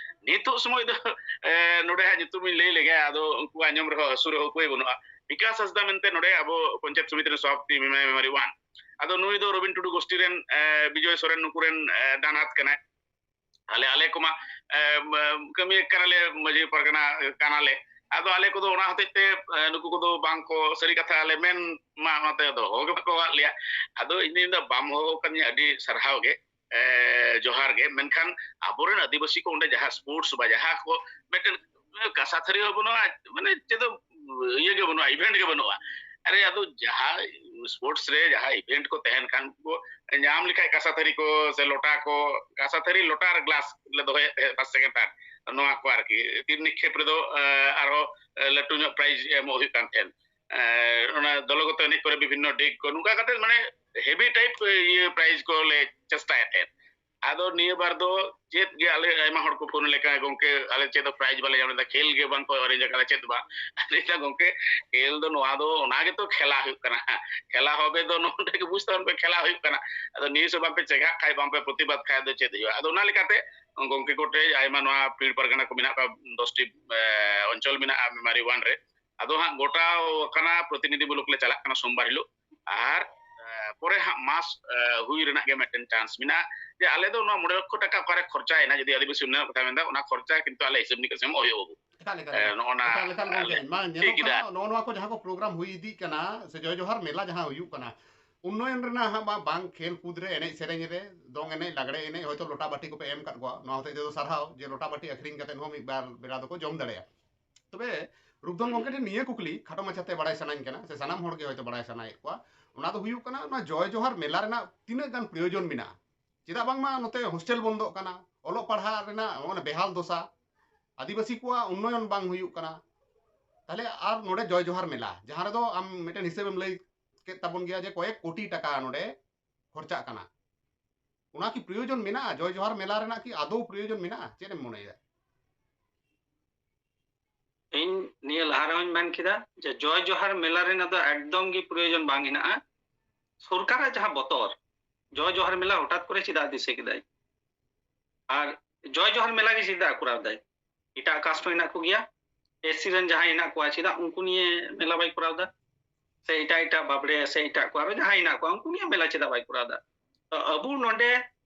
ᱱᱤᱛᱚᱜ ᱥᱚᱢᱚᱭ ᱫᱚ ᱱᱚᱰᱮ ᱦᱟᱸᱜ ᱧᱩᱛᱩᱢ ᱤᱧ ᱞᱟᱹᱭ ᱞᱮᱜᱮ, ᱟᱫᱚ ᱩᱱᱠᱩ ᱟᱸᱡᱚᱢ ᱨᱮᱦᱚᱸ ᱦᱟᱹᱥᱩᱨ ᱦᱚᱸ ᱩᱯᱟᱹᱭ ᱵᱟᱹᱱᱩᱜᱼᱟ᱾ ᱵᱤᱠᱟᱥ ᱦᱟᱸᱥᱫᱟ ᱢᱮᱱᱛᱮ ᱱᱚᱰᱮ ᱟᱵᱚ ᱯᱚᱧᱪᱟᱭᱮᱛ ᱥᱚᱢᱤᱛᱤ ᱨᱮᱱ ᱥᱚᱵᱷᱟᱯᱚᱛᱤ ᱢᱮᱱᱟᱭᱟ, ᱢᱮᱢᱟᱨᱤ ᱚᱣᱟᱱ᱾ ᱟᱫᱚ ᱱᱩᱭ ᱫᱚ ᱨᱚᱵᱤᱱ ᱴᱩᱰᱩ ᱜᱳᱥᱴᱤ ᱨᱮᱱ, ᱵᱤᱡᱚᱭ ᱥᱚᱨᱮᱱ ᱱᱩᱠᱩ ᱨᱮᱱ ᱰᱟᱱᱟᱛ ᱠᱟᱱᱟᱭ᱾ ᱟᱞᱮ ᱟᱞᱮ ᱠᱚᱢᱟ ᱠᱟᱹᱢᱤ ᱠᱟᱱᱟᱞᱮ ᱢᱟᱹᱡᱷᱤ ᱯᱟᱨᱜᱟᱱᱟ ᱠᱟᱱᱟᱞᱮ᱾ ᱟᱫᱚ ᱟᱞᱮ ᱠᱚᱫᱚ ᱚᱱᱟ ᱦᱚᱛᱮᱡ ᱛᱮ ᱱᱩᱠᱩ ᱠᱚᱫᱚ ᱵᱟᱝ ᱠᱚ, ᱥᱟᱹᱨᱤ ᱠᱟᱛᱷᱟ, ᱟᱞᱮ ᱢᱮᱱ ᱢᱟ ᱚᱱᱟᱛᱮ ᱫᱚᱦᱚ ᱜᱮ ᱵᱟᱠᱚ ᱦᱚᱦᱚᱣᱟᱫ ᱞᱮᱭᱟ᱾ ᱟᱫᱚ ᱤᱧ ᱫᱚ ᱵᱟᱢ ᱦᱚᱦᱚ ᱠᱟᱹᱫᱤᱧᱟ, ᱟᱹᱰᱤ ᱥᱟᱨᱦᱟᱣ ᱜᱮ᱾ ᱡᱚᱦᱟᱨ ᱜᱮ᱾ ᱢᱮᱱᱠᱷᱟᱱ ᱟᱵᱚᱨᱮᱱ ᱟᱹᱫᱤᱵᱟᱹᱥᱤ ᱠᱚ ᱚᱸᱰᱮ ᱡᱟᱦᱟᱸ ᱥᱯᱳᱨᱴᱥ ᱵᱟ ᱡᱟᱦᱟᱸ ᱠᱚ ᱢᱤᱫᱴᱮᱱ ᱠᱟᱥᱟ ᱛᱷᱟᱹᱨᱤ ᱦᱚᱸ ᱵᱟᱹᱱᱩᱜᱼᱟ, ᱢᱟᱱᱮ ᱪᱮᱫ ᱫᱚ ᱤᱭᱟᱹ ᱜᱮ ᱵᱟᱹᱱᱩᱜᱼᱟ, ᱤᱵᱷᱮᱱᱴ ᱜᱮ ᱵᱟᱹᱱᱩᱜᱼᱟ᱾ ᱟᱨᱮ ᱟᱫᱚ ᱡᱟᱦᱟᱸ ᱥᱯᱳᱨᱴᱥ ᱨᱮ ᱡᱟᱦᱟᱸ ᱤᱵᱷᱮᱱᱴ ᱠᱚ ᱛᱟᱦᱮᱱ ᱠᱷᱟᱱ ᱠᱚ ᱧᱟᱢ ᱞᱮᱠᱷᱟᱡ ᱠᱟᱥᱟ ᱛᱷᱟᱹᱨᱤ ᱠᱚ ᱥᱮ ᱞᱚᱴᱟ ᱠᱚ, ᱠᱟᱥᱟ ᱛᱷᱟᱹᱨᱤ ᱞᱚᱴᱟ ᱟᱨ ᱜᱞᱟᱥ ᱞᱮ ᱫᱚᱦᱚᱭᱮᱫ ᱛᱟᱦᱮᱸᱫ ᱯᱷᱟᱥᱴ ᱥᱮᱠᱮᱱᱰ ᱛᱷᱟᱨᱰ, ᱱᱚᱣᱟ ᱠᱚ ᱟᱨᱠᱤ᱾ ᱛᱤᱨ ᱱᱤᱠᱷᱮᱯ ᱨᱮᱫᱚ ᱟᱨᱦᱚᱸ ᱞᱟᱹᱴᱩ ᱧᱚᱜ ᱯᱨᱟᱭᱤᱡᱽ ᱮᱢᱚᱜ ᱦᱩᱭᱩᱜ ᱠᱟᱱ ᱛᱟᱦᱮᱸᱫ᱾ ᱚᱱᱟ ᱫᱚᱞᱚᱜᱚᱛᱚ ᱮᱱᱮᱡ ᱠᱚᱨᱮ ᱵᱤᱵᱷᱤᱱᱱᱚ ᱰᱤᱜᱽ ᱠᱚ, ᱱᱚᱝᱠᱟ ᱠᱟᱛᱮ ᱢᱟᱱᱮ ᱦᱮᱵᱤ ᱴᱟᱭᱤᱯ ᱤᱭᱟᱹ ᱯᱨᱟᱭᱤᱡᱽ ᱠᱚᱞᱮ ᱪᱮᱥᱴᱟᱭᱮᱫ ᱛᱟᱦᱮᱸᱫ᱾ ᱟᱫᱚ ᱱᱤᱭᱟᱹ ᱵᱟᱨ ᱫᱚ ᱪᱮᱫ ᱜᱮ ᱟᱞᱮ ᱟᱭᱢᱟ ᱦᱚᱲ ᱠᱚ ᱯᱷᱳᱱ ᱞᱮᱠᱟ, "ᱜᱚᱝᱠᱮ, ᱟᱞᱮ ᱪᱮᱫ ᱦᱚᱸ ᱯᱨᱟᱭᱤᱡᱽ ᱵᱟᱞᱮ ᱧᱟᱢ ᱞᱮᱫᱟ, ᱠᱷᱮᱞ ᱜᱮ ᱵᱟᱝ ᱠᱚ ᱮᱨᱮᱧᱡᱽ ᱟᱠᱟᱫᱟ, ᱪᱮᱫ ᱵᱟᱝ?" ᱟᱫᱚᱧ ᱞᱟᱹᱭᱫᱟ, "ᱜᱚᱝᱠᱮ, ᱠᱷᱮᱞ ᱫᱚ ᱱᱚᱣᱟ ᱫᱚ ᱚᱱᱟ ᱜᱮᱛᱚ ᱠᱷᱮᱞᱟ ᱦᱩᱭᱩᱜ ᱠᱟᱱᱟ, ᱠᱷᱮᱞᱟ ᱦᱚᱵᱮ ᱫᱚ ᱱᱚᱰᱮ ᱜᱮ ᱵᱩᱡᱽ ᱛᱟᱵᱚᱱ ᱯᱮ, ᱠᱷᱮᱞᱟ ᱦᱩᱭᱩᱜ ᱠᱟᱱᱟ᱾ ᱟᱫᱚ ᱱᱤᱭᱟᱹ ᱥᱚᱢᱚᱭ ᱵᱟᱝᱯᱮ ᱪᱮᱸᱜᱷᱟᱜ ᱠᱷᱟᱡ, ᱵᱟᱝᱯᱮ ᱯᱨᱚᱛᱤᱵᱟᱫ ᱠᱷᱟᱡ ᱫᱚ ᱪᱮᱫ ᱦᱩᱭᱩᱜᱼᱟ?" ᱟᱫᱚ ᱚᱱᱟ ᱞᱮᱠᱟᱛᱮ ᱜᱚᱝᱠᱮ ᱠᱚᱴᱷᱮᱡ ᱟᱭᱢᱟ ᱱᱚᱣᱟ ᱯᱤᱲ ᱯᱟᱨᱜᱟᱱᱟ ᱠᱚ ᱢᱮᱱᱟᱜ ᱠᱚᱣᱟ, ᱫᱚᱥᱴᱤ ᱚᱧᱪᱚᱞ ᱢᱮᱱᱟᱜᱼᱟ ᱢᱮᱢᱟᱨᱤ ᱚᱣᱟᱱ ᱨᱮ᱾ ᱟᱫᱚ ᱦᱟᱸᱜ ᱜᱚᱴᱟᱣ ᱟᱠᱟᱱᱟ, ᱯᱨᱚᱛᱤᱱᱤᱫᱷᱤ ᱢᱩᱞᱚᱠ ᱞᱮ ᱪᱟᱞᱟᱜ ᱠᱟᱱᱟ ᱥᱳᱢᱵᱟᱨ ᱦᱤᱞᱳᱜ᱾ ᱟᱨ ᱯᱚᱨᱮ ᱦᱟᱸᱜ ᱢᱟᱥ ᱦᱩᱭ ᱨᱮᱱᱟᱜ ᱜᱮ ᱢᱤᱫᱴᱮᱱ ᱪᱟᱱᱥ ᱢᱮᱱᱟᱜᱼᱟ᱾ ᱡᱮ ᱟᱞᱮ ᱫᱚ ᱱᱚᱣᱟ ᱢᱚᱬᱮ ᱞᱚᱠᱷᱚ ᱴᱟᱠᱟ ᱚᱠᱟᱨᱮ ᱠᱷᱚᱨᱪᱟᱭᱮᱱᱟ, ᱡᱩᱫᱤ ᱟᱹᱫᱤᱵᱟᱹᱥᱤ ᱩᱱᱱᱚᱭᱚᱱ ᱠᱟᱛᱷᱟ ᱢᱮᱱᱫᱟ, ᱚᱱᱟ ᱠᱷᱚᱨᱪᱟ ᱠᱤᱱᱛᱩ ᱟᱞᱮ ᱦᱤᱥᱟᱹᱵ ᱱᱤᱠᱟᱹᱥ ᱮᱢᱚᱜ ᱦᱩᱭᱩᱜᱼᱟ ᱵᱟᱹᱵᱩ᱾ ᱮᱠᱟᱞ, ᱮᱠᱟᱞ, ᱮᱠᱟᱞ ᱜᱚᱝᱠᱮ᱾ ᱢᱟ ᱧᱮᱞᱚᱜ ᱠᱟᱱᱟ, ᱱᱚᱜᱼᱚ ᱱᱚᱣᱟ ᱠᱚ ᱡᱟᱦᱟᱸ ᱠᱚ ᱯᱨᱳᱜᱨᱟᱢ ᱦᱩᱭ ᱤᱫᱤᱜ ᱠᱟᱱᱟ, ᱥᱮ ᱡᱚᱭ ᱡᱚᱦᱟᱨ ᱢᱮᱞᱟ ᱡᱟᱦᱟᱸ ᱦᱩᱭᱩᱜ ᱠᱟᱱᱟ, ᱩᱱᱱᱚᱭᱚᱱ ᱨᱮᱱᱟᱜ ᱦᱟᱸᱜ ᱢᱟ ᱵᱟᱝ, ᱠᱷᱮᱞ ᱠᱩᱫ ᱨᱮ, ᱮᱱᱮᱡ ᱥᱮᱨᱮᱧ ᱨᱮ, ᱫᱚᱝ ᱮᱱᱮᱡ, ᱞᱟᱜᱽᱲᱮ ᱮᱱᱮᱡ, ᱦᱚᱭᱛᱳ ᱞᱚᱴᱟ ᱵᱟᱹᱴᱤ ᱠᱚᱯᱮ ᱮᱢ ᱠᱟᱫ ᱠᱚᱣᱟ, ᱱᱚᱣᱟ ᱦᱚᱛᱮᱡ ᱛᱮᱫᱚ ᱥᱟᱨᱦᱟᱣ ᱡᱮ ᱞᱚᱴᱟ ᱵᱟᱹᱴᱤ ᱟᱹᱠᱷᱨᱤᱧ ᱠᱟᱛᱮ ᱦᱚᱸ ᱢᱤᱫ ᱵᱟᱨ ᱵᱮᱲᱟ ᱫᱚᱠᱚ ᱡᱚᱢ ᱫᱟᱲᱮᱭᱟᱜᱼᱟ᱾ ᱛᱚᱵᱮ ᱨᱩᱯᱫᱷᱚᱱ ᱜᱚᱝᱠᱮ ᱴᱷᱮᱱ ᱱᱤᱭᱟᱹ ᱠᱩᱠᱞᱤ ᱠᱷᱟᱴᱚ ᱢᱟᱪᱷᱟᱛᱮ ᱵᱟᱲᱟᱭ ᱥᱟᱱᱟᱧ ᱠᱟᱱᱟ, ᱥᱮ ᱥᱟᱱᱟᱢ ᱦᱚᱲ ᱜᱮ ᱦᱚᱭᱛᱳ ᱵᱟᱲᱟᱭ ᱥᱟᱱᱟᱭᱮᱫ ᱠᱚᱣᱟ, ᱚᱱᱟ ᱫᱚ ᱦᱩᱭᱩᱜ ᱠᱟᱱᱟ, ᱱᱚᱣᱟ ᱡᱚᱭ ᱡᱚᱦᱟᱨ ᱢᱮᱞᱟ ᱨᱮᱱᱟᱜ ᱛᱤᱱᱟᱹᱜ ᱜᱟᱱ ᱯᱨᱚᱭᱳᱡᱚᱱ ᱢᱮᱱᱟᱜᱼᱟ? ᱪᱮᱫᱟᱜ ᱵᱟᱝᱢᱟ ᱱᱚᱛᱮ ᱦᱳᱥᱴᱮᱞ ᱵᱚᱱᱫᱚᱜ ᱠᱟᱱᱟ, ᱚᱞᱚᱜ ᱯᱟᱲᱦᱟᱜ ᱨᱮᱱᱟᱜ ᱚᱱᱟ ᱵᱮᱦᱟᱞ ᱫᱚᱥᱟ, ᱟᱹᱫᱤᱵᱟᱹᱥᱤ ᱠᱚᱣᱟᱜ ᱩᱱᱱᱚᱭᱚᱱ ᱵᱟᱝ ᱦᱩᱭᱩᱜ ᱠᱟᱱᱟ᱾ ᱛᱟᱦᱞᱮ ᱟᱨ ᱱᱚᱰᱮ ᱡᱚᱭ ᱡᱚᱦᱟᱨ ᱢᱮᱞᱟ, ᱡᱟᱦᱟᱸ ᱨᱮᱫᱚ ᱟᱢ ᱢᱤᱫᱴᱮᱱ ᱦᱤᱥᱟᱹᱵᱮᱢ ᱞᱟᱹᱭ ᱠᱮᱫ ᱛᱟᱵᱚᱱ ᱜᱮᱭᱟ ᱡᱮ ᱠᱚᱭᱮᱠ ᱠᱳᱴᱤ ᱴᱟᱠᱟ ᱱᱚᱰᱮ ᱠᱷᱚᱨᱪᱟᱜ ᱠᱟᱱᱟ, ᱚᱱᱟ ᱠᱤ ᱯᱨᱚᱭᱳᱡᱚᱱ ᱢᱮᱱᱟᱜᱼᱟ? ᱡᱚᱭ ᱡᱚᱦᱟᱨ ᱢᱮᱞᱟ ᱨᱮᱱᱟᱜ ᱠᱤ ᱟᱫᱚ ᱯᱨᱚᱭᱳᱡᱚᱱ ᱢᱮᱱᱟᱜᱼᱟ? ᱪᱮᱫ ᱮᱢ ᱢᱚᱱᱮᱭᱮᱫᱟ? ᱤᱧ ᱱᱤᱭᱟᱹ ᱞᱟᱦᱟ ᱨᱮᱦᱚᱸᱧ ᱢᱮᱱ ᱠᱮᱫᱟ ᱡᱮ ᱡᱚᱭ ᱡᱚᱦᱟᱨ ᱢᱮᱞᱟ ᱨᱮᱱᱟᱜ ᱫᱚ ᱮᱠᱫᱚᱢ ᱜᱮ ᱯᱨᱚᱭᱳᱡᱚᱱ ᱵᱟᱝ ᱦᱮᱱᱟᱜᱼᱟ᱾ ᱥᱚᱨᱠᱟᱨᱟᱜ ᱡᱟᱦᱟᱸ ᱵᱚᱛᱚᱨ, ᱡᱚᱭ ᱡᱚᱦᱟᱨ ᱢᱮᱞᱟ ᱦᱚᱴᱟᱛ ᱠᱚᱨᱮ ᱪᱮᱫᱟᱜ ᱫᱤᱥᱟᱹ ᱠᱮᱫᱟᱭ? ᱟᱨ ᱡᱚᱭ ᱡᱚᱦᱟᱨ ᱢᱮᱞᱟ ᱜᱮ ᱪᱮᱫᱟᱜ ᱠᱚᱨᱟᱣ ᱫᱟᱭ? ᱮᱴᱟᱜ ᱠᱟᱥᱴ ᱦᱚᱸ ᱦᱮᱱᱟᱜ ᱠᱚᱜᱮᱭᱟ, ᱮᱥᱥᱤ ᱨᱮᱱ ᱡᱟᱦᱟᱸᱭ ᱦᱮᱱᱟᱜ ᱠᱚᱣᱟ, ᱪᱮᱫᱟᱜ ᱩᱱᱠᱩ ᱱᱤᱭᱮ ᱢᱮᱞᱟ ᱵᱟᱭ ᱠᱚᱨᱟᱣ ᱫᱟ? ᱥᱮ ᱮᱴᱟᱜ ᱮᱴᱟᱜ ᱵᱟᱵᱲᱮ ᱥᱮ ᱮᱴᱟᱜ ᱠᱚ ᱟᱨᱚ ᱡᱟᱦᱟᱸᱭ ᱦᱮᱱᱟᱜ ᱠᱚᱣᱟ, ᱩᱱᱠᱩ ᱱᱤᱭᱮ ᱢᱮᱞᱟ ᱪᱮᱫᱟᱜ ᱵᱟᱭ ᱠᱚᱨᱟᱣ ᱫᱟ? ᱛᱚ ᱟᱵᱚ ᱱᱚᱰᱮ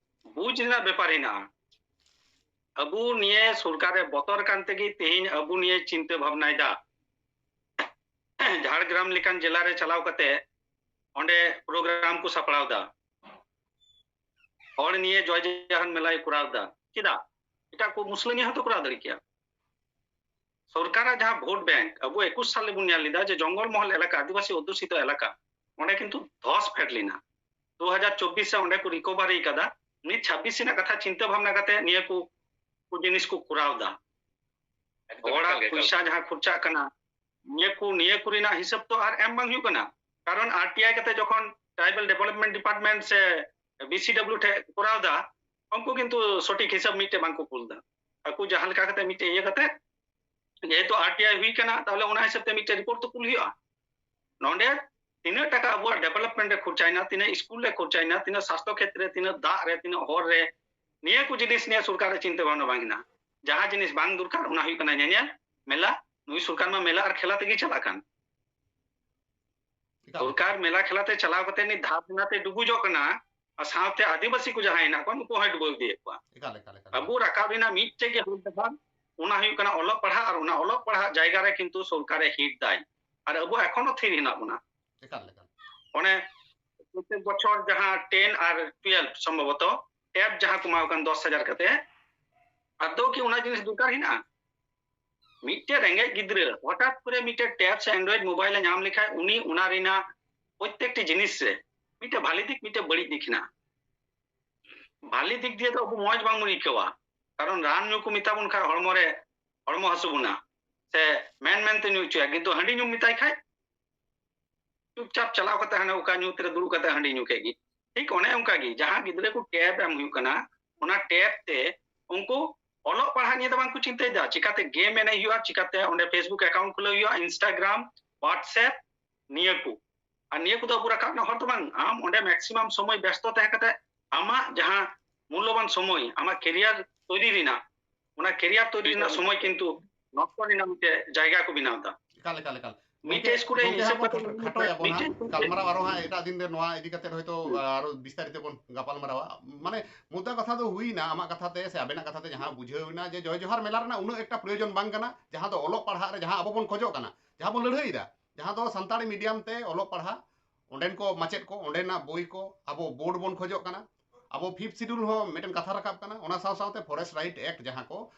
ᱵᱩᱡᱽ ᱨᱮᱱᱟᱜ ᱵᱮᱯᱟᱨ ᱦᱮᱱᱟᱜᱼᱟ᱾ ᱟᱵᱚ ᱱᱤᱭᱮ ᱥᱚᱨᱠᱟᱨᱮ ᱵᱚᱛᱚᱨ ᱠᱟᱱ ᱛᱮᱜᱮ ᱛᱮᱦᱮᱧ ᱟᱵᱚ ᱱᱤᱭᱮ ᱪᱤᱱᱛᱟᱹ ᱵᱷᱟᱵᱽᱱᱟᱭ ᱫᱟ᱾ ᱡᱷᱟᱲᱜᱨᱟᱢ ᱞᱮᱠᱟᱱ ᱡᱮᱞᱟ ᱨᱮ ᱪᱟᱞᱟᱣ ᱠᱟᱛᱮ ᱚᱸᱰᱮ ᱯᱨᱳᱜᱨᱟᱢ ᱠᱚ ᱥᱟᱯᱲᱟᱣ ᱫᱟ, ᱦᱚᱲ ᱱᱤᱭᱮ ᱡᱚᱭ ᱡᱟᱦᱟᱱ ᱢᱮᱞᱟᱭ ᱠᱚᱨᱟᱣ ᱫᱟ᱾ ᱪᱮᱫᱟᱜ? ᱮᱴᱟᱜ ᱠᱚ ᱢᱩᱥᱞᱟᱹ ᱱᱤᱭᱮ ᱦᱚᱸᱛᱚ ᱠᱚᱨᱟᱣ ᱫᱟᱲᱮ ᱠᱮᱭᱟ᱾ ᱥᱚᱨᱠᱟᱨᱟᱜ ᱡᱟᱦᱟᱸ ᱵᱷᱳᱴ ᱵᱮᱝᱠ, ᱟᱵᱚ ᱮᱠᱩᱥ ᱥᱟᱞ ᱨᱮᱵᱚᱱ ᱧᱮᱞ ᱞᱮᱫᱟ ᱡᱮ ᱡᱚᱝᱜᱚᱞ ᱢᱚᱦᱚᱞ ᱮᱞᱟᱠᱟ, ᱟᱹᱫᱤᱵᱟᱹᱥᱤ ᱚᱫᱽᱫᱷᱩᱥᱤᱛᱚ ᱮᱞᱟᱠᱟ, ᱚᱸᱰᱮ ᱠᱤᱱᱛᱩ ᱫᱷᱚᱥ ᱯᱷᱮᱰ ᱞᱮᱱᱟ᱾ ᱫᱩ ᱦᱟᱡᱟᱨ ᱪᱚᱵᱵᱤᱥ ᱨᱮ ᱚᱸᱰᱮ ᱠᱚ ᱨᱤᱠᱚᱵᱷᱟᱨᱤ ᱠᱟᱫᱟ᱾ ᱢᱤᱫ ᱪᱷᱟᱵᱵᱤᱥ ᱨᱮᱱᱟᱜ ᱠᱟᱛᱷᱟ ᱪᱤᱱᱛᱟᱹ ᱵᱷᱟᱵᱽᱱᱟ ᱠᱟᱛᱮ ᱱᱤᱭᱟᱹ ᱠᱚ, ᱠᱚ ᱡᱤᱱᱤᱥ ᱠᱚ ᱠᱚᱨᱟᱣ ᱫᱟ᱾ ᱮᱠᱫᱚᱢ ᱦᱚᱲᱟᱜ ᱮᱠᱟᱞ ᱜᱮ, ᱮᱠᱟᱞ ᱯᱚᱭᱥᱟ ᱡᱟᱦᱟᱸ ᱠᱷᱚᱨᱪᱟᱜ ᱠᱟᱱᱟ, ᱱᱤᱭᱟᱹ ᱠᱚ, ᱱᱤᱭᱟᱹ ᱠᱚ ᱨᱮᱱᱟᱜ ᱦᱤᱥᱟᱹᱵ ᱛᱚ ᱟᱨ ᱮᱢ ᱵᱟᱝ ᱦᱩᱭᱩᱜ ᱠᱟᱱᱟ᱾ ᱠᱟᱨᱚᱱ ᱟᱨ ᱴᱤ ᱟᱭ ᱠᱟᱛᱮ ᱡᱚᱠᱷᱚᱱ ᱴᱨᱟᱭᱵᱟᱞ ᱰᱮᱵᱷᱞᱚᱯᱢᱮᱱᱴ ᱰᱤᱯᱟᱨᱴᱢᱮᱱᱴ ᱥᱮ ᱵᱤ ᱥᱤ ᱰᱟᱵᱞᱤᱭᱩ ᱴᱷᱮᱡ ᱠᱚᱨᱟᱣ ᱫᱟ, ᱩᱱᱠᱩ ᱠᱤᱱᱛᱩ ᱥᱚᱴᱷᱤᱠ ᱦᱤᱥᱟᱹᱵ ᱢᱤᱫᱴᱮᱡ ᱵᱟᱝ ᱠᱚ ᱠᱩᱞ ᱫᱟ᱾ ᱟᱠᱚ ᱡᱟᱦᱟᱸ ᱞᱮᱠᱟ ᱠᱟᱛᱮ ᱢᱤᱫᱴᱮᱡ ᱤᱭᱟᱹ ᱠᱟᱛᱮ, ᱡᱮᱦᱮᱛᱩ ᱟᱨ ᱴᱤ ᱟᱭ ᱦᱩᱭ ᱠᱟᱱᱟ, ᱛᱟᱦᱞᱮ ᱚᱱᱟ ᱦᱤᱥᱟᱹᱵ ᱛᱮ ᱢᱤᱫᱴᱮᱡ ᱨᱤᱯᱳᱨᱴ ᱛᱚ ᱠᱩᱞ ᱦᱩᱭᱩᱜᱼᱟ᱾ ᱱᱚᱰᱮ ᱛᱤᱱᱟᱹᱜ ᱴᱟᱠᱟ ᱟᱵᱚᱣᱟᱜ ᱰᱮᱵᱷᱞᱚᱯᱢᱮᱱᱴ ᱨᱮ ᱠᱷᱚᱨᱪᱟᱭᱮᱱᱟ, ᱛᱤᱱᱟᱹᱜ ᱥᱠᱩᱞ ᱨᱮ ᱠᱷᱚᱨᱪᱟᱭᱮᱱᱟ, ᱛᱤᱱᱟᱹᱜ ᱥᱟᱥᱛᱷᱚ ᱠᱷᱮᱛᱨᱮ, ᱛᱤᱱᱟᱹᱜ ᱫᱟᱜ ᱨᱮ, ᱛᱤᱱᱟᱹᱜ ᱦᱚᱨ ᱨᱮ, ᱱᱤᱭᱟᱹ ᱠᱚ ᱡᱤᱱᱤᱥ ᱱᱤᱭᱮ ᱥᱚᱨᱠᱟᱨ ᱨᱮ ᱪᱤᱱᱛᱟᱹ ᱵᱷᱟᱵᱽᱱᱟ ᱵᱟᱝ ᱦᱮᱱᱟᱜᱼᱟ᱾ ᱡᱟᱦᱟᱸ ᱡᱤᱱᱤᱥ ᱵᱟᱝ ᱫᱚᱨᱠᱟᱨ, ᱚᱱᱟ ᱦᱩᱭᱩᱜ ᱠᱟᱱᱟ ᱧᱮᱧᱮᱞ, ᱢᱮᱞᱟ᱾ ᱱᱩᱭ ᱥᱚᱨᱠᱟᱨ ᱢᱟ ᱢᱮᱞᱟ ᱟᱨ ᱠᱷᱮᱞᱟ ᱛᱮᱜᱮ ᱪᱟᱞᱟᱜ ᱠᱟᱱ᱾ ᱮᱠᱟᱞ, ᱥᱚᱨᱠᱟᱨ ᱢᱮᱞᱟ ᱠᱷᱮᱞᱟ ᱛᱮ ᱪᱟᱞᱟᱣ ᱠᱟᱛᱮ ᱱᱤᱛ ᱫᱷᱟᱨ ᱫᱮᱱᱟ ᱛᱮ ᱰᱩᱵᱩᱡᱚᱜ ᱠᱟᱱᱟ, ᱟᱨ ᱥᱟᱶᱛᱮ ᱟᱹᱫᱤᱵᱟᱹᱥᱤ ᱠᱚ ᱡᱟᱦᱟᱸᱭ ᱦᱮᱱᱟᱜ ᱠᱚᱣᱟ, ᱱᱩᱠᱩ ᱦᱚᱸᱭ ᱰᱩᱵᱟᱹᱣ ᱤᱫᱤᱭᱮᱫ ᱠᱚᱣᱟ᱾ ᱮᱠᱟᱞ, ᱮᱠᱟᱞ, ᱮᱠᱟᱞ᱾ ᱟᱵᱚ ᱨᱟᱠᱟᱵ ᱨᱮᱱᱟᱜ ᱢᱤᱫᱴᱮᱡ ᱜᱮ ᱦᱚᱨ ᱰᱟᱦᱟᱨ, ᱚᱱᱟ ᱦᱩᱭᱩᱜ ᱠᱟᱱᱟ ᱚᱞᱚᱜ ᱯᱟᱲᱦᱟᱜ, ᱟᱨ ᱚᱱᱟ ᱚᱞᱚᱜ ᱯᱟᱲᱦᱟᱜ ᱡᱟᱭᱜᱟ ᱨᱮ ᱠᱤᱱᱛᱩ ᱥᱚᱨᱠᱟᱨᱮ ᱦᱤᱴ ᱫᱟᱭ, ᱟᱨ ᱟᱵᱚ ᱮᱠᱷᱚᱱᱳ ᱛᱷᱤᱨ ᱦᱮᱱᱟᱜ ᱵᱚᱱᱟ᱾ ᱮᱠᱟᱞ, ᱮᱠᱟᱞ᱾ ᱚᱱᱮ ᱯᱨᱚᱛᱮᱠ ᱵᱚᱪᱷᱚᱨ ᱡᱟᱦᱟᱸ ᱴᱮᱱ ᱟᱨ ᱴᱩᱭᱮᱞᱵᱷ ᱥᱚᱢᱵᱷᱚᱵᱚᱛᱚ ᱴᱮᱵ ᱡᱟᱦᱟᱸ ᱠᱚ ᱮᱢᱟ ᱠᱚ ᱠᱟᱱ ᱫᱚᱥ ᱦᱟᱡᱟᱨ ᱠᱟᱛᱮ, ᱟᱫᱚ ᱠᱤ ᱚᱱᱟ ᱡᱤᱱᱤᱥ ᱫᱚᱨᱠᱟᱨ ᱦᱮᱱᱟᱜᱼᱟ? ᱢᱤᱫᱴᱮᱡ ᱨᱮᱸᱜᱮᱡ ᱜᱤᱫᱽᱨᱟᱹ ᱦᱚᱴᱟᱛ ᱠᱚᱨᱮ ᱢᱤᱫᱴᱮᱡ ᱴᱮᱵ ᱥᱮ ᱮᱱᱰᱨᱚᱭᱮᱰ ᱢᱳᱵᱟᱭᱤᱞ ᱮ ᱧᱟᱢ ᱞᱮᱠᱷᱟᱡ, ᱩᱱᱤ ᱚᱱᱟ ᱨᱮᱱᱟᱜ ᱯᱨᱚᱛᱮᱠᱴᱤ ᱡᱤᱱᱤᱥ ᱨᱮ ᱢᱤᱫᱴᱮᱡ ᱵᱷᱟᱞᱤ ᱫᱤᱠ, ᱢᱤᱫᱴᱮᱡ ᱵᱟᱹᱲᱤᱡ ᱫᱤᱠ ᱦᱮᱱᱟᱜᱼᱟ᱾ ᱵᱷᱟᱞᱤ ᱫᱤᱠ ᱫᱤᱭᱮ ᱫᱚ ᱟᱵᱚ ᱢᱚᱸᱡᱽ ᱵᱟᱝ ᱵᱚᱱ ᱟᱹᱭᱠᱟᱹᱣᱟ, ᱠᱟᱨᱚᱱ ᱨᱟᱱ ᱧᱩ ᱠᱚ ᱢᱮᱛᱟ ᱵᱚᱱ ᱠᱷᱟᱡ ᱦᱚᱲᱢᱚ ᱨᱮ, ᱦᱚᱲᱢᱚ ᱦᱟᱹᱥᱩ ᱵᱚᱱᱟ, ᱥᱮ ᱢᱮᱱ ᱢᱮᱱᱛᱮ ᱧᱩ ᱦᱚᱪᱚᱭᱟ, ᱠᱤᱱᱛᱩ ᱦᱟᱺᱰᱤ ᱧᱩᱢ ᱢᱮᱛᱟᱭ ᱠᱷᱟᱡ ᱪᱩᱯᱪᱟᱯ ᱪᱟᱞᱟᱣ ᱠᱟᱛᱮ ᱦᱟᱱᱮ ᱚᱠᱟ ᱧᱩᱛ ᱨᱮ ᱫᱩᱲᱩᱵ ᱠᱟᱛᱮ ᱦᱟᱺᱰᱤ ᱧᱩ ᱠᱮᱫ ᱜᱮ᱾ ᱴᱷᱤᱠ ᱚᱱᱮ ᱚᱱᱠᱟ ᱜᱮ, ᱡᱟᱦᱟᱸ ᱜᱤᱫᱽᱨᱟᱹ ᱠᱚ ᱴᱮᱵ ᱮᱢ ᱦᱩᱭᱩᱜ ᱠᱟᱱᱟ, ᱚᱱᱟ ᱴᱮᱵ ᱛᱮ ᱩᱱᱠᱩ ᱚᱞᱚᱜ ᱯᱟᱲᱦᱟᱜ ᱱᱤᱭᱮ ᱫᱚ ᱵᱟᱝ ᱠᱚ ᱪᱤᱱᱛᱟᱹᱭᱮᱫᱟ, ᱪᱤᱠᱟᱛᱮ ᱜᱮᱢ ᱮᱱᱮᱡ ᱦᱩᱭᱩᱜᱼᱟ, ᱪᱤᱠᱟᱛᱮ ᱚᱸᱰᱮ Facebook account ᱠᱷᱩᱞᱟᱹᱣ ᱦᱩᱭᱩᱜᱼᱟ, Instagram, WhatsApp, ᱱᱤᱭᱟᱹ ᱠᱚ᱾ ᱟᱨ ᱱᱤᱭᱟᱹ ᱠᱚᱫᱚ ᱟᱵᱚ ᱨᱟᱠᱟᱵ ᱨᱮᱱᱟᱜ ᱦᱚᱨ ᱫᱚ ᱵᱟᱝ᱾ ᱟᱢ ᱚᱸᱰᱮ maximum ᱥᱚᱢᱚᱭ ᱵᱮᱥᱛᱚ ᱛᱟᱦᱮᱸ ᱠᱟᱛᱮ ᱟᱢᱟᱜ ᱡᱟᱦᱟᱸ ᱢᱩᱞᱞᱚᱵᱟᱱ ᱥᱚᱢᱚᱭ, ᱟᱢᱟᱜ ᱠᱮᱨᱤᱭᱟᱨ ᱛᱚᱭᱨᱤ ᱨᱮᱱᱟᱜ, ᱚᱱᱟ ᱠᱮᱨᱤᱭᱟᱨ ᱛᱚᱭᱨᱤ ᱨᱮᱱᱟᱜ ᱥᱚᱢᱚᱭ ᱠᱤᱱᱛᱩ ᱱᱚᱥᱴᱚ ᱨᱮᱱᱟᱜ ᱢᱤᱫᱴᱮᱡ ᱡᱟᱭᱜᱟ ᱠᱚ ᱵᱮᱱᱟᱣ ᱮᱫᱟ᱾ ᱮᱠᱟᱞ, ᱮᱠᱟᱞ, ᱮᱠᱟᱞ᱾ ᱢᱤᱫᱴᱮᱡ ᱜᱚᱢᱠᱮ, ᱥᱠᱩᱞ ᱨᱮ ᱜᱚᱢᱠᱮ, ᱦᱤᱥᱟᱹᱵ ᱦᱟᱸᱜ ᱵᱚᱱ ᱠᱟᱛᱮ ᱠᱷᱟᱴᱚ-, ᱠᱷᱟᱴᱚᱭᱟᱵᱚᱱ ᱦᱟᱸᱜ᱾ ᱢᱤᱫᱴᱮᱡ ᱜᱟᱞᱢᱟᱨᱟᱣ ᱟᱨᱚ ᱦᱟᱸᱜ ᱮᱴᱟᱜ ᱫᱤᱱ ᱨᱮ ᱱᱚᱣᱟ ᱤᱫᱤ ᱠᱟᱛᱮ ᱦᱚᱭᱛᱳ, ᱦᱩᱸ᱾ ᱟᱨᱚ ᱵᱤᱥᱛᱟᱨᱤᱛ ᱵᱚᱱ ᱜᱟᱯᱟᱞ ᱢᱟᱨᱟᱣᱟ᱾ ᱢᱟᱱᱮ, ᱢᱩᱫᱽᱫᱟ ᱠᱟᱛᱷᱟ ᱫᱚ ᱦᱩᱭᱱᱟ, ᱟᱢᱟᱜ ᱠᱟᱛᱷᱟ ᱛᱮ ᱥᱮ ᱟᱵᱮᱱᱟᱜ ᱠᱟᱛᱷᱟ ᱛᱮ ᱡᱟᱦᱟᱸ ᱵᱩᱡᱷᱟᱹᱣ ᱮᱱᱟ ᱡᱮ ᱡᱚᱭ ᱡᱚᱦᱟᱨ ᱢᱮᱞᱟ ᱨᱮᱱᱟᱜ ᱩᱱᱟᱹᱜ ᱮᱠᱴᱟ ᱯᱨᱚᱭᱳᱡᱚᱱ ᱵᱟᱝ ᱠᱟᱱᱟ, ᱡᱟᱦᱟᱸ ᱫᱚ ᱚᱞᱚᱜ ᱯᱟᱲᱦᱟᱜ ᱨᱮ ᱡᱟᱦᱟᱸ ᱟᱵᱚ ᱵᱚᱱ ᱠᱷᱚᱡᱚᱜ ᱠᱟᱱᱟ, ᱡᱟᱦᱟᱸ ᱵᱚᱱ ᱞᱟᱹᱲᱦᱟᱹᱭ ᱮᱫᱟ, ᱡᱟᱦᱟᱸ ᱫᱚ ᱥᱟᱱᱛᱟᱲᱤ ᱢᱤᱰᱤᱭᱟᱢ ᱛᱮ ᱚᱞᱚᱜ ᱯᱟᱲᱦᱟᱜ, ᱚᱸᱰᱮᱱ ᱠᱚ ᱢᱟᱪᱮᱫ ᱠᱚ, ᱚᱸᱰᱮᱱᱟᱜ ᱵᱳᱭ ᱠᱚ, ᱟᱵᱚ ᱵᱳᱨᱰ ᱵᱚᱱ ᱠᱷᱚᱡᱚᱜ ᱠᱟᱱᱟ, ᱟᱵᱚ ᱯᱷᱤᱯᱛᱷ ᱥᱤᱰᱩᱞ ᱦᱚᱸ ᱢᱤᱫᱴᱮᱱ ᱠᱟᱛᱷᱟ ᱨᱟᱠᱟᱵ ᱠᱟᱱᱟ, ᱚᱱᱟ ᱥᱟᱶ ᱥᱟᱶᱛᱮ ᱯᱷᱚᱨᱮᱥᱴ ᱨᱟᱭᱤᱴ ᱮᱠᱴ ᱡᱟᱦᱟᱸ ᱠᱚ,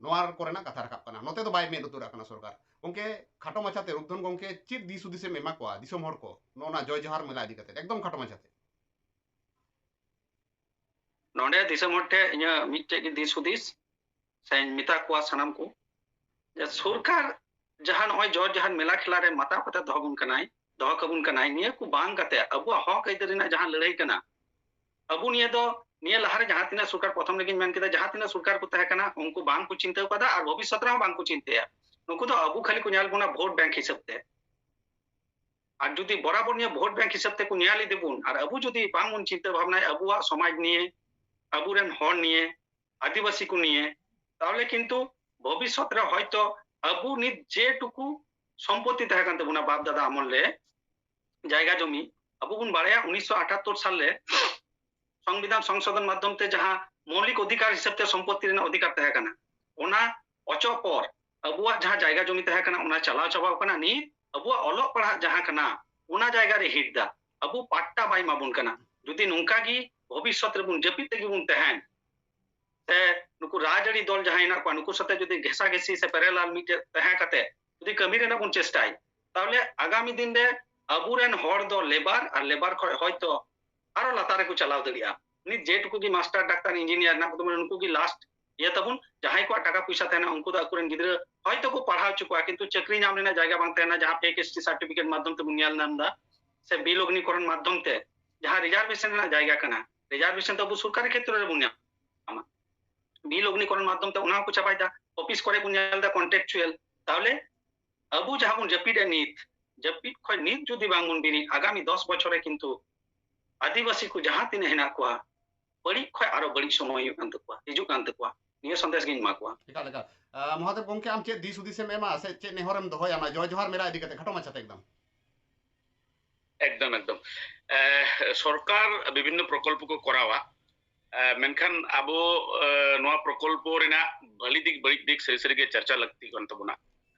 ᱱᱚᱣᱟ ᱠᱚᱨᱮᱱᱟᱜ ᱠᱟᱛᱷᱟ ᱨᱟᱠᱟᱵ ᱠᱟᱱᱟ, ᱱᱚᱛᱮ ᱫᱚ ᱵᱟᱭ ᱢᱮᱫ ᱞᱩᱛᱩᱨᱟᱜ ᱠᱟᱱᱟ ᱥᱚᱨᱠᱟᱨ᱾ ᱜᱚᱢᱠᱮ, ᱠᱷᱟᱴᱚ ᱢᱟᱪᱷᱟᱛᱮ ᱨᱩᱯᱫᱷᱚᱱ ᱜᱚᱢᱠᱮ ᱪᱮᱫ ᱫᱤᱥ ᱦᱩᱫᱤᱥ ᱮᱢ ᱮᱢᱟ ᱠᱚᱣᱟ ᱫᱤᱥᱚᱢ ᱦᱚᱲ ᱠᱚ ᱱᱚᱣᱟ ᱡᱚᱭ ᱡᱚᱦᱟᱨ ᱢᱮᱞᱟ ᱤᱫᱤ ᱠᱟᱛᱮ? ᱮᱠᱫᱚᱢ ᱠᱷᱟᱴᱚ ᱢᱟᱪᱷᱟᱛᱮ᱾ ᱱᱚᱰᱮ ᱫᱤᱥᱚᱢ ᱦᱚᱲ ᱴᱷᱮᱱ ᱤᱧᱟᱹᱜ ᱢᱤᱫᱴᱮᱡ ᱜᱮ ᱫᱤᱥ ᱦᱩᱫᱤᱥ ᱥᱮᱧ ᱢᱮᱛᱟ ᱠᱚᱣᱟ ᱥᱟᱱᱟᱢ ᱠᱚ, ᱡᱮ ᱥᱚᱨᱠᱟᱨ ᱡᱟᱦᱟᱸ ᱱᱚᱜᱼᱚᱭ ᱡᱚᱭ ᱡᱚᱦᱟᱨ ᱢᱮᱞᱟ ᱠᱷᱮᱞᱟ ᱨᱮ ᱢᱟᱛᱟᱣ ᱠᱟᱛᱮ ᱫᱚᱦᱚ ᱵᱚᱱ ᱠᱟᱱᱟᱭ, ᱫᱚᱦᱚ ᱠᱟᱵᱚᱱ ᱠᱟᱱᱟᱭ, ᱱᱤᱭᱟᱹ ᱠᱚ ᱵᱟᱝ ᱠᱟᱛᱮ ᱟᱵᱚᱣᱟᱜ ᱦᱚᱠ ᱟᱹᱭᱫᱟᱹᱨᱤ ᱨᱮᱱᱟᱜ ᱡᱟᱦᱟᱸ ᱞᱟᱹᱲᱦᱟᱹᱭ ᱠᱟᱱᱟ, ᱟᱵᱚ ᱱᱤᱭᱟᱹ ᱫᱚ, ᱱᱤᱭᱟᱹ ᱞᱟᱦᱟᱨᱮ ᱡᱟᱦᱟᱸ ᱛᱤᱱᱟᱹᱜ ᱥᱚᱨᱠᱟᱨ, ᱯᱨᱚᱛᱷᱚᱢ ᱨᱮᱜᱮᱧ ᱢᱮᱱ ᱠᱮᱫᱟ, ᱡᱟᱦᱟᱸ ᱛᱤᱱᱟᱹᱜ ᱥᱚᱨᱠᱟᱨ ᱠᱚ ᱛᱟᱦᱮᱸ ᱠᱟᱱᱟ, ᱩᱱᱠᱩ ᱵᱟᱝ ᱠᱚ ᱪᱤᱱᱛᱟᱹ ᱠᱟᱫᱟ ᱟᱨ ᱵᱷᱚᱵᱤᱥᱥᱚᱛ ᱨᱮᱦᱚᱸ ᱵᱟᱝ ᱠᱚ ᱪᱤᱱᱛᱟᱹᱭᱟ᱾ ᱱᱩᱠᱩ ᱫᱚ ᱟᱵᱚ ᱠᱷᱟᱹᱞᱤ ᱠᱚ ᱧᱮᱞ ᱵᱚᱱᱟ ᱵᱷᱳᱴ ᱵᱮᱝᱠ ᱦᱤᱥᱟᱹᱵ ᱛᱮ᱾ ᱟᱨ ᱡᱩᱫᱤ ᱵᱚᱨᱟᱵᱚᱨ ᱱᱤᱭᱟᱹ ᱵᱷᱳᱴ ᱵᱮᱝᱠ ᱦᱤᱥᱟᱹᱵ ᱛᱮᱠᱚ ᱧᱮᱞ ᱤᱫᱤ ᱵᱚᱱ ᱟᱨ ᱟᱵᱚ ᱡᱩᱫᱤ ᱵᱟᱝ ᱵᱚᱱ ᱪᱤᱱᱛᱟᱹ ᱵᱷᱟᱵᱽᱱᱟᱭᱟ ᱟᱵᱚᱣᱟᱜ ᱥᱚᱢᱟᱡᱽ ᱱᱤᱭᱮ, ᱟᱵᱚᱨᱮᱱ ᱦᱚᱲ ᱱᱤᱭᱮ, ᱟᱹᱫᱤᱵᱟᱹᱥᱤ ᱠᱚ ᱱᱤᱭᱮ, ᱛᱟᱦᱚᱞᱮ ᱠᱤᱱᱛᱩ ᱵᱷᱚᱵᱤᱥᱥᱚᱛ ᱨᱮ ᱦᱚᱭᱛᱚ ᱟᱵᱚ ᱱᱤᱛ ᱡᱮᱴᱩᱠᱩ ᱥᱚᱢᱯᱚᱛᱤ ᱛᱟᱦᱮᱸ ᱠᱟᱱ ᱛᱟᱵᱚᱱᱟ ᱵᱟᱯ ᱫᱟᱫᱟ ᱟᱢᱚᱞ ᱨᱮ, ᱡᱟᱭᱜᱟ ᱡᱚᱢᱤ, ᱟᱵᱚ ᱵᱚᱱ ᱵᱟᱲᱟᱭᱟ ᱩᱱᱤᱥᱥᱚ ᱟᱴᱟᱛᱛᱳᱨ ᱥᱟᱞ ᱨᱮ ᱥᱚᱝᱵᱤᱫᱷᱟᱱ ᱥᱚᱝᱥᱳᱫᱷᱚᱱ ᱢᱟᱫᱽᱫᱷᱚᱢ ᱛᱮ ᱡᱟᱦᱟᱸ ᱢᱳᱣᱞᱤᱠ ᱚᱫᱷᱤᱠᱟᱨ ᱦᱤᱥᱟᱹᱵ ᱛᱮ ᱥᱚᱢᱯᱚᱛᱤ ᱨᱮᱱᱟᱜ ᱚᱫᱷᱤᱠᱟᱨ ᱛᱟᱦᱮᱸ ᱠᱟᱱᱟ, ᱚᱱᱟ ᱚᱪᱚᱜ ᱯᱚᱨ ᱟᱵᱚᱣᱟᱜ ᱡᱟᱦᱟᱸ ᱡᱟᱭᱜᱟ ᱡᱚᱢᱤ ᱛᱟᱦᱮᱸ ᱠᱟᱱᱟ, ᱚᱱᱟ ᱪᱟᱞᱟᱣ ᱪᱟᱵᱟᱣ ᱠᱟᱱᱟ᱾ ᱱᱤᱛ ᱟᱵᱚᱣᱟᱜ ᱚᱞᱚᱜ ᱯᱟᱲᱦᱟᱜ ᱡᱟᱦᱟᱸ ᱠᱟᱱᱟ, ᱚᱱᱟ ᱡᱟᱭᱜᱟ ᱨᱮ ᱦᱤᱴ ᱫᱟ, ᱟᱵᱚ ᱯᱟᱴᱴᱟ ᱵᱟᱭ ᱮᱢᱟ ᱵᱚᱱ ᱠᱟᱱᱟ᱾ ᱡᱩᱫᱤ ᱱᱚᱝᱠᱟ ᱜᱮ ᱵᱷᱚᱵᱤᱥᱥᱚᱛ ᱨᱮᱵᱚᱱ ᱡᱟᱹᱯᱤᱫ ᱛᱮᱜᱮ ᱵᱚᱱ ᱛᱟᱦᱮᱱ, ᱥᱮ ᱱᱩᱠᱩ ᱨᱟᱡᱽᱟᱹᱨᱤ ᱫᱚᱞ ᱡᱟᱦᱟᱸᱭ ᱦᱮᱱᱟᱜ ᱠᱚᱣᱟ, ᱱᱩᱠᱩ ᱥᱟᱛᱮ ᱡᱩᱫᱤ ᱜᱷᱮᱥᱟ ᱜᱷᱮᱥᱤ ᱥᱮ ᱯᱮᱨᱮᱞᱟᱞ ᱢᱤᱫᱴᱮᱡ ᱛᱟᱦᱮᱸ ᱠᱟᱛᱮ ᱡᱩᱫᱤ ᱠᱟᱹᱢᱤ ᱨᱮᱱᱟᱜ ᱵᱚᱱ ᱪᱮᱥᱴᱟᱭ, ᱛᱟᱦᱚᱞᱮ ᱟᱜᱟᱢᱤ ᱫᱤᱱ ᱨᱮ ᱟᱵᱚᱨᱮᱱ ᱦᱚᱲ ᱫᱚ ᱞᱮᱵᱟᱨ ᱟᱨ ᱞᱮᱵᱟᱨ ᱠᱷᱚᱱ ᱦᱚᱭᱛᱚ ᱟᱨᱚ ᱞᱟᱛᱟᱨ ᱨᱮᱠᱚ ᱪᱟᱞᱟᱣ ᱫᱟᱲᱮᱭᱟᱜᱼᱟ᱾ ᱱᱤᱛ ᱡᱮᱴᱩᱠᱩ ᱜᱮ ᱢᱟᱥᱴᱟᱨ, ᱰᱟᱠᱛᱟᱨ, ᱤᱧᱡᱤᱱᱤᱭᱟᱨ ᱦᱮᱱᱟᱜ ᱠᱚ ᱛᱟᱵᱚᱱᱟ, ᱱᱩᱠᱩ ᱜᱮ ᱞᱟᱥᱴ ᱤᱭᱟᱹ ᱛᱟᱵᱚᱱ᱾ ᱡᱟᱦᱟᱸᱭ ᱠᱚᱣᱟᱜ ᱴᱟᱠᱟ ᱯᱚᱭᱥᱟ ᱛᱟᱦᱮᱱᱟ, ᱩᱱᱠᱩ ᱫᱚ ᱟᱠᱚᱨᱮᱱ ᱜᱤᱫᱽᱨᱟᱹ ᱦᱚᱭᱛᱚ ᱠᱚ ᱯᱟᱲᱦᱟᱣ ᱦᱚᱪᱚ ᱠᱚᱣᱟ, ᱠᱤᱱᱛᱩ ᱪᱟᱹᱠᱨᱤ ᱧᱟᱢ ᱨᱮᱱᱟᱜ ᱡᱟᱭᱜᱟ ᱵᱟᱝ ᱛᱟᱦᱮᱱᱟ, ᱡᱟᱦᱟᱸ ᱯᱷᱮᱠ ᱮᱥ ᱴᱤ ᱥᱟᱨᱴᱤᱯᱷᱤᱠᱮᱴ ᱢᱟᱫᱽᱫᱷᱚᱢ ᱛᱮᱵᱚᱱ ᱧᱮᱞ ᱧᱟᱢ ᱮᱫᱟ, ᱥᱮ ᱵᱤᱞ ᱚᱜᱽᱱᱤᱠᱚᱨᱚᱱ ᱢᱟᱫᱽᱫᱷᱚᱢ ᱛᱮ ᱡᱟᱦᱟᱸ ᱨᱤᱡᱟᱨᱵᱷᱮᱥᱚᱱ ᱨᱮᱱᱟᱜ ᱡᱟᱭᱜᱟ ᱠᱟᱱᱟ, ᱨᱤᱡᱟᱨᱵᱷᱮᱥᱚᱱ ᱫᱚ ᱟᱵᱚ ᱥᱚᱨᱠᱟᱨᱤ ᱠᱷᱮᱛᱨᱚ ᱨᱮᱵᱚᱱ ᱧᱟᱢᱟ᱾ ᱵᱤᱞ ᱚᱜᱽᱱᱤᱠᱚᱨᱚᱱ ᱢᱟᱫᱽᱫᱷᱚᱢ ᱛᱮ ᱚᱱᱟ ᱦᱚᱸᱠᱚ ᱪᱟᱵᱟᱭᱮᱫᱟ᱾ ᱚᱯᱷᱤᱥ ᱠᱚᱨᱮ ᱵᱚᱱ ᱧᱮᱞ ᱮᱫᱟ ᱠᱚᱱᱴᱨᱟᱠᱪᱩᱭᱟᱞ᱾ ᱛᱟᱦᱚᱞᱮ ᱟᱵᱚ ᱡᱟᱦᱟᱸ ᱵᱚᱱ ᱡᱟᱹᱯᱤᱫ ᱮᱫ ᱱᱤᱛ, ᱡᱟᱹᱯᱤᱫ ᱠᱷᱚᱱ ᱱᱤᱛ ᱡᱩᱫᱤ ᱵᱟᱝ ᱵᱚᱱ ᱵᱮᱨᱮᱫ, ᱟᱜᱟᱢᱤ ᱫᱚᱥ ᱵᱚᱪᱷᱚᱨ ᱨᱮ ᱠᱤᱱᱛᱩ ᱟᱹᱫᱤᱵᱟᱹᱥᱤ ᱠᱚ ᱡᱟᱦᱟᱸ ᱛᱤᱱᱟᱹᱜ ᱦᱮᱱᱟᱜ ᱠᱚᱣᱟ, ᱵᱟᱹᱲᱤᱡ ᱠᱷᱚᱱ ᱟᱨᱚ ᱵᱟᱹᱲᱤᱡ ᱥᱚᱢᱚᱭ ᱦᱩᱭᱩᱜ ᱠᱟᱱ ᱛᱟᱠᱚᱣᱟ, ᱦᱤᱡᱩᱜ ᱠᱟᱱ ᱛᱟᱠᱚᱣᱟ᱾ ᱱᱤᱭᱟᱹ ᱥᱚᱱᱫᱮᱥ ᱜᱤᱧ ᱮᱢᱟ ᱠᱚᱣᱟ᱾ ᱮᱠᱟᱞ, ᱮᱠᱟᱞ᱾ ᱟᱸ, ᱢᱚᱦᱟᱫᱮᱵ ᱜᱚᱢᱠᱮ, ᱟᱢ ᱪᱮᱫ ᱫᱤᱥ ᱦᱩᱫᱤᱥ ᱮᱢ ᱮᱢᱟ ᱥᱮ ᱪᱮᱫ ᱱᱮᱦᱚᱨᱮᱢ ᱫᱚᱦᱚᱭᱟ ᱱᱚᱣᱟ ᱡᱚᱭ ᱡᱚᱦᱟᱨ ᱢᱮᱞᱟ ᱤᱫᱤ ᱠᱟᱛᱮ ᱠᱷᱟᱴᱚ ᱢᱟᱪᱷᱟᱛᱮ ᱮᱠᱫᱚᱢ? ᱮᱠᱫᱚᱢ, ᱮᱠᱫᱚᱢ᱾ ᱮ, ᱥᱚᱨᱠᱟᱨ ᱵᱤᱵᱷᱤᱱᱱᱚ ᱯᱨᱚᱠᱚᱞᱯᱚ ᱠᱚ ᱠᱚᱨᱟᱣᱟ᱾ ᱮ, ᱢᱮᱱᱠᱷᱟᱱ ᱟᱵᱚ, ᱮ, ᱱᱚᱣᱟ ᱯᱨᱚᱠᱚᱞᱯᱚ ᱨᱮᱱᱟᱜ ᱵᱷᱟᱞᱤ ᱫᱤᱠ ᱵᱟᱹᱲᱤᱡ ᱫᱤᱠ ᱥᱟᱹᱨᱤ ᱥᱟᱹᱨᱤ ᱜᱮ ᱪᱟᱨᱪᱟ ᱞᱟᱹᱠᱛᱤ ᱠᱟᱱ ᱛᱟᱵᱚᱱᱟ᱾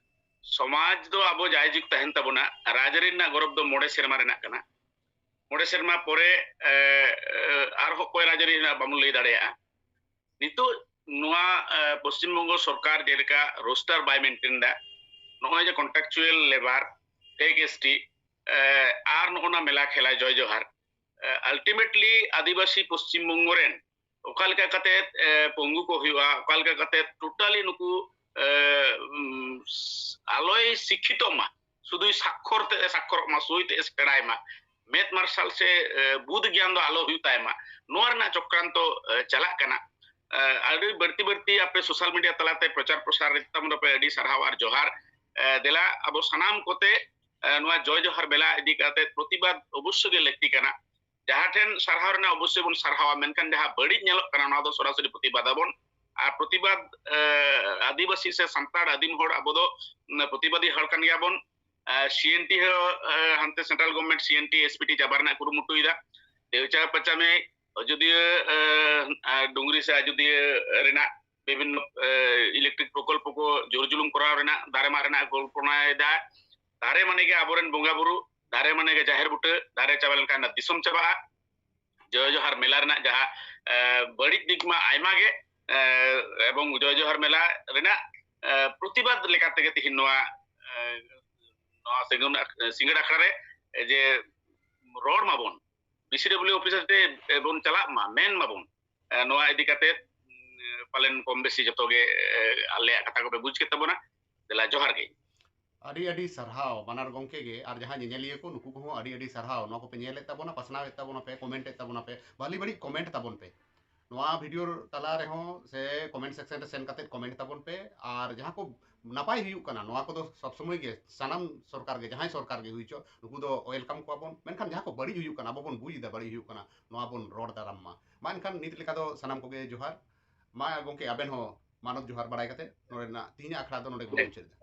ᱥᱚᱢᱟᱡᱽ ᱫᱚ ᱟᱵᱚ ᱡᱟᱭᱡᱩᱜᱽ ᱛᱟᱦᱮᱱ ᱛᱟᱵᱚᱱᱟ᱾ ᱨᱟᱡᱽᱟᱹᱨᱤ ᱨᱮᱱᱟᱜ ᱜᱚᱨᱚᱵᱽ ᱫᱚ ᱢᱚᱬᱮ ᱥᱮᱨᱢᱟ ᱨᱮᱱᱟᱜ ᱠᱟᱱᱟ᱾ ᱢᱚᱬᱮ ᱥᱮᱨᱢᱟ ᱯᱚᱨᱮ, ᱮ, ᱮ, ᱟᱨᱦᱚᱸ ᱚᱠᱚᱭ ᱨᱟᱡᱽᱟᱹᱨᱤ ᱨᱮᱱᱟᱜ ᱵᱟᱵᱚᱱ ᱞᱟᱹᱭ ᱫᱟᱲᱮᱭᱟᱜᱼᱟ᱾ ᱱᱤᱛᱚᱜ ᱱᱚᱣᱟ, ᱮ, ᱯᱚᱥᱪᱤᱢ ᱵᱚᱝᱜᱚ ᱥᱚᱨᱠᱟᱨ ᱡᱮᱞᱮᱠᱟ ᱨᱳᱥᱴᱟᱨ ᱵᱟᱭ ᱢᱮᱱᱴᱮᱱ ᱮᱫᱟ, ᱱᱚᱜᱼᱚᱭ ᱡᱮ contractual labour, S C, S T, ᱮ, ᱟᱨ ᱱᱚᱜᱼᱚ ᱱᱟ ᱢᱮᱞᱟ ᱠᱷᱮᱞᱟ ᱡᱚᱭ ᱡᱚᱦᱟᱨ, ᱮ, ultimately ᱟᱹᱫᱤᱵᱟᱹᱥᱤ ᱯᱚᱥᱪᱤᱢ ᱵᱚᱝᱜᱚ ᱨᱮᱱ ᱚᱠᱟ ᱞᱮᱠᱟ ᱠᱟᱛᱮ, ᱮ, ᱯᱚᱝᱜᱩ ᱠᱚ ᱦᱩᱭᱩᱜᱼᱟ, ᱚᱠᱟ ᱞᱮᱠᱟ ᱠᱟᱛᱮ totally ᱱᱩᱠᱩ, ᱮ, ᱩᱢ, ᱟᱞᱚᱭ ᱥᱤᱠᱠᱷᱤᱛᱚᱜ ᱢᱟ, ᱥᱩᱫᱷᱩᱭ ᱥᱟᱠᱠᱷᱚᱨ ᱛᱮ ᱥᱟᱠᱠᱷᱚᱨᱚᱜ ᱢᱟ, ᱥᱳᱭ ᱛᱮ ᱥᱮᱬᱟᱭ ᱢᱟ, ᱢᱮᱫ ᱢᱟᱨᱥᱟᱞ ᱥᱮ, ᱮ, ᱵᱩᱫᱷ ᱜᱮᱭᱟᱱ ᱫᱚ ᱟᱞᱚ ᱦᱩᱭᱩᱜ ᱛᱟᱭ ᱢᱟ, ᱱᱚᱣᱟ ᱨᱮᱱᱟᱜ ᱪᱚᱠᱨᱟᱱᱛᱚ, ᱮ, ᱪᱟᱞᱟᱜ ᱠᱟᱱᱟ᱾ ᱮ, ᱟᱹᱰᱤ ᱵᱟᱹᱲᱛᱤ ᱵᱟᱹᱲᱛᱤ ᱟᱯᱮ social media ᱛᱟᱞᱟᱛᱮ ᱯᱨᱚᱪᱟᱨ ᱯᱨᱚᱥᱟᱨ ᱨᱮ ᱛᱟᱵᱚᱱ ᱯᱮ, ᱟᱹᱰᱤ ᱥᱟᱨᱦᱟᱣ ᱟᱨ ᱡᱚᱦᱟᱨ᱾ ᱮ, ᱫᱮᱞᱟ ᱟᱵᱚ ᱥᱟᱱᱟᱢ ᱠᱚᱛᱮ, ᱮ, ᱱᱚᱣᱟ ᱡᱚᱭ ᱡᱚᱦᱟᱨ ᱢᱮᱞᱟ ᱤᱫᱤ ᱠᱟᱛᱮ ᱯᱨᱚᱛᱤᱵᱟᱫ ᱚᱵᱚᱥᱥᱳᱭ ᱜᱮ ᱞᱟᱹᱠᱛᱤ ᱠᱟᱱᱟ᱾ ᱡᱟᱦᱟᱸ ᱴᱷᱮᱱ ᱥᱟᱨᱦᱟᱣ ᱨᱮᱱᱟᱜ ᱚᱵᱚᱥᱥᱳᱭ ᱵᱚᱱ ᱥᱟᱨᱦᱟᱣᱟ, ᱢᱮᱱᱠᱷᱟᱱ ᱡᱟᱦᱟᱸ ᱵᱟᱹᱲᱤᱡ ᱧᱮᱞᱚᱜ ᱠᱟᱱᱟ, ᱱᱚᱣᱟ ᱫᱚ ᱥᱚᱨᱟᱥᱚᱨᱤ ᱯᱨᱚᱛᱤᱵᱟᱫ ᱟᱵᱚᱱ᱾ ᱟᱨ ᱯᱨᱚᱛᱤᱵᱟᱫ, ᱮ, ᱟᱹᱫᱤᱵᱟᱹᱥᱤ ᱥᱮ ᱥᱟᱱᱛᱟᱲ ᱟᱹᱫᱤᱢ ᱦᱚᱲ ᱟᱵᱚ ᱫᱚ, ᱩᱢ, ᱯᱨᱚᱛᱤᱵᱟᱫᱤ ᱦᱚᱲ ᱠᱟᱱ ᱜᱮᱭᱟ ᱵᱚᱱ᱾ ᱮ, ᱥᱤ ᱮᱱ ᱴᱤ ᱦᱚᱸ, ᱮ, ᱦᱟᱱᱛᱮ central government ᱥᱤ N T, S P T ᱪᱟᱵᱟ ᱨᱮᱱᱟᱜ ᱠᱩᱨᱩᱢᱩᱴᱩᱭᱮᱫᱟ᱾ ᱫᱮᱣᱪᱟ ᱯᱟᱪᱟᱢᱮ ᱟᱡᱚᱫᱤᱭᱟᱹ, ᱮ, ᱮ, ᱰᱩᱝᱨᱤ ᱥᱮ ᱟᱡᱚᱫᱤᱭᱟᱹ ᱨᱮᱱᱟᱜ ᱵᱤᱵᱷᱤᱱᱱᱚ, ᱮ, electric ᱯᱨᱚᱠᱚᱞᱯᱚ ᱠᱚ ᱡᱳᱨ ᱡᱩᱞᱩᱢ ᱠᱚᱨᱟᱣ ᱨᱮᱱᱟᱜ ᱫᱟᱨᱮ ᱢᱟᱜ ᱨᱮᱱᱟᱜ ᱠᱚᱞᱯᱚᱱᱟᱭᱮᱫᱟ᱾ ᱫᱟᱨᱮ ᱢᱟᱱᱮ ᱜᱮ ᱟᱵᱚᱨᱮᱱ ᱵᱚᱸᱜᱟ ᱵᱩᱨᱩ, ᱫᱟᱨᱮ ᱢᱟᱱᱮ ᱜᱮ ᱡᱟᱦᱮᱨ ᱵᱩᱴᱟᱹ, ᱫᱟᱨᱮ ᱪᱟᱵᱟ ᱞᱮᱱᱠᱷᱟᱱ ᱫᱤᱥᱚᱢ ᱪᱟᱵᱟᱜᱼᱟ᱾ ᱡᱚᱭ ᱡᱚᱦᱟᱨ ᱢᱮᱞᱟ ᱨᱮᱱᱟᱜ ᱡᱟᱦᱟᱸ, ᱮ, ᱵᱟᱹᱲᱤᱡ ᱫᱤᱠ ᱢᱟ ᱟᱭᱢᱟ ᱜᱮ, ᱮ, ᱮᱵᱚᱝ ᱡᱚᱭ ᱡᱚᱦᱟᱨ ᱢᱮᱞᱟ ᱨᱮᱱᱟᱜ, ᱮ, ᱯᱨᱚᱛᱤᱵᱟᱫ ᱞᱮᱠᱟ ᱛᱮᱜᱮ ᱛᱤᱦᱤᱧ ᱱᱚᱣᱟ, ᱮ, ᱱᱚᱣᱟ ᱥᱤᱸᱜᱟᱹᱲ ᱟᱠ-, ᱥᱤᱸᱜᱟᱹᱲ ᱟᱠᱷᱲᱟ ᱨᱮ, ᱮ, ᱡᱮ ᱨᱚᱲ ᱢᱟᱵᱚᱱ, ᱵᱤ ᱥᱤ ᱰᱟᱵᱽᱞᱤᱭᱩ ᱚᱯᱷᱤᱥ ᱟᱛᱮ, ᱮ, ᱵᱚᱱ ᱪᱟᱞᱟᱜ ᱢᱟ, ᱢᱮᱱ ᱢᱟᱵᱚᱱ᱾ ᱮ, ᱱᱚᱣᱟ ᱤᱫᱤ ᱠᱟᱛᱮ, ᱩᱢ, ᱯᱟᱞᱮᱱ ᱠᱚᱢ ᱵᱮᱥᱤ ᱡᱚᱛᱚ ᱜᱮ, ᱮ, ᱟᱞᱮᱭᱟᱜ ᱠᱟᱛᱷᱟ ᱠᱚᱯᱮ ᱵᱩᱡᱽ ᱠᱮᱫ ᱛᱟᱵᱚᱱᱟ᱾ ᱫᱮᱞᱟ, ᱡᱚᱦᱟᱨ ᱜᱮ᱾ ᱟᱹᱰᱤ ᱟᱹᱰᱤ ᱥᱟᱨᱦᱟᱣ ᱵᱟᱱᱟᱨ ᱜᱚᱢᱠᱮ ᱜᱮ, ᱟᱨ ᱡᱟᱦᱟᱸ ᱧᱮᱧᱮᱞᱤᱭᱟᱹ ᱠᱚ, ᱱᱩᱠᱩ ᱠᱚᱦᱚᱸ ᱟᱹᱰᱤ ᱟᱹᱰᱤ ᱥᱟᱨᱦᱟᱣ᱾ ᱱᱚᱣᱟ ᱠᱚᱯᱮ ᱧᱮᱞᱮᱫ ᱛᱟᱵᱚᱱᱟ, ᱯᱟᱥᱱᱟᱣᱮᱫ ᱛᱟᱵᱚᱱᱟ ᱯᱮ, comment ᱮᱫ ᱛᱟᱵᱚᱱᱟ ᱯᱮ, ᱵᱷᱟᱹᱞᱤ ᱵᱟᱹᱲᱤᱡ comment ᱛᱟᱵᱚᱱ ᱯᱮ᱾ ᱱᱚᱣᱟ ᱵᱷᱤᱰᱤᱭᱳ ᱛᱟᱞᱟ ᱨᱮᱦᱚᱸ ᱥᱮ ᱠᱚᱢᱮᱱᱴ ᱥᱮᱠᱥᱚᱱ ᱨᱮ ᱥᱮᱱ ᱠᱟᱛᱮ ᱠᱚᱢᱮᱱᱴ ᱛᱟᱵᱚᱱ ᱯᱮ᱾ ᱟᱨ ᱡᱟᱦᱟᱸ ᱠᱚ ᱱᱟᱯᱟᱭ ᱦᱩᱭᱩᱜ ᱠᱟᱱᱟ, ᱱᱚᱣᱟ ᱠᱚᱫᱚ ᱥᱚᱵ ᱥᱚᱢᱚᱭ ᱜᱮ ᱥᱟᱱᱟᱢ ᱥᱚᱨᱠᱟᱨ ᱜᱮ, ᱡᱟᱦᱟᱸᱭ ᱥᱚᱨᱠᱟᱨ ᱜᱮ ᱦᱩᱭ ᱦᱚᱪᱚ, ᱱᱩᱠᱩ ᱫᱚ ᱳᱭᱮᱞᱠᱟᱢ ᱠᱚᱣᱟ ᱵᱚᱱ᱾ ᱢᱮᱱᱠᱷᱟᱱ ᱡᱟᱦᱟᱸ ᱠᱚ ᱵᱟᱹᱲᱤᱡ ᱦᱩᱭᱩᱜ ᱠᱟᱱᱟ, ᱟᱵᱚ ᱵᱚᱱ ᱵᱩᱡᱽ ᱮᱫᱟ ᱵᱟᱹᱲᱤᱡ ᱦᱩᱭᱩᱜ ᱠᱟᱱᱟ, ᱱᱚᱣᱟ ᱵᱚᱱ ᱨᱚᱲ ᱫᱟᱨᱟᱢ ᱢᱟ᱾ ᱢᱟ ᱮᱱᱠᱷᱟᱱ ᱱᱤᱛ ᱞᱮᱠᱟ ᱫᱚ ᱥᱟᱱᱟᱢ ᱠᱚᱜᱮ ᱡᱚᱦᱟᱨ᱾ ᱢᱟ ᱜᱚᱢᱠᱮ, ᱟᱵᱮᱱ ᱦᱚᱸ ᱢᱟᱱᱚᱛ ᱡᱚᱦᱟᱨ ᱵᱟᱲᱟᱭ ᱠᱟᱛᱮ ᱱᱚᱰᱮᱱᱟᱜ ᱛᱤᱦᱤᱧᱟᱜ ᱟᱠᱷᱲᱟ ᱫᱚ ᱱᱚᱰᱮ ᱜᱮᱵᱚᱱ ᱢᱩᱪᱟᱹᱫ ᱮᱫᱟ᱾